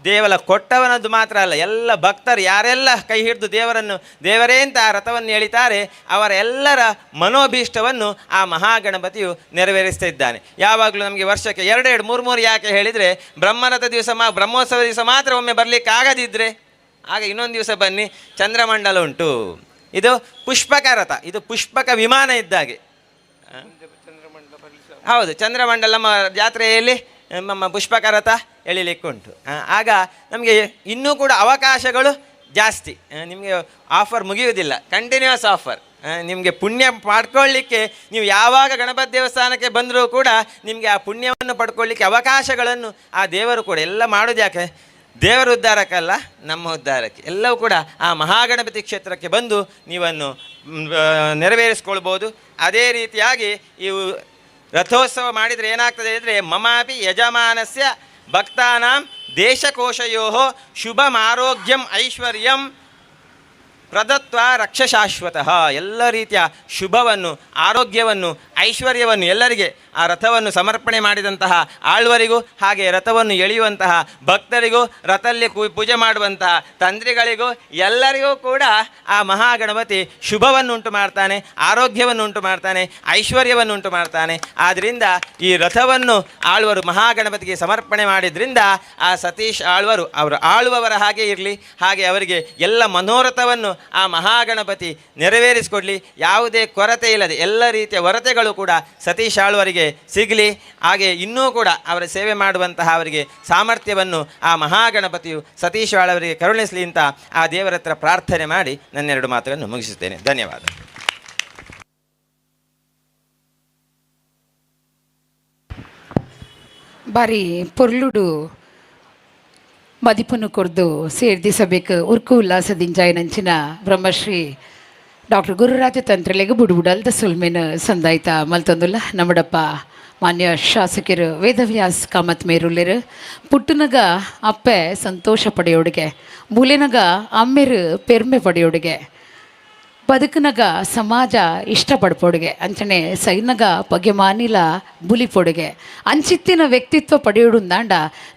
ದೇವಲ ಕೊಟ್ಟವನದ್ದು ಮಾತ್ರ ಅಲ್ಲ, ಎಲ್ಲ ಭಕ್ತರು ಯಾರೆಲ್ಲ ಕೈ ಹಿಡಿದು ದೇವರನ್ನು ದೇವರೇ ಅಂತ ಆ ರಥವನ್ನು ಎಳಿತಾರೆ ಅವರ ಎಲ್ಲರ ಮನೋಭೀಷ್ಟವನ್ನು ಆ ಮಹಾಗಣಪತಿಯು ನೆರವೇರಿಸ್ತಾ ಇದ್ದಾನೆ. ಯಾವಾಗಲೂ ನಮಗೆ ವರ್ಷಕ್ಕೆ 2 2 3 3 ಯಾಕೆ ಹೇಳಿದರೆ, ಬ್ರಹ್ಮರಥ ದಿವಸ ಬ್ರಹ್ಮೋತ್ಸವ ದಿವಸ ಮಾತ್ರ ಒಮ್ಮೆ ಬರಲಿಕ್ಕೆ ಆಗದಿದ್ದರೆ ಆಗ ಇನ್ನೊಂದು ದಿವಸ ಬನ್ನಿ, ಚಂದ್ರಮಂಡಲ ಉಂಟು. ಇದು ಪುಷ್ಪಕ ರಥ, ಇದು ಪುಷ್ಪಕ ವಿಮಾನ ಇದ್ದಾಗೆ. ಹೌದು, ಚಂದ್ರಮಂಡಲ ನಮ್ಮ ಜಾತ್ರೆಯಲ್ಲಿ ನಮ್ಮ ಪುಷ್ಪಕ ರಥ ಎಳಿಲಿಕ್ಕುಂಟು. ಆಗ ನಮಗೆ ಇನ್ನೂ ಕೂಡ ಅವಕಾಶಗಳು ಜಾಸ್ತಿ. ನಿಮಗೆ ಆಫರ್ ಮುಗಿಯುವುದಿಲ್ಲ, ಕಂಟಿನ್ಯೂಸ್ ಆಫರ್. ನಿಮಗೆ ಪುಣ್ಯ ಪಡ್ಕೊಳ್ಳಿಕ್ಕೆ ನೀವು ಯಾವಾಗ ಗಣಪತಿ ದೇವಸ್ಥಾನಕ್ಕೆ ಬಂದರೂ ಕೂಡ ನಿಮಗೆ ಆ ಪುಣ್ಯವನ್ನು ಪಡ್ಕೊಳ್ಳಿಕ್ಕೆ ಅವಕಾಶಗಳನ್ನು ಆ ದೇವರು ಕೂಡ ಎಲ್ಲ ಮಾಡೋದು. ಯಾಕೆ? ದೇವರ ಉದ್ಧಾರಕ್ಕಲ್ಲ, ನಮ್ಮ ಉದ್ಧಾರಕ್ಕೆ. ಎಲ್ಲವೂ ಕೂಡ ಆ ಮಹಾಗಣಪತಿ ಕ್ಷೇತ್ರಕ್ಕೆ ಬಂದು ನೀವನ್ನು ನೆರವೇರಿಸ್ಕೊಳ್ಬೋದು. ಅದೇ ರೀತಿಯಾಗಿ ಇವು ರಥೋತ್ಸವ ಮಾಡಿದರೆ ಏನಾಗ್ತದೆ ಹೇಳಿದರೆ, ಮಮಾಪಿ ಯಜಮಾನಸ್ಯ ಭಕ್ತಾನಾಂ ದೇಶಕೋಶಯೋ ಶುಭಮಾರೋಗ್ಯಂ ಐಶ್ವರ್ಯಂ ಪ್ರದತ್ವ ರಕ್ಷಶಾಶ್ವತಃ. ಎಲ್ಲ ರೀತಿಯ ಶುಭವನ್ನು, ಆರೋಗ್ಯವನ್ನು, ಐಶ್ವರ್ಯವನ್ನು ಎಲ್ಲರಿಗೆ ಆ ರಥವನ್ನು ಸಮರ್ಪಣೆ ಮಾಡಿದಂತಹ ಆಳ್ವರಿಗೂ, ಹಾಗೆ ರಥವನ್ನು ಎಳೆಯುವಂತಹ ಭಕ್ತರಿಗೂ, ರಥಲ್ಲಿ ಪೂಜೆ ಮಾಡುವಂತಹ ತಂತ್ರಿಗಳಿಗೂ, ಎಲ್ಲರಿಗೂ ಕೂಡ ಆ ಮಹಾಗಣಪತಿ ಶುಭವನ್ನುಂಟು ಮಾಡ್ತಾನೆ, ಆರೋಗ್ಯವನ್ನುಂಟು ಮಾಡ್ತಾನೆ, ಐಶ್ವರ್ಯವನ್ನುಂಟು ಮಾಡ್ತಾನೆ. ಆದ್ದರಿಂದ ಈ ರಥವನ್ನು ಆಳ್ವರು ಮಹಾಗಣಪತಿಗೆ ಸಮರ್ಪಣೆ ಮಾಡಿದ್ರಿಂದ ಆ ಸತೀಶ್ ಆಳ್ವರು ಅವರು ಆಳುವವರ ಹಾಗೆ ಇರಲಿ, ಹಾಗೆ ಅವರಿಗೆ ಎಲ್ಲ ಮನೋರಥವನ್ನು ಆ ಮಹಾಗಣಪತಿ ನೆರವೇರಿಸಿಕೊಡಲಿ, ಯಾವುದೇ ಕೊರತೆ ಇಲ್ಲದೆ ಎಲ್ಲ ರೀತಿಯ ಹೊರತೆಗಳು ಕೂಡ ಸತೀಶ್ ಆಳ್ವರಿಗೆ ಸಿಗಲಿ. ಹಾಗೆ ಇನ್ನೂ ಕೂಡ ಅವರ ಸೇವೆ ಮಾಡುವಂತಹ ಅವರಿಗೆ ಸಾಮರ್ಥ್ಯವನ್ನು ಆ ಮಹಾಗಣಪತಿಯು ಸತೀಶ್ ಆಳ್ವರಿಗೆ ಕರುಣಿಸಲಿ ಅಂತ ಆ ದೇವರ ಹತ್ರ ಪ್ರಾರ್ಥನೆ ಮಾಡಿ ನನ್ನೆರಡು ಮಾತುಗಳನ್ನು ಮುಗಿಸುತ್ತೇನೆ. ಧನ್ಯವಾದ. ಬಾರಿ ಪೊರ್ಲುಡು ಮದಿಪುನು ಕೊರ್ದು ಸೇರ್ದಿಸಬೇಕು ಉರ್ಕು ಉಲ್ಲಾಸದಿಂಜಾಯನಂಚಿನ ಬ್ರಹ್ಮಶ್ರೀ ಡಾಕ್ಟರ್ ಗುರುರಾಜ ತಂತ್ರಲೆಗ್ ಬುಡುಬುಡಲ್ದ ಸುಲ್ಮೆನ ಸಂದಾಯ್ತ ಮಲ್ತೊಂದುಲ್ಲ ನಮ್ಮಡಪ್ಪ ಮಾನ್ಯ ಶಾಸಕರು ವೇದವ್ಯಾಸ್ ಕಾಮತ್ ಮೇರುಲ್ಲೆರು. ಪುಟ್ಟುನಗ ಅಪ್ಪೆ ಸಂತೋಷ ಪಡೆಯೋಡಿಗೆ, ಮೂಲೆನಗ ಅಮ್ಮೆರು ಪೆರ್ಮೆ ಪಡೆಯೋಡಿಗೆ, ಬದುಕನಗ ಸಮಾಜ ಇಷ್ಟಪಡ್ಪೊಡುಗೆ, ಅಂಚನೆ ಸೈನಗ ಪಗೆ ಮಾನಿಲ ಬುಲಿಪೊಡುಗೆ, ಅಂಚಿತ್ತಿನ ವ್ಯಕ್ತಿತ್ವ ಪಡೆಯೋಡುಂದಾಂಡ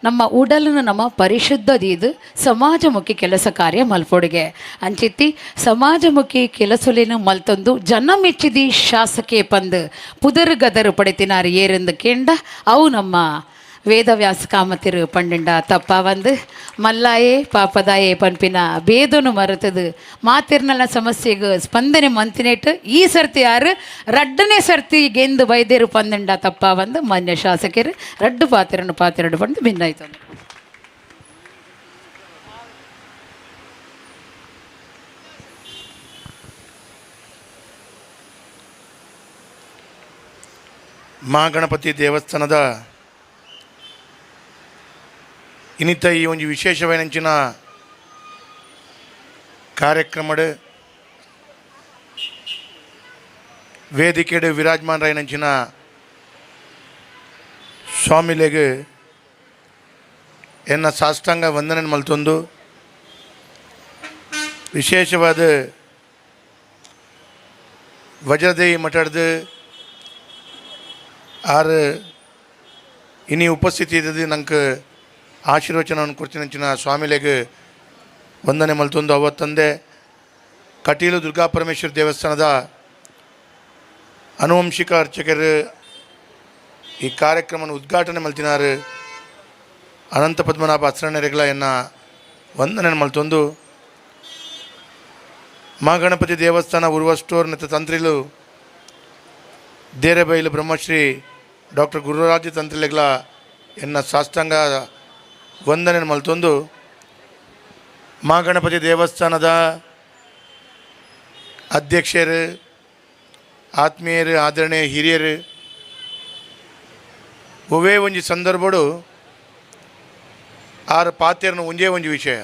ನಮ್ಮ ಉಡಲನ್ನು ನಮ್ಮ ಪರಿಶುದ್ಧದೀದು ಸಮಾಜಮುಖಿ ಕೆಲಸ ಕಾರ್ಯ ಮಲ್ಪೊಡುಗೆ, ಅಂಚಿತ್ತಿ ಸಮಾಜಮುಖಿ ಕೆಲಸೊಲೇನು ಮಲ್ತೊಂದು ಜನ ಮೆಚ್ಚಿದಿ ಶಾಸಕೆ ಪಂದು ಪುದರು ಗದರು ಪಡೆತಿನಾರು ಏರೆಂದು ಕೇಂಡ ಅವು ನಮ್ಮ ವೇದವ್ಯಾಸ ಕಾಮತಿರು ಪಂಡಿಂಡ ತಪ್ಪ வந்து ಮಲ್ಲಾಯೇ ಪಾಪದಾಯೇ ಪನ್ಪಿನ ಬೇದನು ಮರೆತದು ಮಾತಿರ್ನಲ್ಲ ಸಮಸ್ಯೆಗೆ ಸ್ಪಂದನೆ ಮಂತಿನೇಟು ಈ ಸರ್ತಿ ಯಾರು ರಡ್ಡನೇ ಸರ್ತಿ ಗೆಂದು ಬೈದೇರು ಪಂದಿಂಡ ತಪ್ಪ வந்து ಮಾನ್ಯ ಶಾಸಕರು ರಡ್ಡು ಪಾತಿರನ್ನು ಪಾತಿರಡು ಬಂದು ಭಿನ್ನಾಯ್ತು. ಮಹಾಗಣಪತಿ ದೇವಸ್ಥಾನದ ಇನ್ನಿತ ಈ ಒಂದು ವಿಶೇಷವೈನಂಚಿನ ಕಾರ್ಯಕ್ರಮಡ್ ವೇದಿಕೆಡ್ ವಿರಾಜಮಾನರಾಯಿನಂಚಿನ ಸ್ವಾಮಿಲೆಗ್ ಎನ್ನ ಸಾಷ್ಟಾಂಗ ವಂದನೆ ಮಲ್ತೊಂದು ವಿಶೇಷವಾದ ವಜ್ರದೇವಿ ಮಠದ ಆರು ಇನಿ ಉಪಸ್ಥಿತಿ ಇದ್ದದ್ದು ನಂಗೆ ಆಶೀರ್ವಚನವನ್ನು ಕೊಡ್ತೀನಂಚಿನ ಸ್ವಾಮಿಲೆಗ್ ವಂದನೆ ಮಲ್ತೊಂದು ಅವತ್ತಂದೆ ಕಟೀಲು ದುರ್ಗಾ ಪರಮೇಶ್ವರ ದೇವಸ್ಥಾನದ ಅನುವಂಶಿಕ ಅರ್ಚಕರು ಈ ಕಾರ್ಯಕ್ರಮನ ಉದ್ಘಾಟನೆ ಮಲ್ತಿನಾರು ಅನಂತ ಪದ್ಮನಾಭ ಅಸ್ರಣ್ಣರೆಗ್ಲ ಎನ್ನ ವಂದನೆ ಮಲ್ತೊಂದು ಮಹಾಗಣಪತಿ ದೇವಸ್ಥಾನ ಉರ್ವ ಸ್ಟೋರ್ ಮತ್ತು ತಂತ್ರಿಲು ದೇರೆಬೈಲು ಬ್ರಹ್ಮಶ್ರೀ ಡಾಕ್ಟರ್ ಗುರುರಾಜ ತಂತ್ರಿಲೆಗ್ಲ ಎನ್ನ ಸಾಷ್ಟಾಂಗ ವಂದನೆ ಮಲ್ತೊಂದು ಮಹಾಗಣಪತಿ ದೇವಸ್ಥಾನದ ಅಧ್ಯಕ್ಷರು, ಆತ್ಮೀಯರು, ಆದರಣೀಯ ಹಿರಿಯರು, ಒವೇ ಒಂಜಿ ಸಂದರ್ಭಡು ಆರು ಪಾತೆರ್ನ ಒಂಜೇ ಒಂಜಿ ವಿಷಯ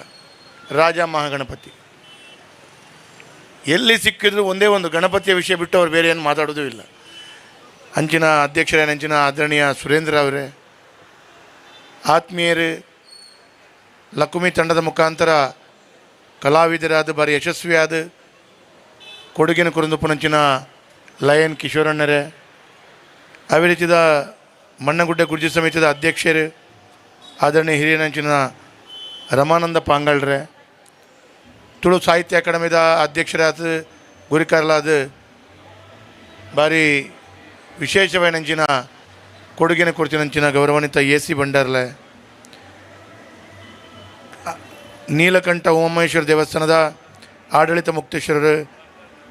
ರಾಜ ಮಹಾಗಣಪತಿ. ಎಲ್ಲಿ ಸಿಕ್ಕಿದ್ರು ಒಂದೇ ಒಂದು ಗಣಪತಿಯ ವಿಷಯ ಬಿಟ್ಟು ಅವ್ರು ಬೇರೆ ಏನು ಮಾತಾಡೋದೂ ಇಲ್ಲ. ಅಂಚಿನ ಅಧ್ಯಕ್ಷರೇನಂಚಿನ ಆದರಣೀಯ ಸುರೇಂದ್ರ ಅವರೇ, ಆತ್ಮೀಯರು, ಲಕುಮಿ ತಂಡದ ಮುಖಾಂತರ ಕಲಾವಿದರಾದ ಬಾರಿ ಯಶಸ್ವಿಯಾದ ಕೊಡಗಿನ ಕುರುಂದುಪುನಂಚಿನ ಲಯನ್ ಕಿಶೋರಣ್ಣರೇ, ಅವಿರಿಚಿದ ಮಣ್ಣಗುಡ್ಡೆ ಗುರ್ಜಿ ಸಮಿತಿಯ ಅಧ್ಯಕ್ಷರು ಆದರಣೀಯ ಹಿರಿಯನಂಚಿನ ರಮಾನಂದ ಪಾಂಗಳ್ರೆ, ತುಳು ಸಾಹಿತ್ಯ ಅಕಾಡೆಮಿದ ಅಧ್ಯಕ್ಷರಾದ ಗುರಿಕಾರ್ಲಾದ ಭಾರಿ ವಿಶೇಷವಾಯಿನಂಚಿನ ಕೊಡುಗೆನ ಕೊಡ್ತಿನಂಚಿನ ಗೌರವಾನ್ವಿತ ಎ ಸಿ ಭಂಡಾರ್ಲೆ, ನೀಲಕಂಠ ಉಮಾಮಹೇಶ್ವರ ದೇವಸ್ಥಾನದ ಆಡಳಿತ ಮುಕ್ತೇಶ್ವರರು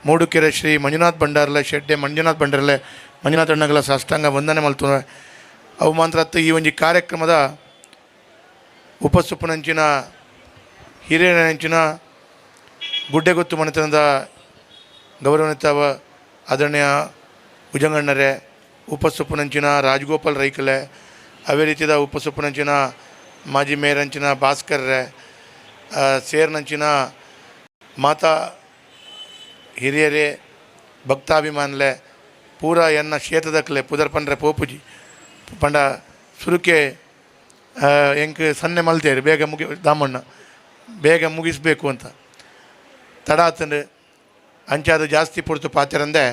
ಮೂಡುಕೆರೆ ಶ್ರೀ ಮಂಜುನಾಥ್ ಭಂಡಾರ್ಲೆ, ಶೆಡ್ಡೆ ಮಂಜುನಾಥ್ ಭಂಡಾರ್ಲೆ, ಮಂಜುನಾಥ್ ಅಣ್ಣಗಳ ಸಾಷ್ಟಾಂಗ ವಂದನೆ ಮಲ್ತುವೆ. ಅವು ಮಾತ್ರ ಈ ಒಂಜಿ ಕಾರ್ಯಕ್ರಮದ ಉಪಸುಪ್ಪನಂಚಿನ ಹಿರಿಯನಂಚಿನ ಗುಡ್ಡೆಗೊತ್ತು ಮನೆತನದ ಗೌರವಾನ್ವಿತ ಆದರಣೀಯ ಭುಜಂಗಣ್ಣರೇ, ಉಪಸುಪ್ಪನಂಚಿನ ರಾಜಗೋಪಾಲ್ ರೈಕಲೆ, ಅವೇ ರೀತಿಯ ಉಪಸುಪ್ಪನಂಚಿನ ಮಾಜಿ ಮೇಯರಂಚಿನ ಭಾಸ್ಕರ್ರೆ, ಸೇರ್ನಂಚಿನ ಮಾತಾ ಹಿರಿಯರೇ, ಭಕ್ತಾಭಿಮಾನ್ಲೆ, ಪೂರ ಎನ್ನ ಕ್ಷೇತ್ರದಕ್ಲೆ ಪುದರ್ ಪಂಡ್ರೆ ಪೋಪುಜಿ ಪಂಡ ಸುರುಕೆ ಎಂಕ್ ಸನ್ನೆ ಮಲ್ತೇರು ಬೇಗ ಮುಗಿ ದಾಮಣ್ಣ ಬೇಗ ಮುಗಿಸಬೇಕು ಅಂತ ತಡ ಆತಂದು ಅಂಚಾದ ಜಾಸ್ತಿ ಪೊರ್ತು ಪಾತೆರಂದೆ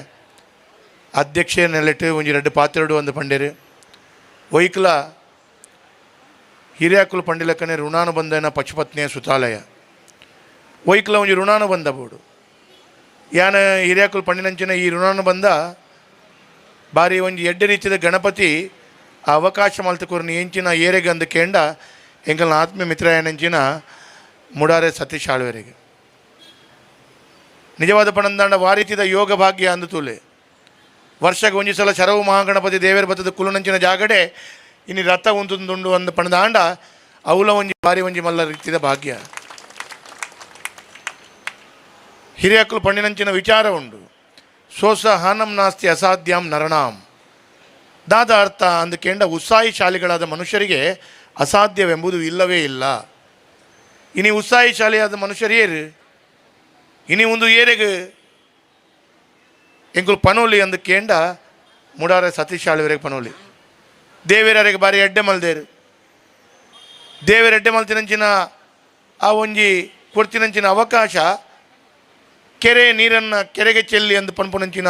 ಅಧ್ಯಕ್ಷೆ ನೆಲೆಟ್ ಒಂಜಿ ರಡ್ಡ್ ಪಾತೆರಡು ಅಂದ್ ಪಂಡೆರ್. ಒಯ್ಕ್ಲ ಹಿರಿಯಾಕುಲು ಪಂಡಿಲಕ್ಕನೆ ಋಣಾನುಬಂಧನ ಪಶುಪತ್ನಿಯ ಸುತಾಲಯ ಒಯ್ಕ್ಲ ಒಂಜಿ ಋಣಾನುಬಂಧ ಬೋಡು. ಯಾನ ಹಿರಿಯಾಕುಲು ಪಂಡಿನಂಚಿನ ಈ ಋಣಾನುಬಂಧ ಬಾರಿ ಒಂಜಿ ಎಡ್ಡೆ ರೀತಿಯ ಗಣಪತಿ ಆ ಅವಕಾಶ ಮಲ್ತಕೂರ್ನಿ ಎಂಚಿನ ಏರೆಗೆ ಅಂದು ಕೇಂಡ ಎಂಕಲ್ನ ಆತ್ಮೀಯ ಮಿತ್ರಯನಂಚಿನ ಮುಡಾರೆ ಸತೀಶ್ ಆಳ್ವೆರೆಗೆ ನಿಜವಾದ ಪಣಂದಾಂಡ ವಾರೀತಿದ ಯೋಗ ಭಾಗ್ಯ ಅಂದು ತೂಲೆ. ವರ್ಷಕ್ಕೆ ಒಂಜಿ ಸಲ ಶರವು ಮಹಾಗಣಪತಿ ದೇವರ ಬತ್ತದ ಕುಲುನಂಚಿನ ಜಾಗಡೆ ಇನಿ ರಥ ಉಂತುಂದುಂಡು ಅಂದು ಪಣದಾಂಡ ಅವಲ ಒಂಜಿ ಬಾರಿ ಒಂಜಿ ಮಲ್ಲ ರೀತಿದ ಭಾಗ್ಯ. ಹಿರಿಯಕ್ಕಲು ಪಂಡಿನಂಚಿನ ವಿಚಾರ ಉಂಡು. ಸೋಸ ಹಾನಂ ನಾಸ್ತಿ ಅಸಾಧ್ಯಾಂ ನರಣಾಂ ದಾದ ಅರ್ಥ ಅಂದು ಕೇಂಡ ಉತ್ಸಾಹಿ ಶಾಲಿಗಳಾದ ಮನುಷ್ಯರಿಗೆ ಅಸಾಧ್ಯವೆಂಬುದು ಇಲ್ಲವೇ ಇಲ್ಲ. ಇನಿ ಉತ್ಸಾಹಿ ಶಾಲಿಯಾದ ಮನುಷ್ಯರು ಇನಿ ಒಂದು ಏರೆಗೆ ಎಂಕುಲು ಪನೋಲಿ ಅಂದು ಕೇಂಡ ಮುಡಾರೆ ಸತೀಶ್ ಆಳ್ವೆರೆಗೆ ಪನೋಲಿ. ದೇವೇರರಿಗೆ ಬಾರಿ ಎಡ್ಡೆ ಮಲ್ದೇರು. ದೇವೇರ ಎಡ್ಡೆ ಮಲ್ತಿನಂಚಿನ ಆ ಒಂಜಿ ಕೊಡ್ತಿನಂಚಿನ ಅವಕಾಶ ಕೆರೆ ನೀರನ್ನು ಕೆರೆಗೆ ಚೆಲ್ಲಿ ಅಂದು ಪನ್ಪುನಂಚಿನ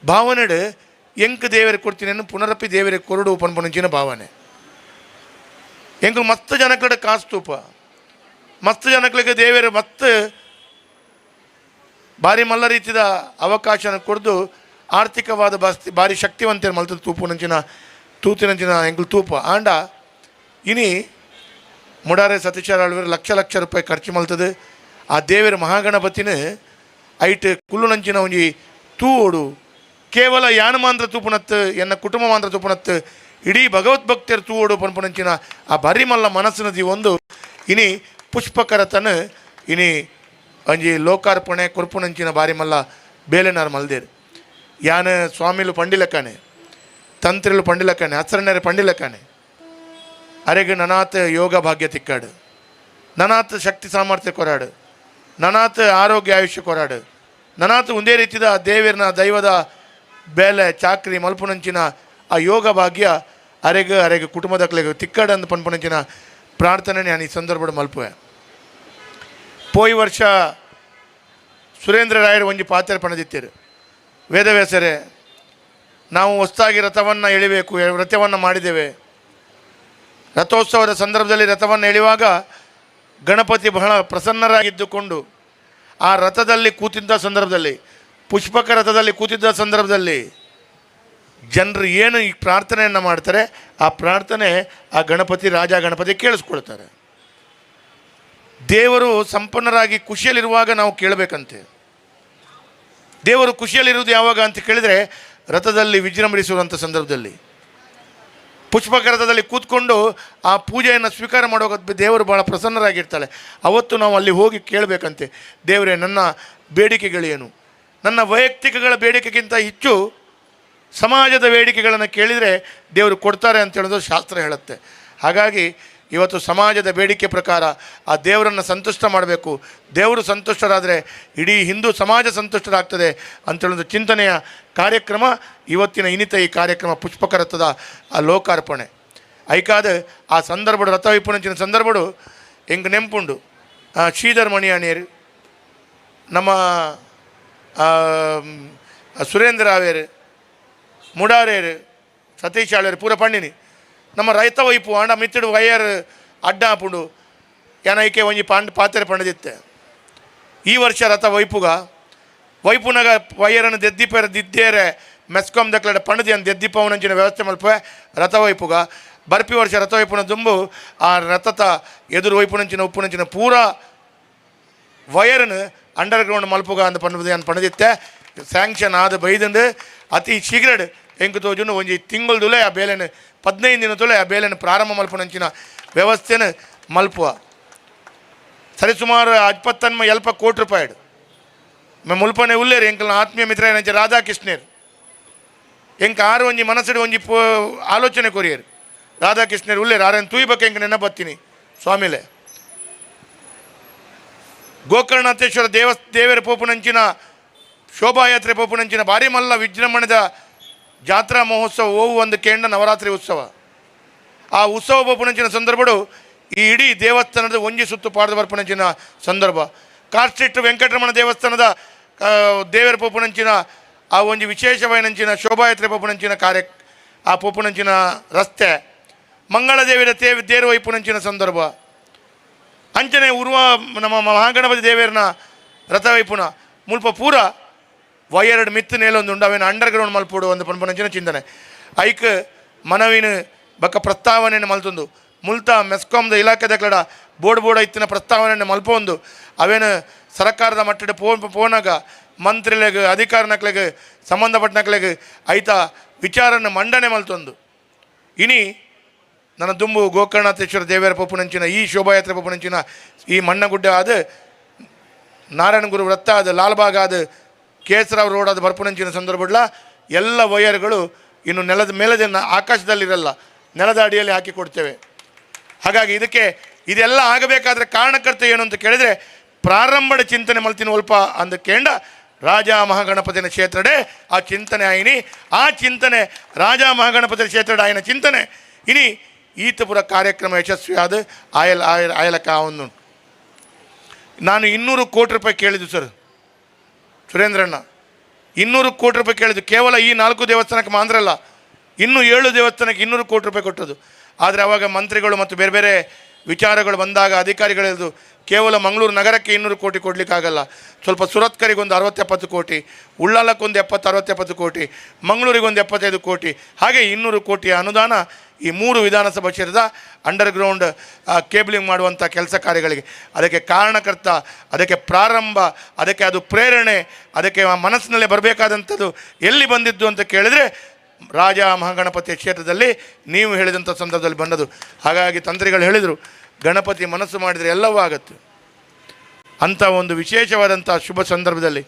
ಭಾವನೆಡು ಎಂಕ್ ದೇವರಿಗೆ ಕೊಡ್ತೀನಿ ಪುನರಪಿ ದೇವರಿಗೆ ಕೊರಡು ಪನ್ಪುನಂಚಿನ ಭಾವನೆ. ಎಂಕುಲು ಮಸ್ತ್ ಜನಕ್ಲೆಡ ಕಾಸು ತೂಪ, ಮಸ್ತ್ ಜನಕ್ಲೆಗ್ ದೇವೇರು ಮಸ್ತ್ ಬಾರಿ ಮಲ್ಲ ರೀತಿದ ಅವಕಾಶನ ಕೊಡ್ದು ಆರ್ಥಿಕವಾದ ಬಾಸ್ತಿ ಬಾರಿ ಶಕ್ತಿವಂತೆರ್ ಮಲ್ತದ ತೂಪುನಂಚಿನ ತೂತಿನಂಚಿನ ಎಂಕುಲು ತೂಪ. ಆಂಡ ಇನಿ ಮುಡಾರೆ ಸತೀಶ್ ಆಳ್ವೆರ್ ಲಕ್ಷ ಲಕ್ಷ ರೂಪಾಯಿ ಖರ್ಚು ಮಲ್ತದೆ ಆ ದೇವರ ಮಹಾಗಣಪತಿನ ಐಟ್ ಕುಲ್ಲುನಂಚಿನ ಒಂಜಿ ತೂವೊಡು. ಕೇವಲ ಯಾನ ಮಾಂತ್ರ ತೂಪುನತ್ತು ಎನ್ನ ಕುಟುಂಬ ಮಾಂತ್ರ ತೂಪುನತ್ತು ಇಡೀ ಭಗವತ್ ಭಕ್ತರು ತೂವೊಡು ಪನ್ಪುನಂಚಿನ ಆ ಬಾರಿ ಮಲ್ಲ ಮನಸ್ಸಿನ ಒಂದು ಇನಿ ಪುಷ್ಪಕರತನ ಇನಿ ಒಂಜಿ ಲೋಕಾರ್ಪಣೆ ಕೊರ್ಪುನಂಚಿನ ಬಾರಿ ಮಲ್ಲ ಬೇಲೆನಾರ್ ಮಲ್ದೇರು. ಯಾನ ಸ್ವಾಮಿಲು ಪಂಡಿಲಕ್ಕನೆ, ತಂತ್ರಿಲು ಪಂಡಿಲಕ್ಕನೆ, ಹಸರಣ್ಣರು ಪಂಡಿಲಕ್ಕನೆ ಅರೆಗ್ ನನಾತ್ ಯೋಗ ಭಾಗ್ಯ ತಿಕ್ಕಾಡು, ನನಾತ್ ಶಕ್ತಿ ಸಾಮರ್ಥ್ಯ ಕೊರಾಡು, ನನಾತ್ ಆರೋಗ್ಯ ಆಯುಷ್ಯ ಕೊರಾಡು, ನನಾತ್ ಒಂದೇ ರೀತಿದ ದೇವಿರ್ನ ದೈವದ ಬೇಲೆ ಚಾಕ್ರಿ ಮಲ್ಪುನಂಚಿನ ಆ ಯೋಗ ಭಾಗ್ಯ ಅರೆಗ್ ಅರೆಗ್ ಕುಟುಂಬದಕ್ಲೆಗ್ ತಿಕ್ಕಾಡು ಅಂದ್ ಪನ್ಪುನಂಚಿನ ಪ್ರಾರ್ಥನೆ ನಾನು ಈ ಸಂದರ್ಭಡ್ ಮಲ್ಪುವೆ. ಪೋಯಿ ವರ್ಷ ಸುರೇಂದ್ರ ರಾಯರು ಒಂಜಿ ಪಾತ್ರ ಪಣದಿತ್ತೇರು. ವೇದವ್ಯಾಸರೇ, ನಾವು ಹೊಸದಾಗಿ ರಥವನ್ನು ಎಳಿಬೇಕು, ರಥವನ್ನು ಮಾಡಿದ್ದೇವೆ. ರಥೋತ್ಸವದ ಸಂದರ್ಭದಲ್ಲಿ ರಥವನ್ನು ಎಳೆಯುವಾಗ ಗಣಪತಿ ಬಹಳ ಪ್ರಸನ್ನರಾಗಿದ್ದುಕೊಂಡು ಆ ರಥದಲ್ಲಿ ಕೂತಿದ್ದ ಸಂದರ್ಭದಲ್ಲಿ, ಪುಷ್ಪಕ ರಥದಲ್ಲಿ ಕೂತಿದ್ದ ಸಂದರ್ಭದಲ್ಲಿ ಜನರು ಏನು ಈ ಪ್ರಾರ್ಥನೆಯನ್ನು ಮಾಡ್ತಾರೆ, ಆ ಪ್ರಾರ್ಥನೆ ಆ ಗಣಪತಿ ರಾಜ ಗಣಪತಿ ಕೇಳಿಸ್ಕೊಳ್ತಾರೆ. ದೇವರು ಸಂಪನ್ನರಾಗಿ ಖುಷಿಯಲ್ಲಿರುವಾಗ ನಾವು ಕೇಳಬೇಕಂತೆ. ದೇವರು ಖುಷಿಯಲ್ಲಿರುವುದು ಯಾವಾಗ ಅಂತ ಕೇಳಿದರೆ ರಥದಲ್ಲಿ ವಿಜೃಂಭಿಸುವಂಥ ಸಂದರ್ಭದಲ್ಲಿ, ಪುಷ್ಪಕ ರಥದಲ್ಲಿ ಕೂತ್ಕೊಂಡು ಆ ಪೂಜೆಯನ್ನು ಸ್ವೀಕಾರ ಮಾಡುವಾಗ ದೇವರು ಭಾಳ ಪ್ರಸನ್ನರಾಗಿರ್ತಾಳೆ. ಅವತ್ತು ನಾವು ಅಲ್ಲಿ ಹೋಗಿ ಕೇಳಬೇಕಂತೆ, ದೇವರೇ ನನ್ನ ಬೇಡಿಕೆಗಳೇನು, ನನ್ನ ವೈಯಕ್ತಿಕಗಳ ಬೇಡಿಕೆಗಿಂತ ಹೆಚ್ಚು ಸಮಾಜದ ಬೇಡಿಕೆಗಳನ್ನು ಕೇಳಿದರೆ ದೇವರು ಕೊಡ್ತಾರೆ ಅಂತ ಹೇಳೋದು ಶಾಸ್ತ್ರ ಹೇಳುತ್ತೆ. ಹಾಗಾಗಿ ಇವತ್ತು ಸಮಾಜದ ಬೇಡಿಕೆ ಪ್ರಕಾರ ಆ ದೇವರನ್ನು ಸಂತುಷ್ಟ ಮಾಡಬೇಕು. ದೇವರು ಸಂತುಷ್ಟರಾದರೆ ಇಡೀ ಹಿಂದೂ ಸಮಾಜ ಸಂತುಷ್ಟರಾಗ್ತದೆ ಅಂತೇಳೋದು ಚಿಂತನೆಯ ಕಾರ್ಯಕ್ರಮ ಇವತ್ತಿನ ಇನ್ನಿತ ಈ ಕಾರ್ಯಕ್ರಮ ಪುಷ್ಪಕ ರಥದ ಆ ಲೋಕಾರ್ಪಣೆ. ಐಕಾದ ಆ ಸಂದರ್ಭಡು ರಥ ವಿಪುಣಂಚಿನ ಸಂದರ್ಭಡು ಎಂಕ್ ನೆಂಪುಂಡು. ಶ್ರೀಧರ್ ಮಣಿಯಾಣಿಯರು, ನಮ್ಮ ಸುರೇಂದ್ರ ಆವೇರು, ಮುಡಾರೇರು, ಸತೀಶ್ ಆಳ್ವೇರು ಪೂರ ಪಂಡಿನಿ. ನಮ್ಮ ರೈತ ವೈಪು ಆಂಡ ಮಿತ್ತಡು ವೈಯರ್ ಅಡ್ಡ ಆಪುಂಡು ಯಾನೈಕೆ ಒಂಜಿ ಪಾಂಡ್ ಪಾತ್ರೆ ಪಂಡದಿತ್ತೆ. ಈ ವರ್ಷ ರಥ ವೈಪುಗ ವೈಪುನಗ ವೈಯರನ್ನು ದೆದ್ದಿಪೇರ ದಿದ್ದೇರೆ ಮೆಸ್ಕಾಂ ದಕ್ಲಡ ಪಂಡದಿ ಅಂತ ದೆದ್ದಿಪವನಂಚಿನ ವ್ಯವಸ್ಥೆ ಮಲ್ಪೆ ರಥ ವೈಪುಗ. ಬರ್ಪಿ ವರ್ಷ ರಥ ವೈಪುನ ದುಂಬು ಆ ರಥತ ಎದುರು ವೈಪುನಂಚಿನ ಉಪ್ಪುನಂಚಿನ ಪೂರ ವಯರ್ನು ಅಂಡರ್ ಗ್ರೌಂಡ್ ಮಲ್ಪುಗ ಅಂತ ಪಂಡದಿ ಅಂತ ಪಂಡದಿತ್ತೆ. ಸ್ಯಾಂಕ್ಷನ್ ಆದ ಬೈದಂದು ಅತಿ ಶೀಘ್ರಡ್ ಎಂಕು ತೋಜುನು ಒಂಜಿ ತಿಂಗಳ್ದುಲೆ ಆ ಬೇಲೆನ 15 ದಿನ ತುಲೆ ಆ ಬೇಲೆನ ಪ್ರಾರಂಭ ಮಲ್ಪುನಂಚಿನ ವ್ಯವಸ್ಥೆನ ಮಲ್ಪುವ. ಸರಿಸುಮಾರು 28 ಎಲ್ಪ ಕೋಟಿ ರೂಪಾಯಿ ಮೆ ಮುಲ್ಪನೆ ಉಲ್ಲೇರು ಎಂಕಲ್ನ ಆತ್ಮೀಯ ಮಿತ್ರ ಏನಂಚ ರಾಧಾಕೃಷ್ಣೇರು ಎಂಕ ಆರು ಒಂಜಿ ಮನಸ್ಸಿಡು ಒಂಜಿ ಆಲೋಚನೆ ಕೊರಿಯರು. ರಾಧಾಕೃಷ್ಣೇರು ಉಲ್ಲೇರು ಆರನ್ ತೂಯ್ಬೇಕು ಎಂಕ ನೆನಪತ್ತೀನಿ ಸ್ವಾಮಿಲೆ. ಗೋಕರ್ಣಾಥೇಶ್ವರ ದೇವರ ಪೋಪುನಂಚಿನ ಶೋಭಾಯಾತ್ರೆ ಪೋಪುನಂಚಿನ ಭಾರಿ ಮಲ್ಲ ವಿಜೃಂಭಣೆದ ಜಾತ್ರಾ ಮಹೋತ್ಸವ ಓವು ಒಂದು ಕೇಂದ್ರ ನವರಾತ್ರಿ ಉತ್ಸವ. ಆ ಉತ್ಸವ ಪೋಪುನಂಚಿನ ಸಂದರ್ಭಡು ಈ ಇಡೀ ದೇವಸ್ಥಾನದ ಒಂಜಿ ಸುತ್ತು ಪಾಡ್ದ ಬರ್ಪುನಂಚಿನ ಸಂದರ್ಭ. ಕಾರ್ಸ್ಟ್ರೀಟ್ ವೆಂಕಟರಮಣ ದೇವಸ್ಥಾನದ ದೇವರ ಪೋಪುನಂಚಿನ ಆ ಒಂಜಿ ವಿಶೇಷವಾಯಿನಂಚಿನ ಶೋಭಾಯಾತ್ರೆ ಪೋಪುನಂಚಿನ ಕಾರ್ಯ ಆ ಪೋಪುನಂಚಿನ ರಸ್ತೆ ಮಂಗಳದೇವಿಯ ತೇರು ವೈಪುನಂಚಿನ ಸಂದರ್ಭ ಅಂಚನೆ ಉರ್ವ ನಮ್ಮ ಮಹಾಗಣಪತಿ ದೇವೇರ್ನ ರಥ ವೈಪುನ ಮುಲ್ಪ ಪೂರ ವಯರ್ಡ್ ಮಿತ್ತು ನೇಲೊಂದುಂಡು ಅವೇನು ಅಂಡರ್ ಗ್ರೌಂಡ್ ಮಲ್ಪೋಡು ಒಂದು ಪನ್ಪುನಂಚಿನ ಚಿಂತನೆ. ಐಕ್ ಮನವಿನ ಬಕ್ಕ ಪ್ರಸ್ತಾವನೆಯನ್ನು ಮಲ್ತೊಂದು ಮುಲ್ತ ಮೆಸ್ಕಾಮ್ದ ಇಲಾಖೆದ ಬೋರ್ಡ್ ಬೋರ್ಡ್ ಇತ್ತಿನ ಪ್ರಸ್ತಾವನೆಯನ್ನು ಮಲ್ಪೊಂದು ಅವೇನು ಸರ್ಕಾರದ ಮಟ್ಟದ ಪೋನಾಗ ಮಂತ್ರಿಲೆಗ್ ಅಧಿಕಾರನಕ್ಲೆಗ್ ಸಂಬಂಧಪಟ್ಟನಕ್ಲೆಗ್ ಐತ ವಿಚಾರನ ಮಂಡನೆ ಮಲ್ತೊಂದು. ಇನಿ ನನ್ನ ದುಂಬು ಗೋಕರ್ಣಾಥೇಶ್ವರ ದೇವರ ಪೊಪ್ಪುನಂಚಿನ ಈ ಶೋಭಾಯಾತ್ರೆ ಪೊಪ್ಪುನಂಚಿನ ಈ ಮಣ್ಣಗುಡ್ಡೆ ಆದ ನಾರಾಯಣ ಗುರು ವೃತ್ತ ಆದ ಲಾಲ್ಬಾಗ್ ಆದ ಕೇಸರಾವ್ ರೋಡ್ ಆದ ಬರ್ಪುನಂಚಿನ ಸಂದರ್ಭಡ್ಲ ಎಲ್ಲ ವಯರ್ಗಳು ಇನ್ನು ನೆಲದ ಮೇಲದ ಆಕಾಶದಲ್ಲಿರಲ್ಲ, ನೆಲದ ಅಡಿಯಲ್ಲಿ ಹಾಕಿ ಕೊಡ್ತೇವೆ. ಹಾಗಾಗಿ ಇದಕ್ಕೆ ಇದೆಲ್ಲ ಆಗಬೇಕಾದ್ರೆ ಕಾರಣಕರ್ತ ಏನು ಅಂತ ಕೇಳಿದರೆ ಪ್ರಾರಂಭದ ಚಿಂತನೆ ಮಲ್ತಿನ ಒಲ್ಪ ಅಂದ ಕೇಂಡ ರಾಜ ಮಹಾಗಣಪತಿನ ಕ್ಷೇತ್ರಡೆ ಆ ಚಿಂತನೆ ಆಯಿನಿ. ಆ ಚಿಂತನೆ ರಾಜ ಮಹಾಗಣಪತಿಯ ಕ್ಷೇತ್ರಡೆ ಆಯಿನ ಚಿಂತನೆ ಇನಿ ಈತಪುರ ಕಾರ್ಯಕ್ರಮ ಯಶಸ್ವಿ ಆದ ಆಯಲ್ ಆಯಲ್ ಆಯಲಕ್ಕ ಒಂದು. ನಾನು 200 ಕೋಟಿ ರೂಪಾಯಿ ಕೇಳಿದ್ದು ಸರ್ ಸುರೇಂದ್ರಣ್ಣ, 200 ಕೋಟಿ ರೂಪಾಯಿ ಕೇಳಿದ್ದು. ಕೇವಲ ಈ 4 ದೇವಸ್ಥಾನಕ್ಕೆ ಮಾತ್ರ ಅಲ್ಲ, ಇನ್ನೂ 7 ದೇವಸ್ಥಾನಕ್ಕೆ 200 ಕೋಟಿ ರೂಪಾಯಿ ಕೊಟ್ಟದ್ದು. ಆದರೆ ಆವಾಗ ಮಂತ್ರಿಗಳು ಮತ್ತು ಬೇರೆ ಬೇರೆ ವಿಚಾರಗಳು ಬಂದಾಗ ಅಧಿಕಾರಿಗಳು ಹೇಳಿದ್ರು ಕೇವಲ ಮಂಗಳೂರು ನಗರಕ್ಕೆ 200 ಕೋಟಿ ಕೊಡಲಿಕ್ಕಾಗಲ್ಲ, ಸ್ವಲ್ಪ ಸುರತ್ಕರಿಗೊಂದು 60-70 ಕೋಟಿ, ಉಳ್ಳಾಲಕ್ಕೊಂದು 70-60-70 ಕೋಟಿ, ಮಂಗಳೂರಿಗೊಂದು 75 ಕೋಟಿ, ಹಾಗೆ 200 ಕೋಟಿಯ ಅನುದಾನ ಈ 3 ವಿಧಾನಸಭಾ ಕ್ಷೇತ್ರದ ಅಂಡರ್ಗ್ರೌಂಡ್ ಕೇಬಲಿಂಗ್ ಮಾಡುವಂಥ ಕೆಲಸ ಕಾರ್ಯಗಳಿಗೆ. ಅದಕ್ಕೆ ಕಾರಣಕರ್ತ, ಅದಕ್ಕೆ ಪ್ರಾರಂಭ, ಅದಕ್ಕೆ ಅದು ಪ್ರೇರಣೆ, ಅದಕ್ಕೆ ಆ ಮನಸ್ಸಿನಲ್ಲೇ ಬರಬೇಕಾದಂಥದ್ದು ಎಲ್ಲಿ ಬಂದಿದ್ದು ಅಂತ ಕೇಳಿದರೆ ರಾಜ ಮಹಾಗಣಪತಿಯ ಕ್ಷೇತ್ರದಲ್ಲಿ ನೀವು ಹೇಳಿದಂಥ ಸಂದರ್ಭದಲ್ಲಿ ಬಂದದ್ದು. ಹಾಗಾಗಿ ತಂತ್ರಿಗಳು ಹೇಳಿದರು, ಗಣಪತಿ ಮನಸ್ಸು ಮಾಡಿದರೆ ಎಲ್ಲವೂ ಆಗತ್ತೆ ಅಂಥ ಒಂದು ವಿಶೇಷವಾದಂಥ ಶುಭ ಸಂದರ್ಭದಲ್ಲಿ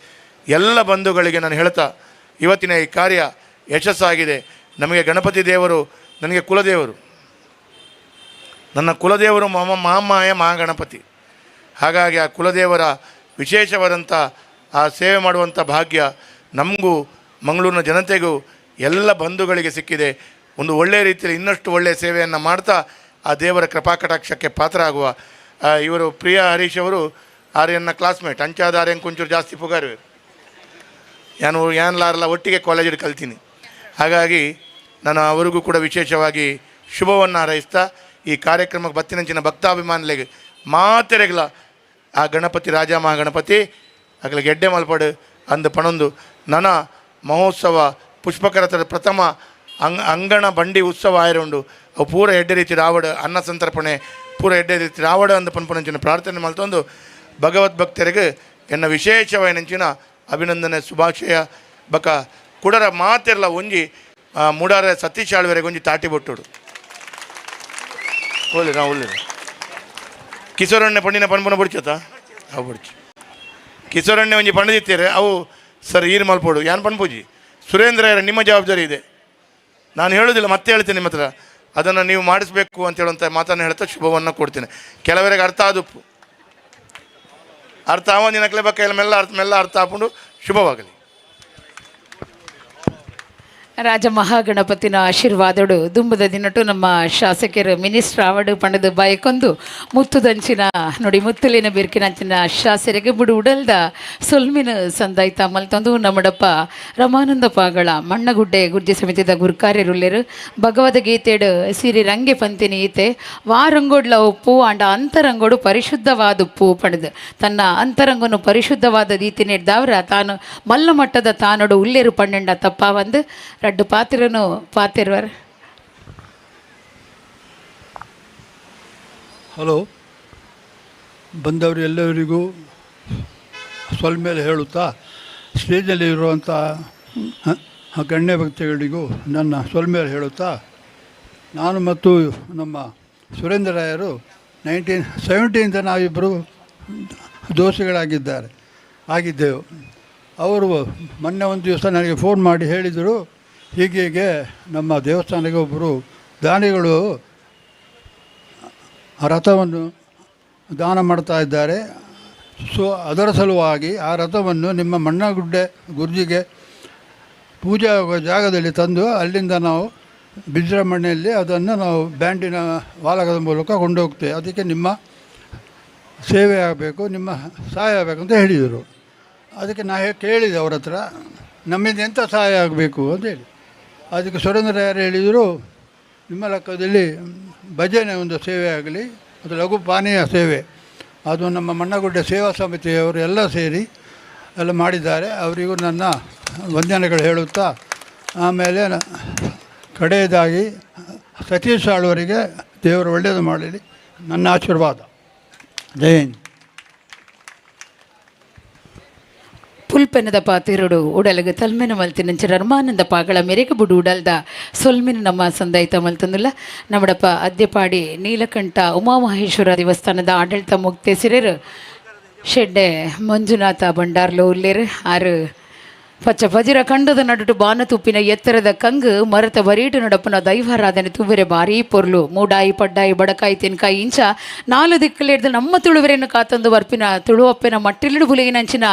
ಎಲ್ಲ ಬಂಧುಗಳಿಗೆ ನಾನು ಹೇಳ್ತಾ ಇವತ್ತಿನ ಈ ಕಾರ್ಯ ಯಶಸ್ಸಾಗಿದೆ. ನಮಗೆ ಗಣಪತಿ ದೇವರು ನನಗೆ ಕುಲದೇವರು, ನನ್ನ ಕುಲದೇವರು ಮಹಾಮಾಯ ಮಹಾಗಣಪತಿ. ಹಾಗಾಗಿ ಆ ಕುಲದೇವರ ವಿಶೇಷವಾದಂಥ ಆ ಸೇವೆ ಮಾಡುವಂಥ ಭಾಗ್ಯ ನಮಗೂ ಮಂಗಳೂರಿನ ಜನತೆಗೂ ಎಲ್ಲ ಬಂಧುಗಳಿಗೆ ಸಿಕ್ಕಿದೆ. ಒಂದು ಒಳ್ಳೆಯ ರೀತಿಯಲ್ಲಿ ಇನ್ನಷ್ಟು ಒಳ್ಳೆಯ ಸೇವೆಯನ್ನು ಮಾಡ್ತಾ ಆ ದೇವರ ಕೃಪಾಕಟಾಕ್ಷಕ್ಕೆ ಪಾತ್ರ ಆಗುವ. ಇವರು ಪ್ರಿಯಾ ಹರೀಶ್ ಅವರು ಆರ್ಯನ್ನ ಕ್ಲಾಸ್ಮೇಟ್, ಅಂಚಾದ ಆರ್ಯನ್ ಕೊಂಚೂರು ಜಾಸ್ತಿ ಪುಗಾರು, ಯಾನು ಯಾನ್ಲಾರಲ್ಲ ಒಟ್ಟಿಗೆ ಕಾಲೇಜಲ್ಲಿ ಕಲ್ತೀನಿ. ಹಾಗಾಗಿ ನಾನು ಅವರಿಗೂ ಕೂಡ ವಿಶೇಷವಾಗಿ ಶುಭವನ್ನು ಹಾರೈಸ್ತಾ ಈ ಕಾರ್ಯಕ್ರಮಕ್ಕೆ ಬತ್ತಿನಂಚಿನ ಭಕ್ತಾಭಿಮಾನಿಗಳಿಗೆ ಮಾತೆರೆಗ್ಲ ಆ ಗಣಪತಿ ರಾಜ ಮಹಾಗಣಪತಿ ಅಗಲ ಗೆಡ್ಡೆ ಮಲ್ಪಡು ಅಂದು ಪಣೊಂದು ನನ ಮಹೋತ್ಸವ ಪುಷ್ಪಕರಥದ ಪ್ರಥಮ ಅಂಗಣ ಬಂಡಿ ಉತ್ಸವ ಆಯಿರುಂಡು. ಅವು ಪೂರ ಎಡ್ಡೆ ರೀತಿ ರಾವಡ ಅನ್ನ ಸಂತರ್ಪಣೆ ಪೂರ ಎಡ್ಡೆ ರೀತಿ ರಾವಡ ಅಂದು ಪನ್ಪುನಂಚಿನ ಪ್ರಾರ್ಥನೆ ಮಲ್ತೊಂದು ಭಗವದ್ ಭಕ್ತರಿಗೆ ಎನ್ನ ವಿಶೇಷವಾಯಿನಂಚಿನ ಅಭಿನಂದನೆ ಶುಭಾಶಯ. ಬಕ ಕುಡರ ಮಾತಿರಲ ಒಂಜಿ ಮುಡಾರ ಸತೀಶ್ ಆಳ್ವೆರೆಗೆ ಒಂಜಿ ತಾಟಿ ಬೊಟ್ಟುಡು ಒಳ್ಳೆ ನಾವು ಒಳ್ಳೆ ಕಿಶೋರಣ್ಣೆ ಪಂಡಿನ ಪನ್ಪುನ ಬುಡ್ಚತ ಅವು ಬುಡ್ಚಿ ಕಿಶೋರಣ್ಣೆ ಒಂಜಿ ಪಂಡದಿತ್ತೀರೆ ಅವು ಸರ್ ಈರು ಮಲ್ಪೋಡು ಯಾನ್ ಪನ್ಪೂಜಿ ಸುರೇಂದ್ರ ನಿಮ್ಮ ಜವಾಬ್ದಾರಿ ಇದೆ, ನಾನು ಹೇಳೋದಿಲ್ಲ, ಮತ್ತೆ ಹೇಳ್ತೇನೆ ನಿಮ್ಮ ಹತ್ರ, ಅದನ್ನು ನೀವು ಮಾಡಿಸ್ಬೇಕು ಅಂತ ಹೇಳುವಂಥ ಮಾತನ್ನು ಹೇಳ್ತಾ ಶುಭವನ್ನು ಕೊಡ್ತೇನೆ. ಕೆಲವರಿಗೆ ಅರ್ಥ ಆದುಪ್ಪು ಅರ್ಥ ಆವ ನಿನಕ್ಲೆ ಬಕ್ಕ ಮೆಲ್ಲ ಅರ್ಥ ಮೆಲ್ಲ ಅರ್ಥ ಹಾಕೊಂಡು ಶುಭವಾಗಲಿ. ರಾಜ ಮಹಾಗಣಪತಿನ ಆಶೀರ್ವಾದಡು ದುಂಬದ ದಿನಟು ನಮ್ಮ ಶಾಸಕರು ಮಿನಿಸ್ಟರ್ ಆವಡು ಪಣದು ಬಾಯಕೊಂದು ಮುತ್ತುದಂಚಿನ ನೋಡಿ ಮುತ್ತುಲಿನ ಬಿರ್ಕಿನಂಚಿನ ಶಾಸರಿಗೆ ಬುಡು ಉಡಲ್ದ ಸೊಲ್ಮಿನ ಸಂದಾಯ್ತ ಮಲ್ತೊಂದು ನಮ್ಮಡಪ್ಪ ರಮಾನಂದ ಪಾಗಳ ಮಣ್ಣಗುಡ್ಡೆ ಗುರ್ಜಿ ಸಮಿತಿದ ಗುರ್ಕಾರ್ಯರುಲ್ಲೇರು ಭಗವದ್ಗೀತೆಡು ಸಿರಿ ರಂಗೆ ಪಂತಿನಿ ಈತೆ ವಾರಂಗೋಡ್ಲ ಉಪ್ಪು ಆಂಡ ಅಂತರಂಗೋಡು ಪರಿಶುದ್ಧವಾದ ಉಪ್ಪು ಪಣದು ತನ್ನ ಅಂತರಂಗನು ಪರಿಶುದ್ಧವಾದ ರೀತಿ ನೀಡ್ದವರ ತಾನು ಮಲ್ಲ ಮಟ್ಟದ ತಾನೋಡು ಉಲ್ಲೇರು ಪಣ್ಣೆಂಡ ತಪ್ಪ ಒಂದು ರಡ್ಡು ಪಾತಿರನು ಪಾತಿರುವರ್. ಹಲೋ, ಬಂದವರು ಎಲ್ಲರಿಗೂ ಮೇಲೆ ಹೇಳುತ್ತಾ ಸ್ಟೇಜಲ್ಲಿ ಇರುವಂಥ ಗಣ್ಯ ಭಕ್ತಿಗಳಿಗೂ ನನ್ನ ಮೇಲೆ ಹೇಳುತ್ತಾ, ನಾನು ಮತ್ತು ನಮ್ಮ ಸುರೇಂದ್ರ ರಾಯರು 1970 ನಾವಿಬ್ಬರು ದೋಷಿಗಳಾಗಿದ್ದಾರೆ ಆಗಿದ್ದೆವು. ಅವರು ಮೊನ್ನೆ ಒಂದು ದಿವಸ ನನಗೆ ಫೋನ್ ಮಾಡಿ ಹೇಳಿದರು, ಹೀಗೆ ಹೀಗೆ ನಮ್ಮ ದೇವಸ್ಥಾನಕ್ಕೆ ಒಬ್ಬರು ದಾನಿಗಳು ರಥವನ್ನು ದಾನ ಮಾಡ್ತಾ ಇದ್ದಾರೆ, ಸೊ ಅದರ ಸಲುವಾಗಿ ಆ ರಥವನ್ನು ನಿಮ್ಮ ಮಣ್ಣಗುಡ್ಡೆ ಗುರ್ಜಿಗೆ ಪೂಜೆ ಆಗುವ ಜಾಗದಲ್ಲಿ ತಂದು ಅಲ್ಲಿಂದ ನಾವು ವಿಜೃಂಭಣೆಯಲ್ಲಿ ಅದನ್ನು ನಾವು ಬ್ಯಾಂಡಿನ ವಾಲಕದ ಮೂಲಕ ಕೊಂಡೋಗ್ತೇವೆ, ಅದಕ್ಕೆ ನಿಮ್ಮ ಸೇವೆ ಆಗಬೇಕು, ನಿಮ್ಮ ಸಹಾಯ ಆಗಬೇಕು ಅಂತ ಹೇಳಿದರು. ಅದಕ್ಕೆ ನಾ ಕೇಳಿದೆ ಅವ್ರ ಹತ್ರ, ನಮ್ಮಿಂದ ಎಂಥ ಸಹಾಯ ಆಗಬೇಕು ಅಂತೇಳಿ. ಅದಕ್ಕೆ ಸುರೇಂದ್ರ ಯಾರು ಹೇಳಿದರು, ನಿಮ್ಮ ಲೆಕ್ಕದಲ್ಲಿ ಭಜನೆ ಒಂದು ಸೇವೆ ಆಗಲಿ ಮತ್ತು ಲಘು ಪಾನೀಯ ಸೇವೆ, ಅದು ನಮ್ಮ ಮಣ್ಣಗುಡ್ಡೆ ಸೇವಾ ಸಮಿತಿಯವರು ಎಲ್ಲ ಸೇರಿ ಎಲ್ಲ ಮಾಡಿದ್ದಾರೆ. ಅವರಿಗೂ ನನ್ನ ವಂದನೆಗಳು ಹೇಳುತ್ತಾ, ಆಮೇಲೆ ಕಡೆಯದಾಗಿ ಸತೀಶ್ ಆಳ್ವರಿಗೆ ದೇವರು ಒಳ್ಳೆಯದು ಮಾಡಲಿ, ನನ್ನ ಆಶೀರ್ವಾದ. ಜೈ ಹಿಂದ್. ಪುಲ್ಪೆನದ ಪಾತಿರುಡು ಉಡಲಗ ತಲ್ಮೆನ ಮಲ್ತಿನಂಚ ರರ್ಮಾನಂದ ಪಾಗಳ ಮೆರೆಗೆ ಬುಡು ಉಡಲ್ದ ಸೊಲ್ಮೆನ ನಮ್ಮ ಸಂದಾಯಿತ ಮಲ್ತಂದುಲ್ಲ. ನಮ್ಮಡಪ್ಪ ಅದ್ಯಪಾಡಿ ನೀಲಕಂಠ ಉಮಾಮಹೇಶ್ವರ ದೇವಸ್ಥಾನದ ಆಡಳಿತ ಮುಕ್ತೇಸಿರರು ಶೆಡ್ಡೆ ಮಂಜುನಾಥ ಭಂಡಾರ್ಲು ಉಲ್ಲೇರು ಆರು ಪಚ್ಚ ಪಜಿರ ಕಂಡದ ನಡುಟು ಬಾನತುಪ್ಪಿನ ಎತ್ತರದ ಕಂಗು ಮರತ ಬರೀಟು ನಡಪುನ ದೈವಾರಾಧನೆ ತುವ್ವೆರೆ ಭಾರೀ ಪೊರ್ಲು ಮೂಡಾಯಿ ಪಡ್ಡಾಯಿ ಬಡಕಾಯಿ ತೆನ್ಕಾಯಿ ಇಂಚ ನಾಲು ದಿಕ್ಕಲೆಡ್ದು ನಮ್ಮ ತುಳುವರೆಯನ್ನು ಕಾತಂದು ಬರ್ಪಿನ ತುಳುವಪ್ಪೆನ ಮಟ್ಟಿಲಿಡು ಬುಲಿಗಿನಂಚಿನ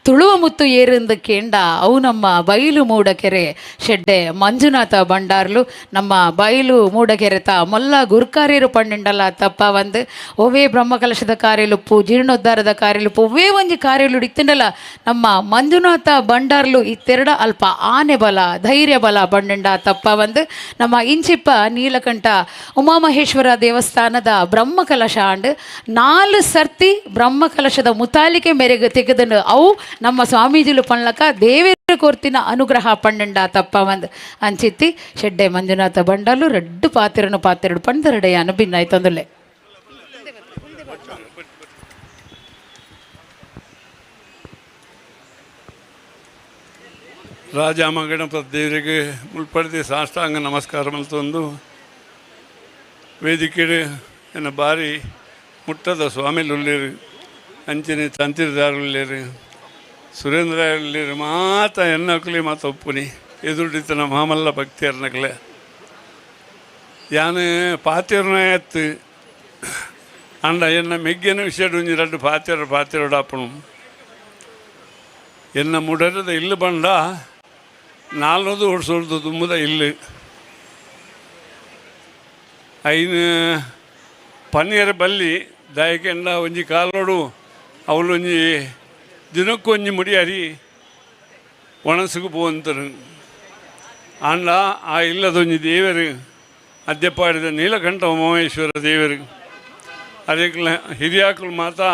ತುಳುವ ಮುತ್ತು ಏರಿಂದು ಕೇಂಡ ಅವು ನಮ್ಮ ಬೈಲು ಮೂಡಕೆರೆ ಶೆಡ್ಡೆ ಮಂಜುನಾಥ ಭಂಡಾರ್ಲು ನಮ್ಮ ಬೈಲು ಮೂಡಕೆರೆತ ಮೊಲ್ಲ ಗುರ್ಕಾರ್ಯರು ಪಣ್ಣೆಂಡಲ ತಪ್ಪ ಒಂದು ಒವೇ ಬ್ರಹ್ಮಕಲಶದ ಕಾರ್ಯಲುಪ್ಪು ಜೀರ್ಣೋದ್ಧಾರದ ಕಾರ್ಯಲುಪ್ಪು ಒವ್ವೇ ಒಂಜಿ ಕಾರ್ಯಲು ಇತ್ತಂಡಲ ನಮ್ಮ ಮಂಜುನಾಥ ಭಂಡಾರ್ಲು ಇತ್ತೆರಡ ಅಲ್ಪ ಆನೆ ಬಲ ಧೈರ್ಯ ಬಲ ಬಂಡೆಂಡ ತಪ್ಪ ಒಂದು ನಮ್ಮ ಇಂಚಿಪ್ಪ ನೀಲಕಂಠ ಉಮಾಮಹೇಶ್ವರ ದೇವಸ್ಥಾನದ ಬ್ರಹ್ಮಕಲಶ ಅಂಡ್ 4 ಸರ್ತಿ ಬ್ರಹ್ಮಕಲಶದ ಮುತಾಲಿಕೆ ಮೇರೆಗೆ ತೆಗೆದನು ಅವು ನಮ್ಮ ಸ್ವಾಮೀಜಿಲು ಪಣ್ಲಕ ದೇವೇರ ಕೋರ್ತಿನ ಅನುಗ್ರಹ ಪಣ್ಣೆಂಡ ತಪ್ಪ ಒಂದು ಅಂಚಿತ್ತಿ ಶೆಡ್ಡೆ ಮಂಜುನಾಥ ಬಂಡಾಲು ರಡ್ಡು ಪಾತಿರನು ಪಾತಿರಡು ಪಂದರಡೆಯಾನು ಭಿನ್ನಾಯ್ತಂದುಲ್ಲೆ. ರಾಜಾಮ ಗಣಪತಿ ದೇವರಿಗೆ ಮುಲ್ಪಡೆದಿ ಸಾಷ್ಟಾಂಗ ನಮಸ್ಕಾರ ಮಲ್ತೊಂದು ವೇದಿಕೆ ಎನ್ನ ಬಾರಿ ಮುಟ್ಟದ ಸ್ವಾಮಿಲುಳ್ಳೇರು ಅಂಚನೆ ತಂತಿರದಾರುಳ್ಳೇರು ಸುರೇಂದ್ರ ಉಳ್ಳೇರು ಮಾತ ಎನ್ನಕ್ಲೆ ಮಾತ ಒಪ್ಪುನಿ ಎದುರುಡಿತನ ಮಾಮಲ್ಲ ಭಕ್ತಿಯರ್ನಕ್ಲೆ ಯಾನು ಪಾತಿರ್ನ ಎತ್ತು ಅಂಡ ಎನ್ನ ಮೆಗ್ಗೆನ ವಿಷಯ ಒಂಜಿ ರಡ್ಡು ಪಾತಿರ ಪಾತಿರೋಡಾಪಣು ಎನ್ನ ಮುಡರದ ಇಲ್ಲು ಬಂಡ ನಾಲ್ನೂದು ವರ್ಷದ ತುಂಬುದ ಇಲ್ಲು ಐನು ಪನ್ನೀರ ಬಲ್ಲಿ ದಾಯಕೆಂಡ ಒಂಜಿ ಕಾಲೋಡು ಅವಳೊಂಜಿ ದಿನಕ್ಕೊಂಜಿ ಮುಡಿ ಅರಿ ಒಣಸುಗು ಪೋವಂತರು ಆಂಡ ಆ ಇಲ್ಲದೊಂಜಿ ದೇವರು ಅದ್ಯಪಾಡಿದ ನೀಲಕಂಠ ಉಮಾಮೇಶ್ವರ ದೇವರು ಅದಕ್ಕೆ ಹಿರಿಯಾಕಲು ಮಾತಾ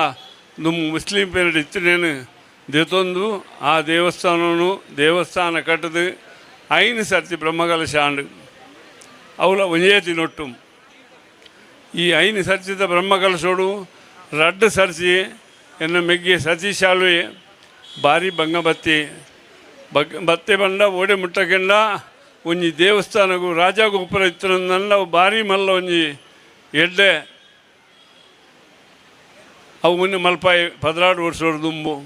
ನಮ್ಮ ಮುಸ್ಲಿಂ ಪೇರಡ್ ಇತ್ತನೇನು ದೇತೊಂದು ಆ ದೇವಸ್ಥಾನನು ದೇವಸ್ಥಾನ ಕಟ್ಟದು 5 ಸರ್ತಿ ಬ್ರಹ್ಮಕಲಶ ಆಂಡು ಅವಳ ಒಂಜೇ ತಿನೊಟ್ಟು ಈ 5 ಸರ್ತಿದ ಬ್ರಹ್ಮಕಲಶೋಡು 2 ಸರ್ತಿ ಎನ್ನ ಮೆಗ್ಗೆ ಸತೀಶಾಲುವೆ ಭಾರಿ ಬಂಗ ಬತ್ತಿ ಬತ್ತೆ ಬಂಡ ಓಡೆ ಮುಟ್ಟಕೆಂಡ ಒಂಜಿ ದೇವಸ್ಥಾನಗೂ ರಾಜಗೋಪುರ ಇತ್ತು ಭಾರಿ ಮಲ್ಲ ಒಂಜಿ ಎಡ್ಡೆ ಅವು ಮುನ್ನೆ ಮಲ್ಪಾಯಿ 16 ವರ್ಷದ ದುಂಬು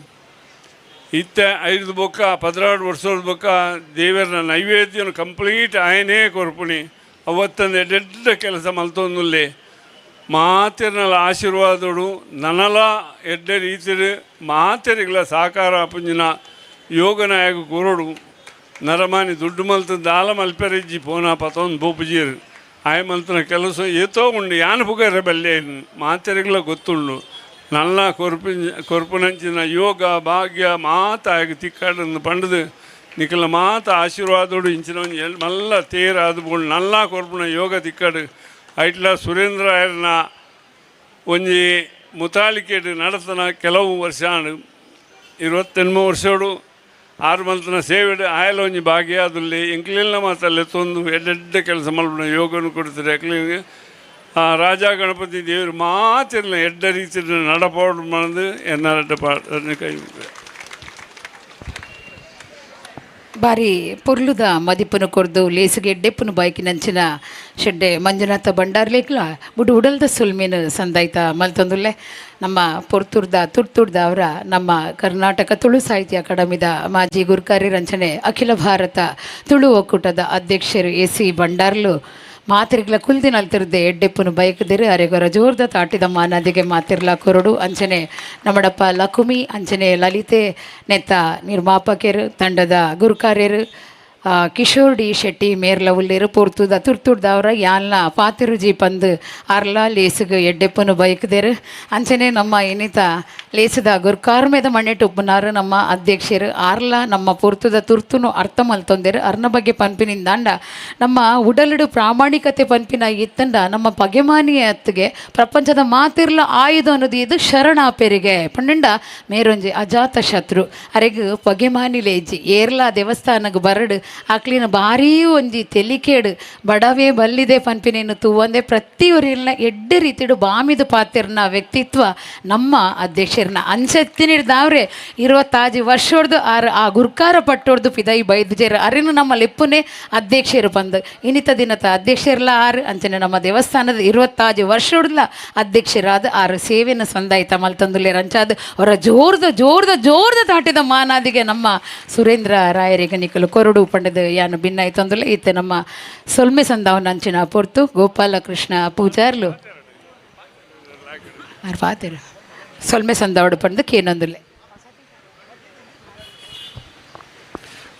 ಇತ್ತೆ 5 ಬೊಕ್ಕ 16 ವರ್ಷದ ಬೊಕ್ಕ ದೇವರ ನೈವೇದ್ಯನು ಕಂಪ್ಲೀಟ್ ಆಯನೇ ಕೊರ್ಪುಣಿ ಅವತ್ತಂದು ಎಡ್ಡೆಡ್ಡ ಕೆಲಸ ಮಲ್ತೊಂದುಲ್ಲೆ ಮಾತೆರ್ನಲ ಆಶೀರ್ವಾದೋಡು ನನಲ ಎಡ್ಡೆ ರೀತಿರು ಮಾತೆರಿಗಳ ಸಹಕಾರ ಪುಂಜಿನ ಯೋಗನಾಯಕ ಕೂರೋಡು ನರಮಾನಿ ದುಡ್ಡು ಮಲ್ತು ದಾಲ ಮಲ್ಪೆರಿಜ್ಜಿ ಪೋನ ಪತೊಂದು ಬೋಪುಜೀರು ಆಯ ಮಲ್ತನ ಕೆಲಸ ಏತೋ ಉಂಡು ಯಾನು ಪುಗರೆ ಬಲ್ಲೆ ಮಾತೆರಿಗಳ ಗೊತ್ತುಂಡು ನಲ್ಲ ಕೊರ್ಪುನಂಚಿನ ಯೋಗ ಭಾಗ್ಯ ಮಾತ ಆಗ ತಿಕ್ಕಾಡನ್ನು ಪಂಡದು ನಿಕಲ ಮಾತ ಆಶೀರ್ವಾದೋಡು ಇಂಚಿನ ಒಂಜಿ ಮಲ್ಲ ತೇರಾದ ಬೋಳು ನಲ್ಲ ಕೊರ್ಪುನ ಯೋಗ ತಿಕ್ಕಾಡು ಐಟ್ಲ ಸುರೇಂದ್ರ ಆಯರ್ನ ಒಂಜಿ ಮುತಾಲಿಕೆಡ್ ನಡತನ ಕೆಲವು ವರ್ಷ 28 ವರ್ಷೋಡು 6 ಮಂತನ ಸೇವೆಡು ಆಯಲ ಒಂಜಿ ಭಾಗ್ಯ ಅದುಲ್ಲಿ ಎಂಕ್ಲಿಲ್ಲ ಮಾತಲ್ಲೇ ತೊಂದು ಎಡ್ಡೆಡ್ಡೆ ಕೆಲಸ ಮಲ್ಪುನ ಯೋಗನು ಕೊಡ್ತಾರೆ ಎಕ್ಲಿಗೆ ಆ ರಾಜ ಗಣಪತಿ ದೇವರು ಮಾತಿರಲಿಲ್ಲ ಎಡ್ಡ ರೀತಿಯಲ್ಲಿ ನಡಪಾಡು ಮಾಡೋದು ಎನ್ನರಡ್ಡ ಪಾ ಕೈ. ಬಾರಿ ಪೊರ್ಲುದ ಮದಿಪುನು ಕೊರ್ದು ಲೇಸುಗೆ ಎಡ್ಡೆಪ್ಪುನು ಬಾಯ್ಕಿನಂಚಿನ ಶೆಡ್ಡೆ ಮಂಜುನಾಥ ಭಂಡಾರ್ಲೇಕ್ಲ ಬುಡು ಉಡಲ್ದ ಸುಲ್ಮೇನು ಸಂದಾಯ್ತ ಮಲ್ತೊಂದುಲ್ಲೆ. ನಮ್ಮ ಪೊರ್ತುರ್ದ ತುರ್ತುರ್ದ ಅವರ ನಮ್ಮ ಕರ್ನಾಟಕ ತುಳು ಸಾಹಿತ್ಯ ಅಕಾಡೆಮಿದ ಮಾಜಿ ಗುರುಕಾರಿ ರಂಚನೆ ಅಖಿಲ ಭಾರತ ತುಳು ಒಕ್ಕೂಟದ ಅಧ್ಯಕ್ಷರು ಎ ಸಿ ಭಂಡಾರ್ಲು ಮಾತಿರ್ಗ್ಲ ಕುಲ್ದಿನ ಅಲ್ತಿರ್ದೆ ಎಡ್ಡೆಪ್ಪುನು ಬಯಕದಿರು ಅರೆಗೊರ ಜೋರ್ದ ತಾಟಿದ ಮಾನದಿಗೆ ಮಾತಿರ್ಲ ಕೊರಡು ಅಂಚನೆ ನಮ್ಮಡಪ್ಪ ಲಕುಮಿ ಅಂಚನೆ ಲಲಿತೆ ನೆತ್ತ ನಿರ್ಮಾಪಕರು ತಂಡದ ಗುರುಕಾರ್ಯರು ಕಿಶೋರ್ ಡಿ ಶೆಟ್ಟಿ ಮೇರ್ಲ ಉಲ್ಲೇರು ಪೊರ್ತುದ ತುರ್ತುಡ್ದವರ ಯಾಲ್ನ ಪಾತಿರುಜಿ ಪಂದ್ ಅರ್ಲ ಲೇಸುಗು ಎಡ್ಡೆಪ್ಪನು ಬೈಕ್ದೇರು. ಅಂಚನೆ ನಮ್ಮ ಇನಿತ ಲೇಸುದ ಗುರ್ಕಾರ್ಮೆದ ಮಣ್ಣೆಟ್ಟು ಉಪ್ಪುನಾರು ನಮ್ಮ ಅಧ್ಯಕ್ಷರು ಆರ್ಲ ನಮ್ಮ ಪೊರ್ತುದ ತುರ್ತುನು ಅರ್ಥ ಮಲ್ತೊಂದೇರು. ಅರ್ನ ಬಗ್ಗೆ ಪನ್ಪಿನಿಂದಾಂಡ ನಮ್ಮ ಉಡಲುಡು ಪ್ರಾಮಾಣಿಕತೆ ಪನ್ಪಿನ ಇತ್ತಂಡ ನಮ್ಮ ಪಗೆಮಾನಿಯತ್ತಿಗೆ ಪ್ರಪಂಚದ ಮಾತಿರ್ಲ ಆಯುಧ ಅನ್ನೋದು ಇದು ಶರಣಾಪೆರಿಗೆ ಪಂಡ ಮೇರೊಂಜಿ ಅಜಾತ ಶತ್ರು ಅರೆಗ್ ಪಗೆಮಾನಿ ಲೇಜಿ ಏರ್ಲಾ ದೇವಸ್ಥಾನಗ್ ಬರಡು ಆಕ್ಲಿನ ಭಾರೀ ಒಂಜಿ ತೆಲಿಕೇಡು ಬಡವೇ ಬಲ್ಲಿದೆ ಪನ್ಪಿನೇನು ತೂವಂದೆ ಪ್ರತಿಯೊರಿಲ್ನ ಎಡ್ಡೆ ರೀತಿಡು ಬಾಮಿದು ಪಾತಿರ್ನ ವ್ಯಕ್ತಿತ್ವ ನಮ್ಮ ಅಧ್ಯಕ್ಷರ್ನ ಅಂಚೆತ್ತಿನಿಡ್ದಾವ್ರೆ 25 ವರ್ಷೊಡ್ದು ಆರ್ ಆ ಗುರ್ಕಾರ ಪಟ್ಟೊಡ್ದು ಪಿದೈ ಬೈದ್ಜೇರು ಅರಿನು ನಮ್ಮ ಲೆಪ್ಪುನೆ ಅಧ್ಯಕ್ಷರು ಬಂದು ಇನ್ನಿತ ದಿನತ ಅಧ್ಯಕ್ಷರ್ಲ ಆರು ಅಂಚನೆ ನಮ್ಮ ದೇವಸ್ಥಾನದ 25 ವರ್ಷೊಡ್ಲ ಅಧ್ಯಕ್ಷರಾದ ಆರು ಸೇವೆನ ಸಂದಾಯಿತ ಮಲ್ತಂದುಲ್ಲೇರ್. ಅಂಚಾದ ಅವರ ಜೋರ್ದ ಜೋರ್ದ ಜೋರ್ದ ತಾಟಿದ ಮಾನಾದಿಗೆ ನಮ್ಮ ಸುರೇಂದ್ರ ರಾಯರಿಗೆ ನಿಕಲು ಕೊರಡು ಪಂಡದ ಯಾನು ಭಿನ್ನಾಯ್ತಂದುಲ್ಲ. ಇತ್ತೆ ನಮ್ಮ ಸೊಲ್ಮೆ ಸಂದಾವನ ಅಂಚಿನ ಪೊರ್ತು ಗೋಪಾಲಕೃಷ್ಣ ಪೂಜಾರ್ಲು ಆರ್ ಪಾತೆರು ಸೊಲ್ಮೆ ಸಂದಾವಡು ಪಂಡದು ಕೇನೊಂದುಲ್ಲೆ.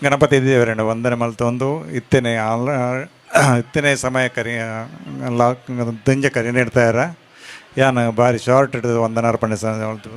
ಗಣಪತಿ ದೇವರನ್ನು ವಂದನೆ ಮಲ್ತೊಂದು ಇತ್ತನೆ ಇತ್ತನೆ ಸಮಯ ಕರಿ ಲಾಕ್ ದಿಂಜ ಕರಿ ನೀಡ್ತಾರ ಯಾನ್ ಬಾರಿ ಶಾರ್ಟ್ ಹಿಡಿದು ವಂದನಾರ್ಪಣೆ ಮಲ್ತು.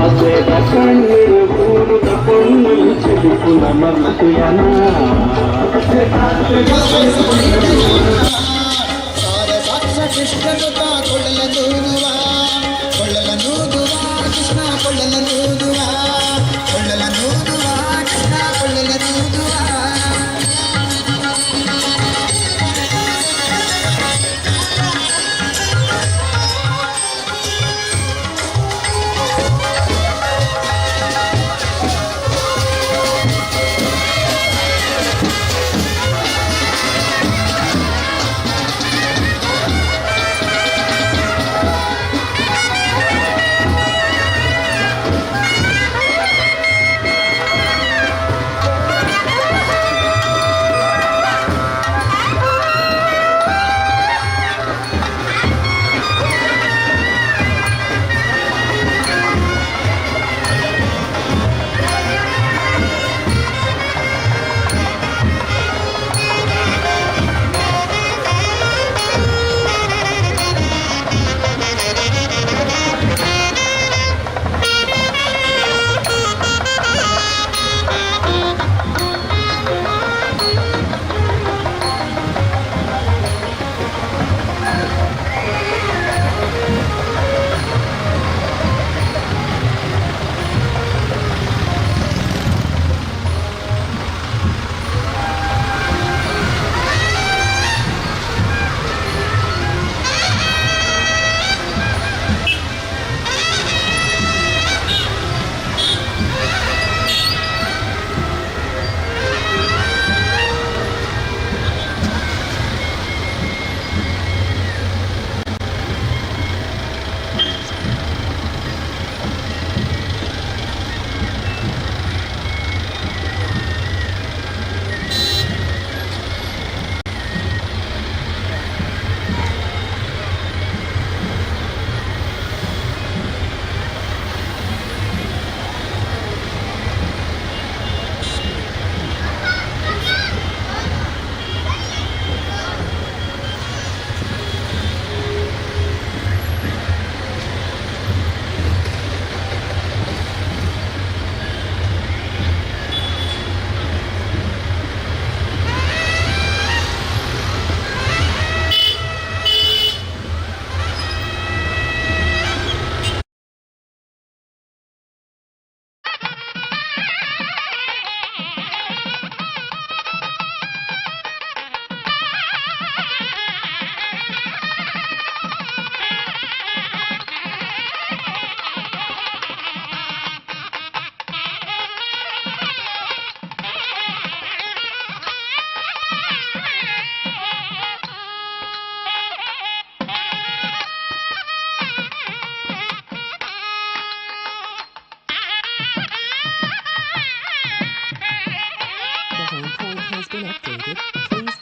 ಆಸೆದ ಕಣ್ಣು ಊರುದ ಪೊಣ್ಣು ಚಿಗುಪುನ ಮಲ್ತುಯನ. Krishna ಕೊಳ್ಳಲ ನೂದುವ, ಕೊಳ್ಳಲ ನೂದುವ Krishna, ಕೊಳ್ಳಲ ನೂದುವ, ಕೊಳ್ಳಲ ನೂದುವ Krishna, ಕೊಳ್ಳಲ ನೂದುವ.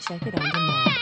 Check it on the map.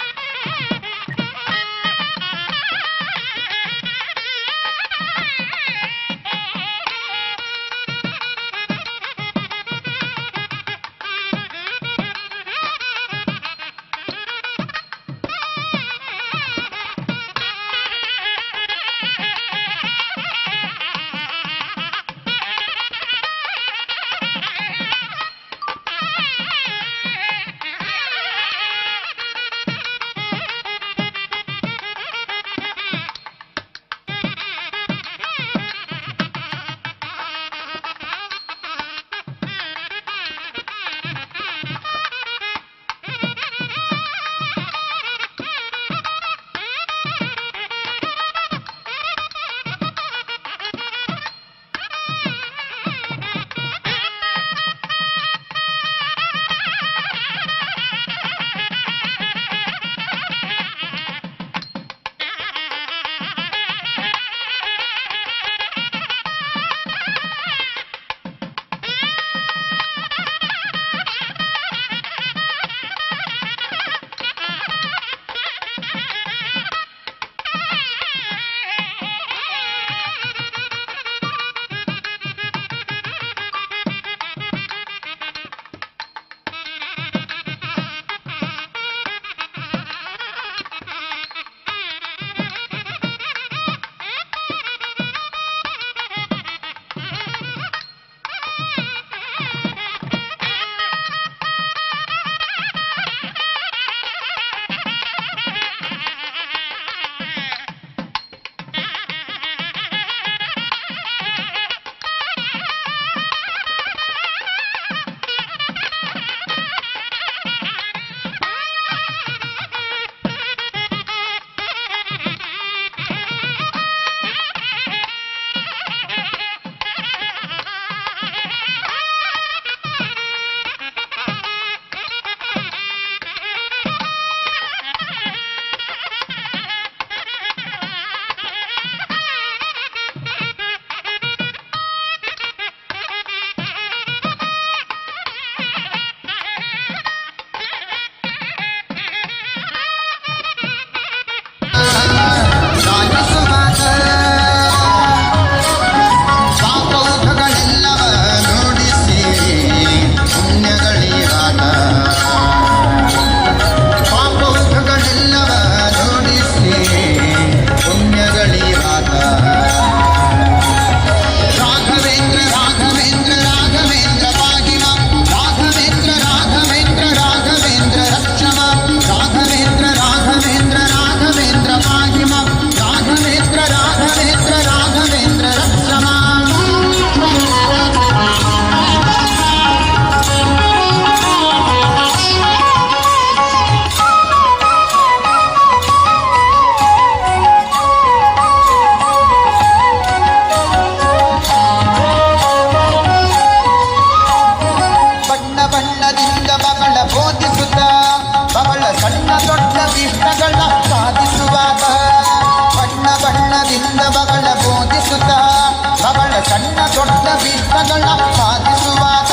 ಸಣ್ಣ ದೊಡ್ಡ ವಿಘ್ನಗಳ ಸಾಧಿಸುವಾಗ,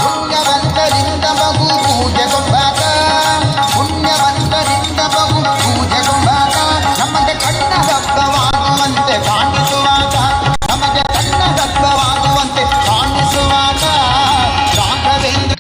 ಪುಣ್ಯವಂತರಿಂದ ಬಹು ಪೂಜೆಗೊಂಬಾತ, ಪುಣ್ಯವಂತರಿಂದ ಬಹು ಪೂಜೆಗೊಂಬಾತ, ನಮಗೆ ಕಣ್ಣ ಹಬ್ಬವಾಗುವಂತೆ ಕಾಣಿಸುವಾಗ, ನಮಗೆ ಕಣ್ಣ ಹಬ್ಬವಾಗುವಂತೆ ಕಾಣಿಸುವಾಗ ರಾಘವೇಂದ್ರ.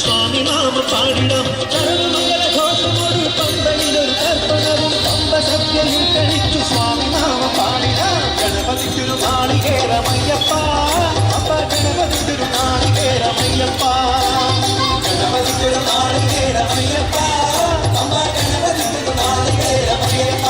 സ്വാമി നാമ പാടിടാം. ചരണമംഗല ഘോഷമോട് പമ്പയിലൊരു തർപ്പണവും പമ്പ സദ്യയും കഴിച്ചു സ്വാമി നാമ പാടിടാം. ഗണപതിക്കൊരു നാളികേരമയ്യപ്പ, അപ്പ ഗണപതിക്കൊരു നാളികേരമയ്യപ്പ, ഗണപതിക്കൊരു നാളികേരമയ്യപ്പ, അമ്മ ഗണപതിക്കൊരു നാളികേരമയ്യപ്പ.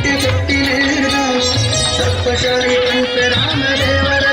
ಶೆಟ್ಟಿ ಶೆಟ್ಟಿ ಸರ್ಪಶಾಲಿ ಪಂಪ ರಾಮದೇವರ.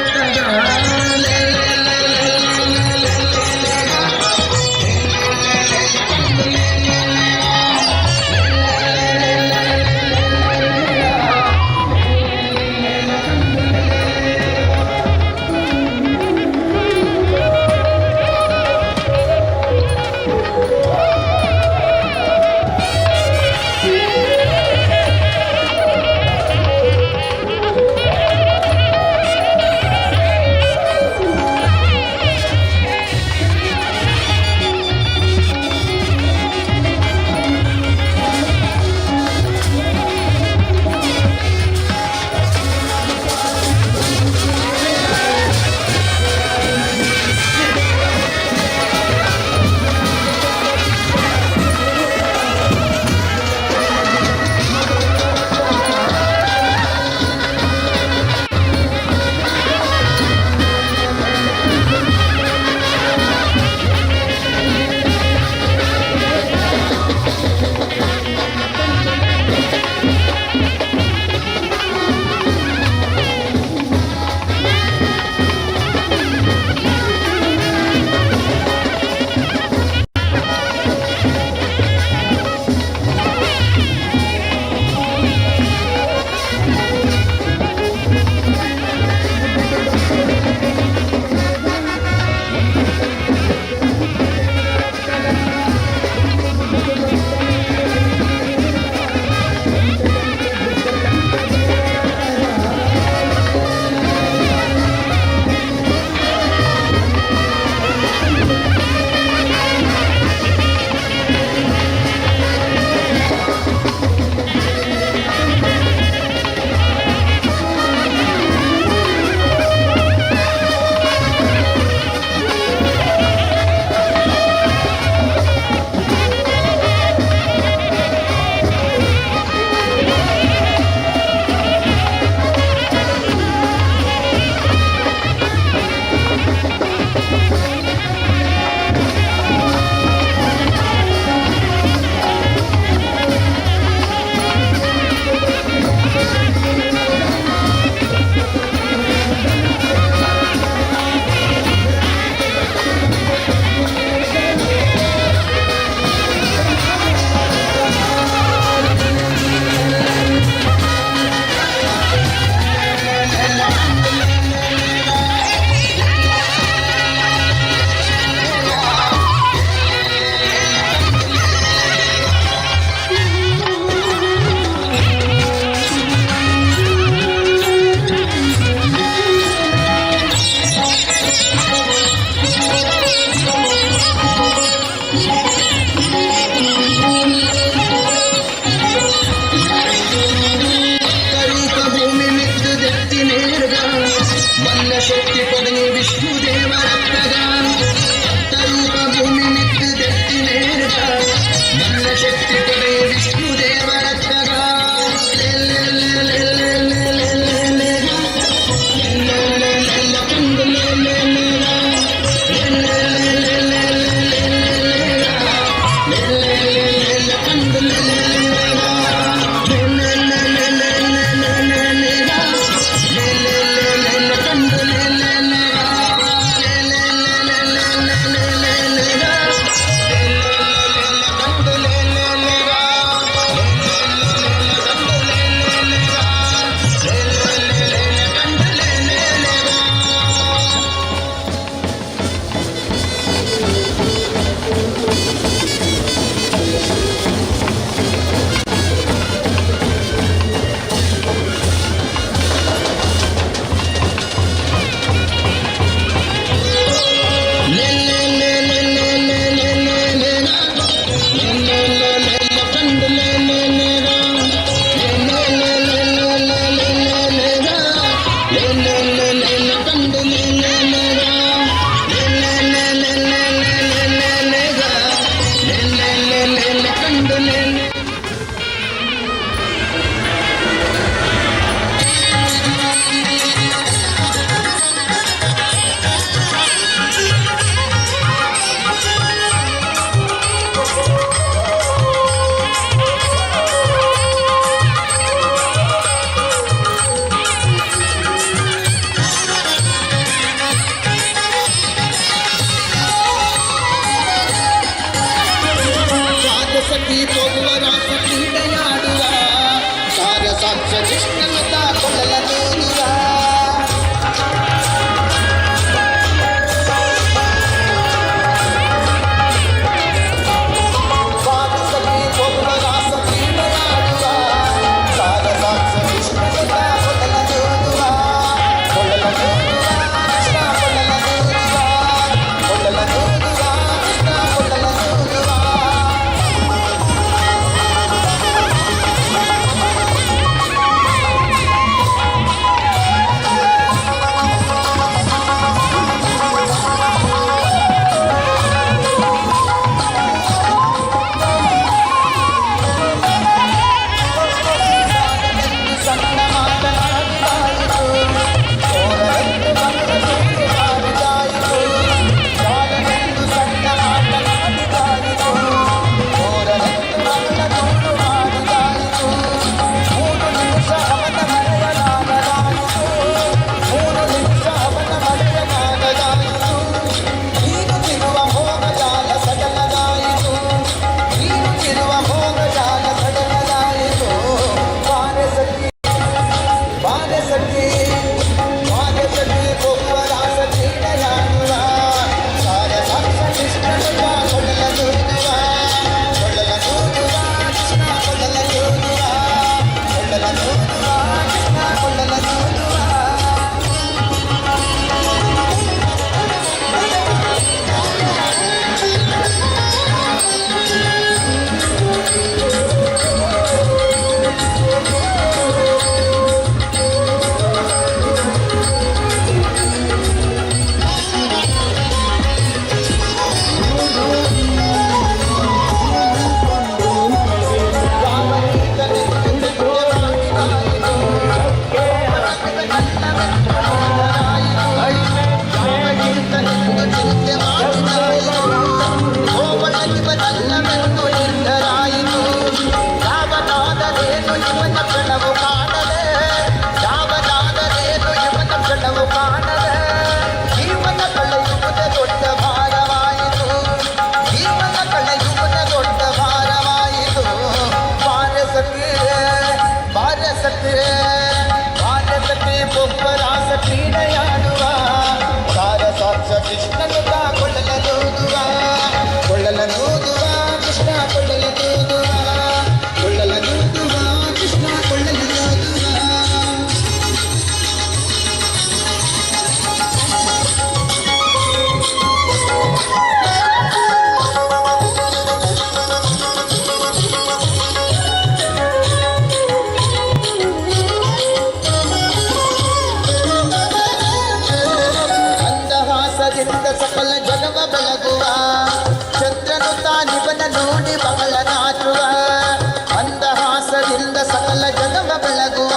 ಮಧುರದಿಂದ ಸಕಲ ಜಗವ ಬೆಳಗುವ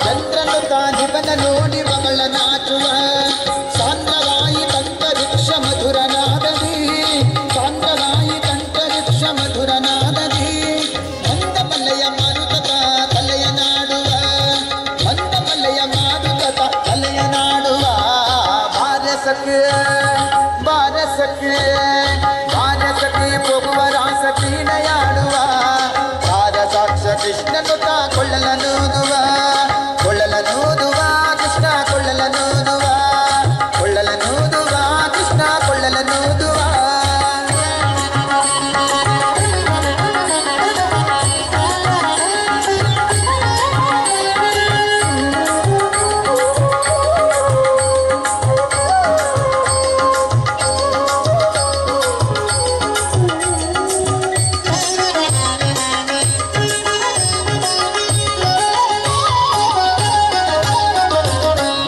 ಚಂದ್ರನು ತಾನಿವನ ನೋಡಿ ಮಗಳ ನಾಚುವ ಸಾಂದ್ರವಾಯಿ ಕಂಠರಿಕ್ಷ ಮಧುರ ನಾದದಿ ಸಾಂದ್ರವಾಯಿ ಕಂಠರಿಕ್ಷ ಮಧುರ ನಾದದಿ ಮಂದಮಲಯ ಮಾರುತ ತಲೆಯ ನಾಡುವ ಮಂದಮಲಯ ಮಾರುತ ತಲೆಯ ನಾಡುವ ಬಾರಸಕ್ಕೆ ಬಾರಸಕ್ಕೆ ಬಾರಸಕ್ಕೆ ಹೋಗುವ ರಾಸ ಕ್ರೀಡೆಯಾಡುವ ಸಾಕ್ಷ ಕೃಷ್ಣನು ತಾ ಕೊಳ್ಳಲನೂದುವ ಕೊಳ್ಳಲನೂದುವ ಕೃಷ್ಣ ಕೊಳ್ಳಲನೂದುವ ಕೊಳ್ಳಲನೂದುವ ಕೃಷ್ಣ ಕೊಳ್ಳಲನೂದುವ.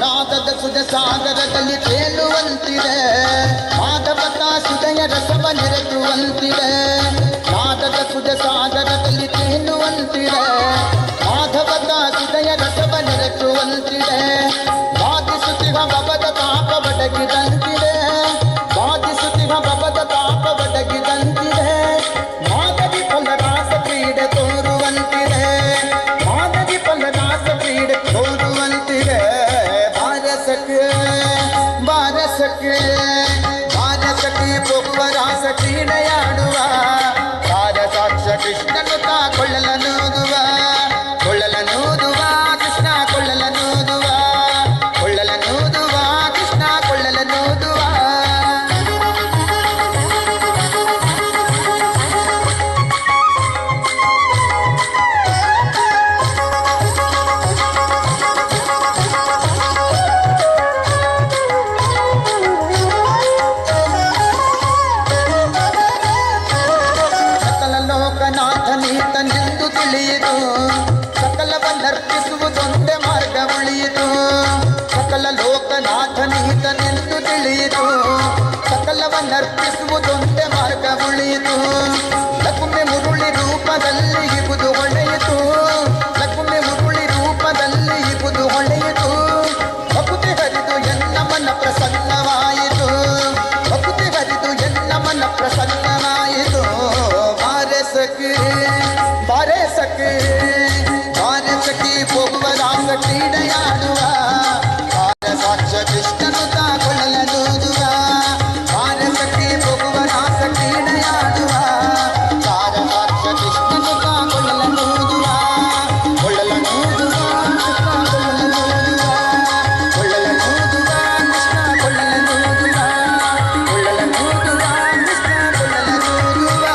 ನಾದದ ಸುಧ ಸಾಗರದಲ್ಲಿ ತೇಲುವಂತಿದೆ ಮಾಧವತ ಸುಧಯ ರಸವ ನಿರತುವಂತಿದೆ ನಾದದ ಸುಧ ಸಾಗರದಲ್ಲಿ ತೇಲುವಂತಿದೆ ಮಾಧವತ ಸುಧಯ ರಸವ ನಿರತುವಂತಿದೆ ಬಾಧಿಸುತ್ತಿಹ ಭವದ ತಾಪ ಬಡಗಿದಂತಿದೆ ಬಾಧಿಸುತ್ತಿಹ ಭವದ ತಾಪ ಬಡಗಿದಂತಿದೆ ಮಾಧವಿ ಫಲರಾಸ ಕ್ರೀಡೆ ತೋರುವಂತಿದೆ ಮಾಧವಿ ಫಲರಾಸ ಕ್ರೀಡೆ ತೋರುವಂತಿದೆ ಬಾರಸಕ್ಕೆ ಬಾರಸಕ್ಕೆ ಬಾರಸಕ್ಕೆ ಪೊಕ್ಕ ರಾಸ ಕ್ರೀಡೆಯಾಡುವ ಸಾಕ್ಷ ಕೃಷ್ಣನು ತಾ ಕೊಳ್ಳಲನೂದುವ ಕೊಳ್ಳಲನೂದುವ ಕೃಷ್ಣ ಕೊಳ್ಳಲನೂದುವ ಕೊಳ್ಳಲನೂದುವ ಕೃಷ್ಣ ಕೊಳ್ಳಲನೂದುವ. ಸಕಲ ಲೋಕನಾಥನೀತನೆಂದು ತಿಳಿಯಿತು ಸಕಲವನ್ನರ್ಪಿಸುವುದೊಂದೇ ಮಾರ್ಗ ಉಳಿಯಿತು ಸಕಲ ಲೋಕನಾಥನೀತನೆಂದು ತಿಳಿಯಿತು ಸಕಲವನ್ನರ್ಪಿಸುವುದೊಂದೇ ಮಾರ್ಗ ಉಳಿಯಿತು ಲಕುಮೆ ಮುರುಳಿ ರೂಪದಲ್ಲಿ ಇಬುದು ಹೊಳೆಯಿತು ಲಕುಮೆ ಮುರುಳಿ ರೂಪದಲ್ಲಿ ಇಬುದು ಹೊಳೆಯಿತು ಭಕುತಿ ಹರಿದು ಎನ್ನ ಮನ ಪ್ರಸನ್ನವಾಯಿತು ಭಕುತಿ ಹರಿದು ಎನ್ನ ಮನ ಪ್ರಸನ್ನವಾಯಿತು ಬಾರಸಕ್ಕೆ ಬಾರಸಕ್ಕೆ ಬಾರಸಕ್ಕೆ ಹೋಗುವ ರಾಸ ಕ್ರೀಡೆಯಾಡುವ ಸಾಕ್ಷ ಕೃಷ್ಣನು ತಾ ಕೊಳ್ಳಲನೂದುವ ಬಾರಸಕ್ಕೆ ಹೋಗುವ ರಾಸ ಕ್ರೀಡೆಯಾಡುವ ಸಾಕ್ಷ ಕೃಷ್ಣನು ತಾ ಕೊಳ್ಳಲನೂದುವ ಕೊಳ್ಳಲನೂದುವ ಕೃಷ್ಣ ಕೊಳ್ಳಲನೂದುವ ಕೊಳ್ಳಲನೂದುವ ಕೃಷ್ಣ ಕೊಳ್ಳಲನೂದುವ ಕೊಳ್ಳಲನೂದುವ ಕೃಷ್ಣ ಕೊಳ್ಳಲನೂದುವ.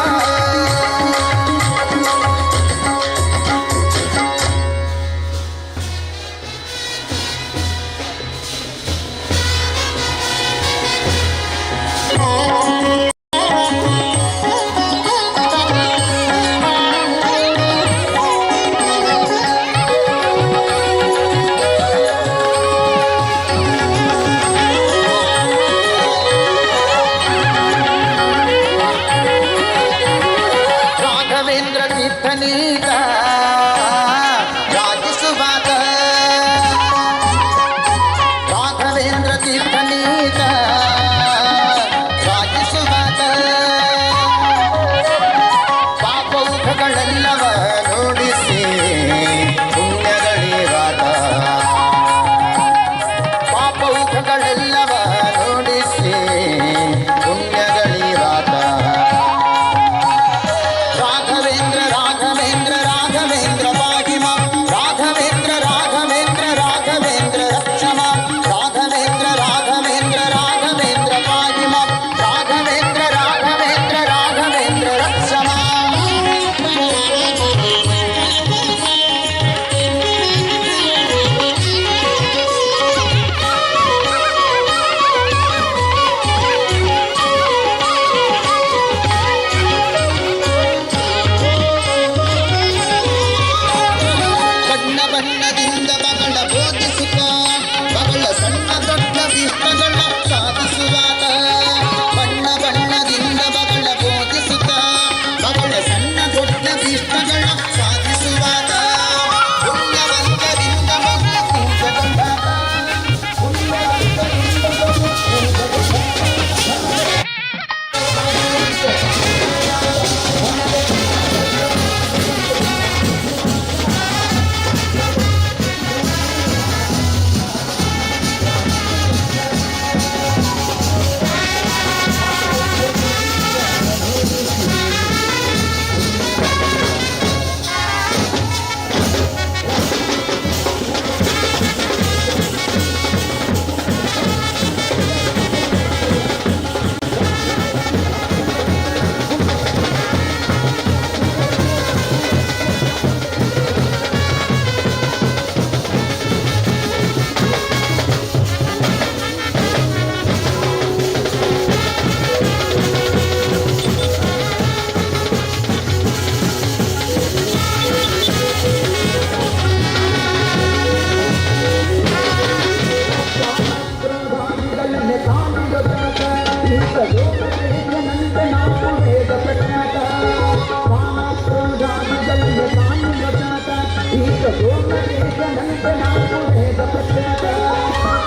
ಸೂರ್ಯನಂತೆ ನಾಲ್ಕು ವೇದ ಪ್ರಖ್ಯಾತ.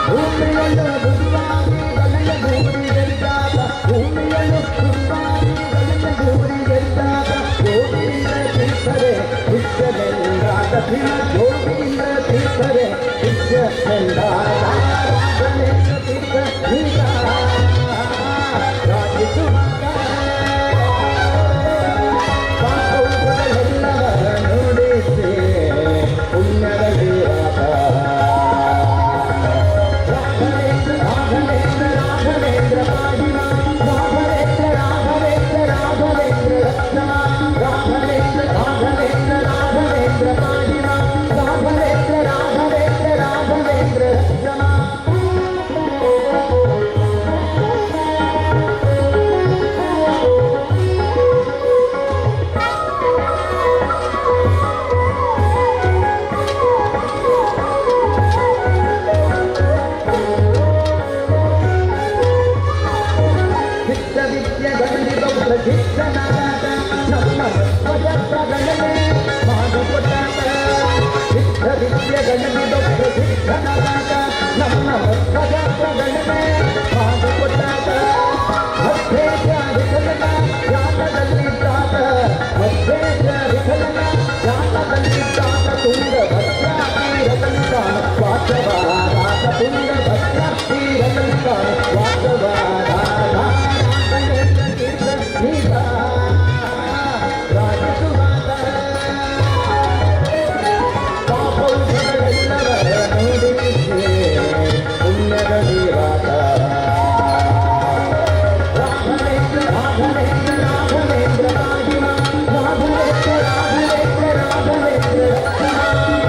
ಭೂಮಿಯನ್ನು ಗುರುವಾಗಿ ಗಣಯ ಭೂರಿ ಗೆದ್ದಾತ. ಭೂಮಿಯನ್ನು ಗುರುವಾಗಿ ಗಣಯ ಭೂರಿ ಗೆದ್ದಾತ. ಯೋಗೀಂದ್ರ ತೀರ್ಥರೇ ಶಿಷ್ಯನೆಂದಾತ. ಯೋಗೀಂದ್ರ ತೀರ್ಥರೇ ಶಿಷ್ಯನೆಂದಾತ. ರಾಘವೇಂದ್ರ ತೀರ್ಥ ನೀತ ರಾಜಿಸುವಾಗ ಪಾಪೌಷಧಗಳೆಲ್ಲವರ ನುಡಿಸಿ ಪುಣ್ಯದ ವೀರಾತ. ರಾಘವೇಂದ್ರ ರಾಘವೇಂದ್ರ ರಾಘವೇಂದ್ರ ಪಾಡಿನ ರಾಘವೇಂದ್ರ ರಾಘವೇಂದ್ರ ರಾಘವೇಂದ್ರ ರಕ್ಷಣ. ರಾಘವೇಂದ್ರ ರಾಘವೇಂದ್ರ ರಾಘವೇಂದ್ರ ಪಾಡಿನ ರಾಘವೇಂದ್ರ ರಾಘವೇಂದ್ರ ರಾಘವೇಂದ್ರ ರಕ್ಷಣ. ಸಿದ್ಧ ವಿದ್ಯೆಗಳಿರುವ ಪ್ರಸಿದ್ಧನಾದ ನಮ್ಮ ತತ್ವಶಾಸ್ತ್ರಗಳನ್ನೇ ಮಾಡಿಕೊಟ್ಟಾತ. ಸಿದ್ಧ ವಿದ್ಯೆಗಳಿರುವ ಪ್ರಸಿದ್ಧನಾದ ನಮ್ಮ ತತ್ವಶಾಸ್ತ್ರಗಳನ್ನೇ ಮಾಡಿಕೊಟ್ಟಾತ. ಮಧ್ವೇಶ ವಿಠಲನ ಜಾತದಲ್ಲಿದ್ದಾತ. ಮಧ್ವೇಶ ವಿಠಲನ ಜಾತದಲ್ಲಿದ್ದಾತ. ತುಂಗ ಭದ್ರಾ ತೀರದಲ್ಲಿದ್ದಾನ ವಾಸವಾದಾತ. ತುಂಗ ಭದ್ರಾ ತೀರದಲ್ಲಿದ್ದಾನ ವಾಸವಾದಾತ. ರಾಘವೇಂದ್ರ ತೀರ್ಥ ನೀತ ರಾಜಿಸುವಾತ. ಪಾಪೌಷಧಗಳೆಲ್ಲವರ ನುಡಿಸಿ ಪುಣ್ಯದ ವೀರಾತ. ರಾಘವೇಂದ್ರ ರಾಘವೇಂದ್ರ ರಾಘವೇಂದ್ರ ಪಾಡಿನ ರಾಘವೇಂದ್ರ ರಾಘವೇಂದ್ರ ರಾಘವೇಂದ್ರ ರಕ್ಷಣ.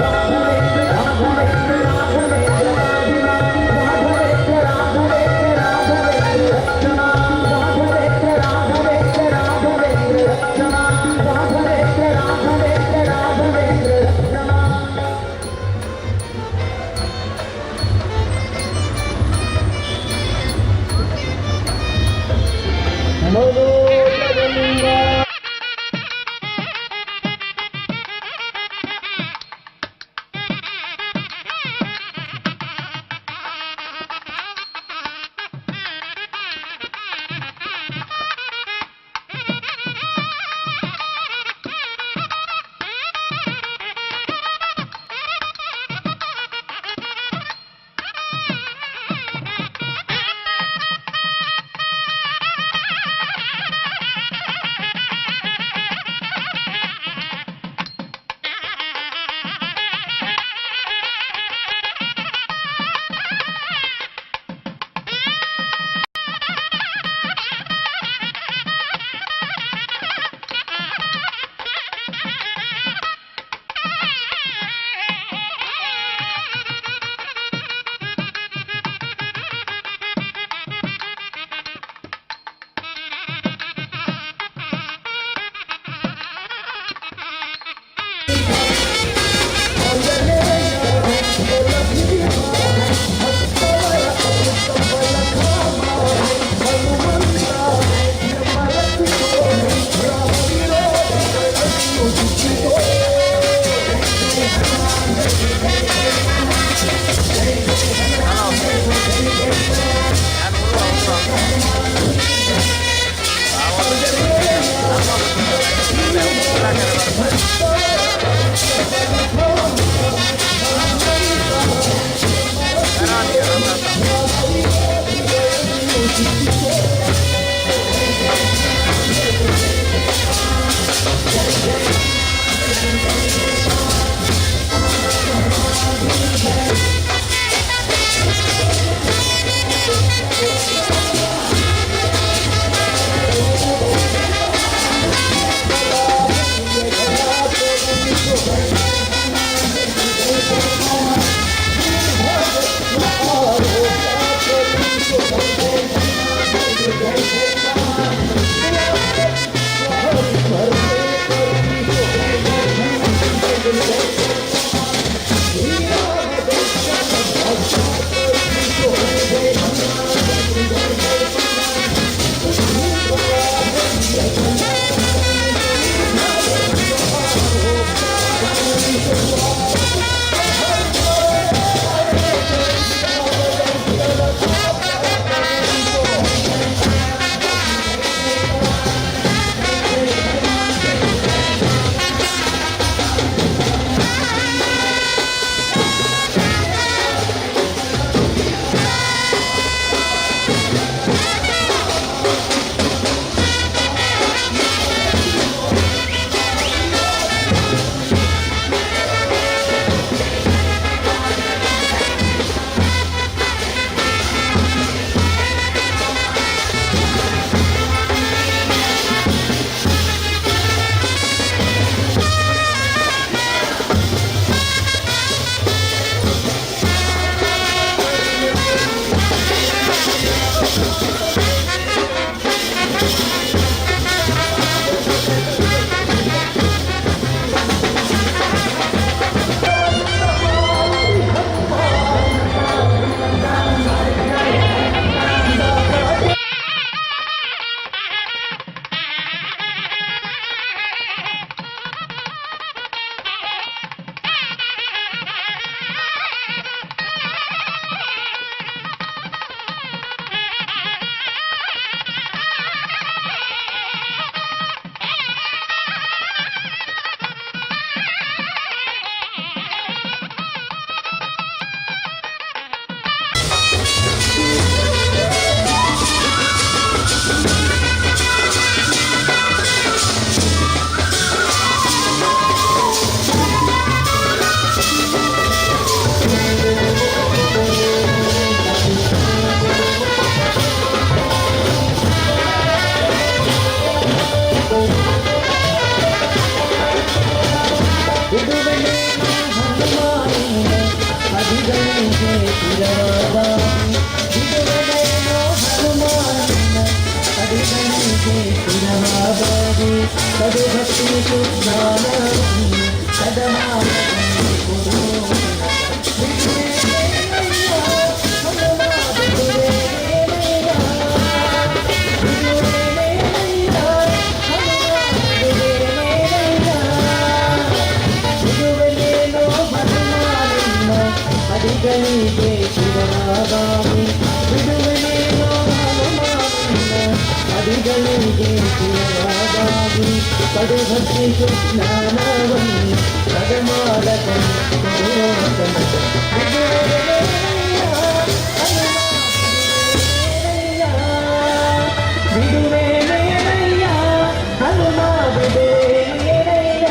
ರಾಘವೇಂದ್ರ ರಾಘವೇಂದ್ರ ರಾಘವೇಂದ್ರ ಪಾಡಿನ ರಾಘವೇಂದ್ರ ರಾಘವೇಂದ್ರ ರಾಘವೇಂದ್ರ ರಕ್ಷಣ. ರಾಘವೇಂದ್ರ ರಾಘವೇಂದ್ರ ರಾಘವೇಂದ್ರ ರಕ್ಷಣ. ರಾಘವೇಂದ್ರ ರಾಘವೇಂದ್ರ ರಾಘವೇಂದ್ರ ರಕ್ಷಣ. ಮನೋಜಲಿಂಗ. ಹನುಮಾನಿನ ಅಡಿಗಳಿಗೆ ಸ್ಥಿರವಾದಾಗಿ ಬಿಡುವೆನೇನೋ ಹನುಮಾನಿನ ಅಡಿಗಳಿಗೆ ಸ್ಥಿರವಾದಾಗಿ ಕಡುಭಕ್ತಿ ಸುಜ್ಞಾನವನ್ನು ಸದಮಾನದಲ್ಲಿ ಕೊಡು. ಬಿಡುವೆನೇನಯ್ಯ ಹನುಮ ಬಿಡುವೆನೇನಯ್ಯ, ಬಿಡುವೆನೇನಯ್ಯ ಹನುಮ ಬಿಡುವೆನೇನಯ್ಯ, ಬಿಡುವೆನೇನೋ ಹನುಮಾನಿನ್ನ ಅಡಿಗಳಿಗೆ ಶಿರವಾದಾಗಿ ಬಿಡುವೆನೇನೋ ಹನುಮಾನಿನ್ನ ಅಡಿಗಳಿಗೆ ಶಿರವಾದಾಗಿ ಕಡುಭಕ್ತಿ ಸುಜ್ಞಾನವನ್ನು ಸದಮಾಲಕನು ಕೊಡುವ ತನಕ. ಬಿಡುವೆನೇನಯ್ಯ ಹನುಮ ಬಿಡುವೆನೇನಯ್ಯ, ಬಿಡುವೆನೇನಯ್ಯ ಹನುಮ ಬಿಡುವೆನೇನಯ್ಯ.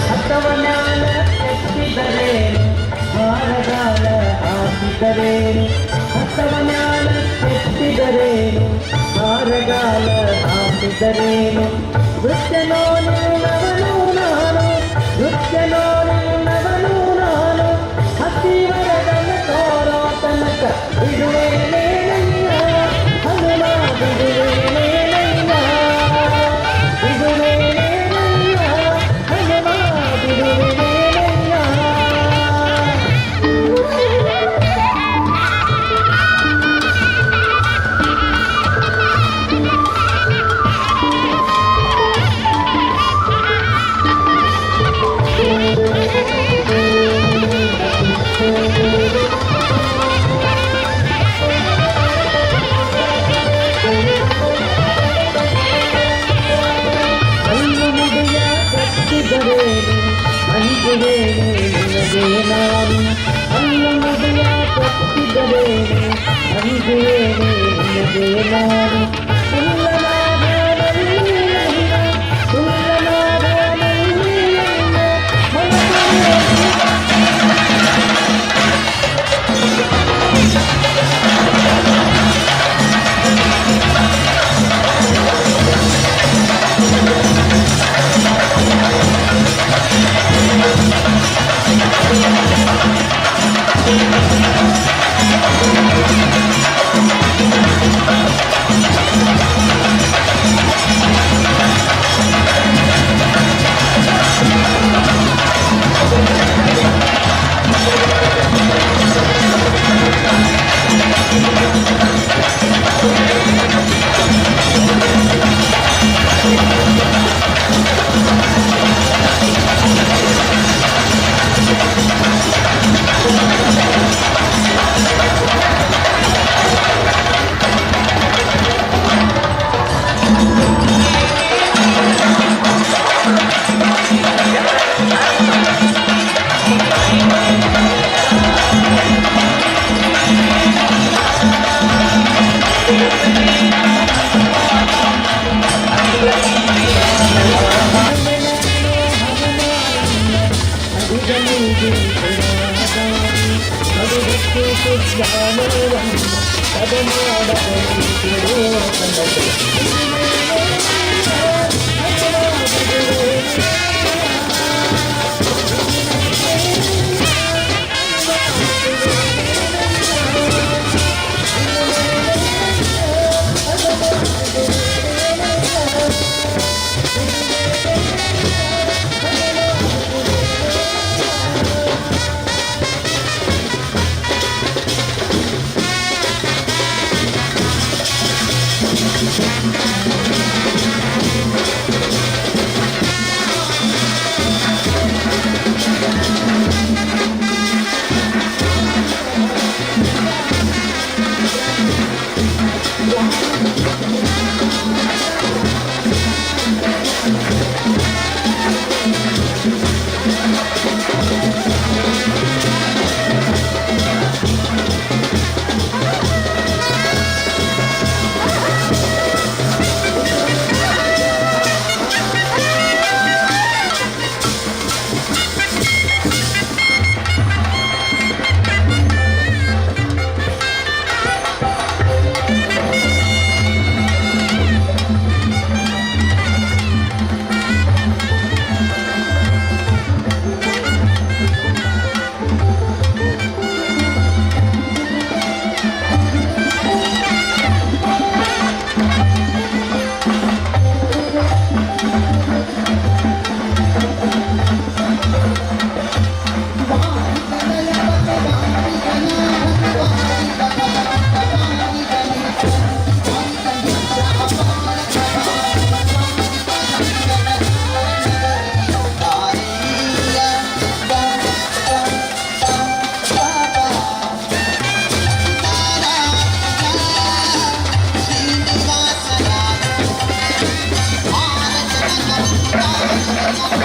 ಹತ್ತವನಾಲ ಎತ್ತಿದರೇನು, ಹಾರಗಾಲ ಹಾಕಿದರೇನು, ಹತ್ತವನಾಲ ಎತ್ತಿದರೇನು, ಹಾರಗಾಲ ಹಾಕಿದರೇನು, ವೃತ್ತನೋ ನಿನ್ನವನು ನಾನು, ವೃತ್ತನೋ ನಿನ್ನವನು ನಾನು, ಹತ್ತಿವರದನ ತೋರೋ ತನಕ ಬಿಡುವೇನೇನಯ್ಯ ಹನುಮ ಬಿಡುವೇನೇನಯ್ಯ, ಬಿಡುವೇನೇನಯ್ಯ ಹನುಮ ಬಿಡುವೇನೇನಯ್ಯ. ಕಲ್ಲು ಮುಡಿಯ ಕಟ್ಟಿದರೇನು, ಅಂಜುವೇನೆ ನಿನಗೆ ನಾನು, ಹಲ್ಲು ಮುಡಿಯ ಕಟ್ಟಿದರೇನು, ಅಂಜುವೇನೆ ನಿನಗೆ ನಾನು, ಕುಲ್ಲನಾದನಲ್ಲಿಯನ್ನ, ಕುಲ್ಲನಾದನಲ್ಲಿಯನ್ನ, ಮನಸ್ಸು.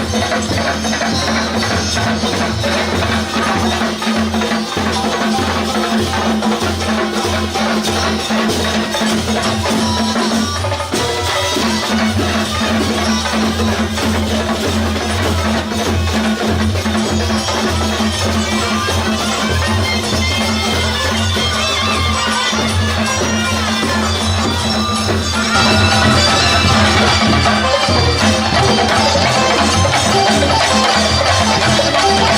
Thank you.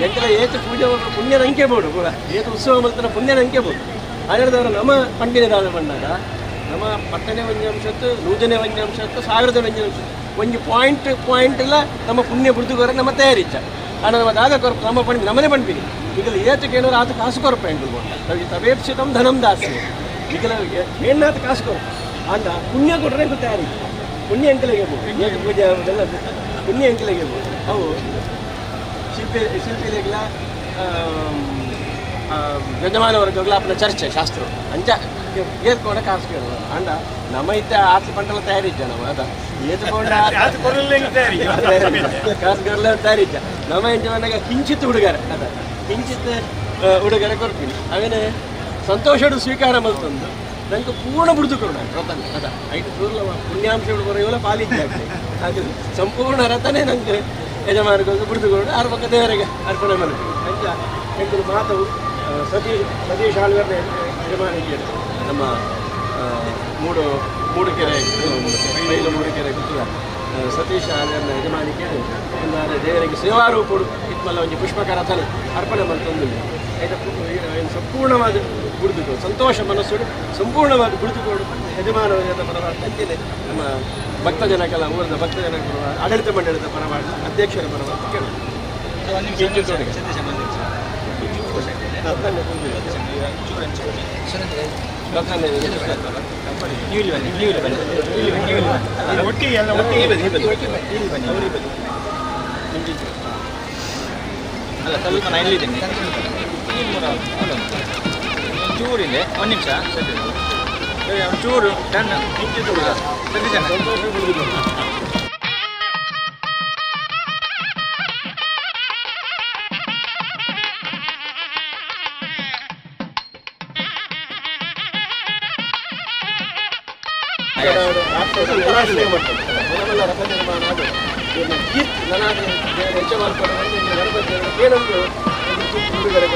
ಎಂಕಲ ಏತು ಪೂಜೆ ಪುಣ್ಯದ ಅಂಕೆ ಬೋಡು ಪೂರ ಏತು ಉತ್ಸವ ಮಲ್ತನ ಪುಣ್ಯದ ಅಂಕೆ ಬೋಡು ಆದ್ರೆ ನಮ್ಮ ಪಂಡಿನ ದಾದ ಬಂದಾಗ ನಮ್ಮ ಪತ್ತನೇ ಒಂಜಿ ನೂಜನೇ ಒಂಜಿ ಅಂಶತ್ತು ಸಾವಿರದ ಒಂಜಿ ಅಂಶ ಒಂಜಿ ಪಾಯಿಂಟ್ ಪಾಯಿಂಟ್ ಇಲ್ಲ ನಮ್ಮ ಪುಣ್ಯ ಬುಡ್ದುಕೊರ ನಮ್ಮ ತಯಾರಿಚ್ಚ ಆಂಡ ನಮ್ಮ ದಾದ ಕೊರಪ ನಮ್ಮ ಪಂಡಿ ನಮ್ಮನೆ ಪಂಪಿನಿ ಈಗಲ ಏತು ಕೇಳೋರು ಆತ ಕಾಸು ಕೊರಪ ಎಂಕುಲು ಬೋಡ ತವೇಪ್ಸಿತಂ ಧನಂ ದಾಸ್ಯ ಈಗಲ ಏನಾತ ಕಾಸು ಕೊರಪ ಆಂಡ ಪುಣ್ಯ ಕೊಟ್ಟರೆ ಎಂಕುಲು ತಯಾರಿ ಪುಣ್ಯ ಎಂಕಲಿಗೆ ಬೋದು ಏತು ಪೂಜೆ ಆಗುದೆಲ್ಲ ಪುಣ್ಯ ಎಂಕಲಿಗೆ ಬೋದು ಅವು ಶಿಲ್ಪಿ ಶಿಲ್ಪಿಲೆಗ್ಲ ಯಜಮಾನವರ್ಗಗಳ ಅಪ್ಪನ ಚರ್ಚೆ ಶಾಸ್ತ್ರ ಅಂಚ ಏತ್ಕೊಂಡ ಕಾಸು ಕೇಳುವ ಅಂಡ ನಮ್ಮ ಇತ್ತ ಆತ್ಲ ಪಂಟಲ ತಯಾರಿದ್ದ ನಮ್ಮ ಅದ ಏತ್ಕೊಂಡ ಕಾಸು ಕೊರಲೆ ತಯಾರಿದ್ದ ನಮ್ಮ ಎಂಚ ಬಂದಾಗ ಕಿಂಚಿತ್ ಹುಡುಗರ ಅದ ಕಿಂಚಿತ್ ಹುಡುಗರ ಕೊರ್ಪಿನಿ ಅವೇನೆ ಸಂತೋಷಡು ಸ್ವೀಕಾರ ಮಲ್ತಂದು ನಂಗೆ ಪೂರ್ಣ ಬುಡ್ದು ಕೊರೋಣ ರತನ ಅದ ಐದು ಪೂರ್ಣ ಪುಣ್ಯಾಂಶ ಬರೆಯುವಲ್ಲ ಪಾಲಿದ್ದೆ ಅದು ಸಂಪೂರ್ಣ ರಥನೇ ನಂಗೆ ಯಜಮಾನರಿಗೆ ಬುಡ್ದು ಕೊರೋಣ ಆರು ಪಕ್ಕ ದೇವರಿಗೆ ಅರ್ಪಣೆ ಮಾಡ್ತೀವಿ ಅಂಚ ಎಂಕುಲು ಮಾತವು ಸತೀಶ್ ಸತೀಶ್ ಆಳ್ವರ್ನ ಯಜಮಾನಿಗೆ ನಮ್ಮ ಮೂಡುಕೆರೆ ಬೈಲು ಮೂಡುಕೆರೆ ಗೊತ್ತಿಲ್ಲ ಸತೀಶ್ ಆಳ್ವರ್ನ ಯಜಮಾನಿಕೆ ಒಂದು ದೇವರಿಗೆ ಸೇವಾರೂಪಡು ಇತ್ಮಲ್ಲ ಒಂಜಿ ಪುಷ್ಪಕ ರಥನ ಅರ್ಪಣೆ ಮಲ್ತೊಂದು ಐತ ಸಂಪೂರ್ಣವಾದ ಬುಡ್ದುಕೋ ಸಂತೋಷ ಮನಸ್ಸು ಸಂಪೂರ್ಣವಾದ ಬುಡ್ದುಕೋಡು ಯಜಮಾನ ಪರವಾದ ಅಂಚೆನೆ ನಮ್ಮ ಭಕ್ತ ಜನಕ್ಕೆಲ್ಲ ಊರದ ಭಕ್ತ ಜನರ ಪರವಾಗಿ ಆಡಳಿತ ಮಂಡಳಿದ ಪರವಾಗಿ ಅಧ್ಯಕ್ಷರ ಪರವಾಗಿ ಕೇಳಿ ಅಲ್ಲ ಸ್ವಲ್ಪ ನಾನು ಇಲ್ಲಿದ್ದೇನೆ ಚೂರಿದೆ ಒಂದು ನಿಮಿಷ ಚೂರು ಸಣ್ಣ ಕೀರ್ತಿ ನನಗೆ ಹೆಚ್ಚು ಮಾಡ್ಕೊಂಡು ಗಣಪತಿ ಕೇಳೊಂದು ಹುಡುಗರೆ.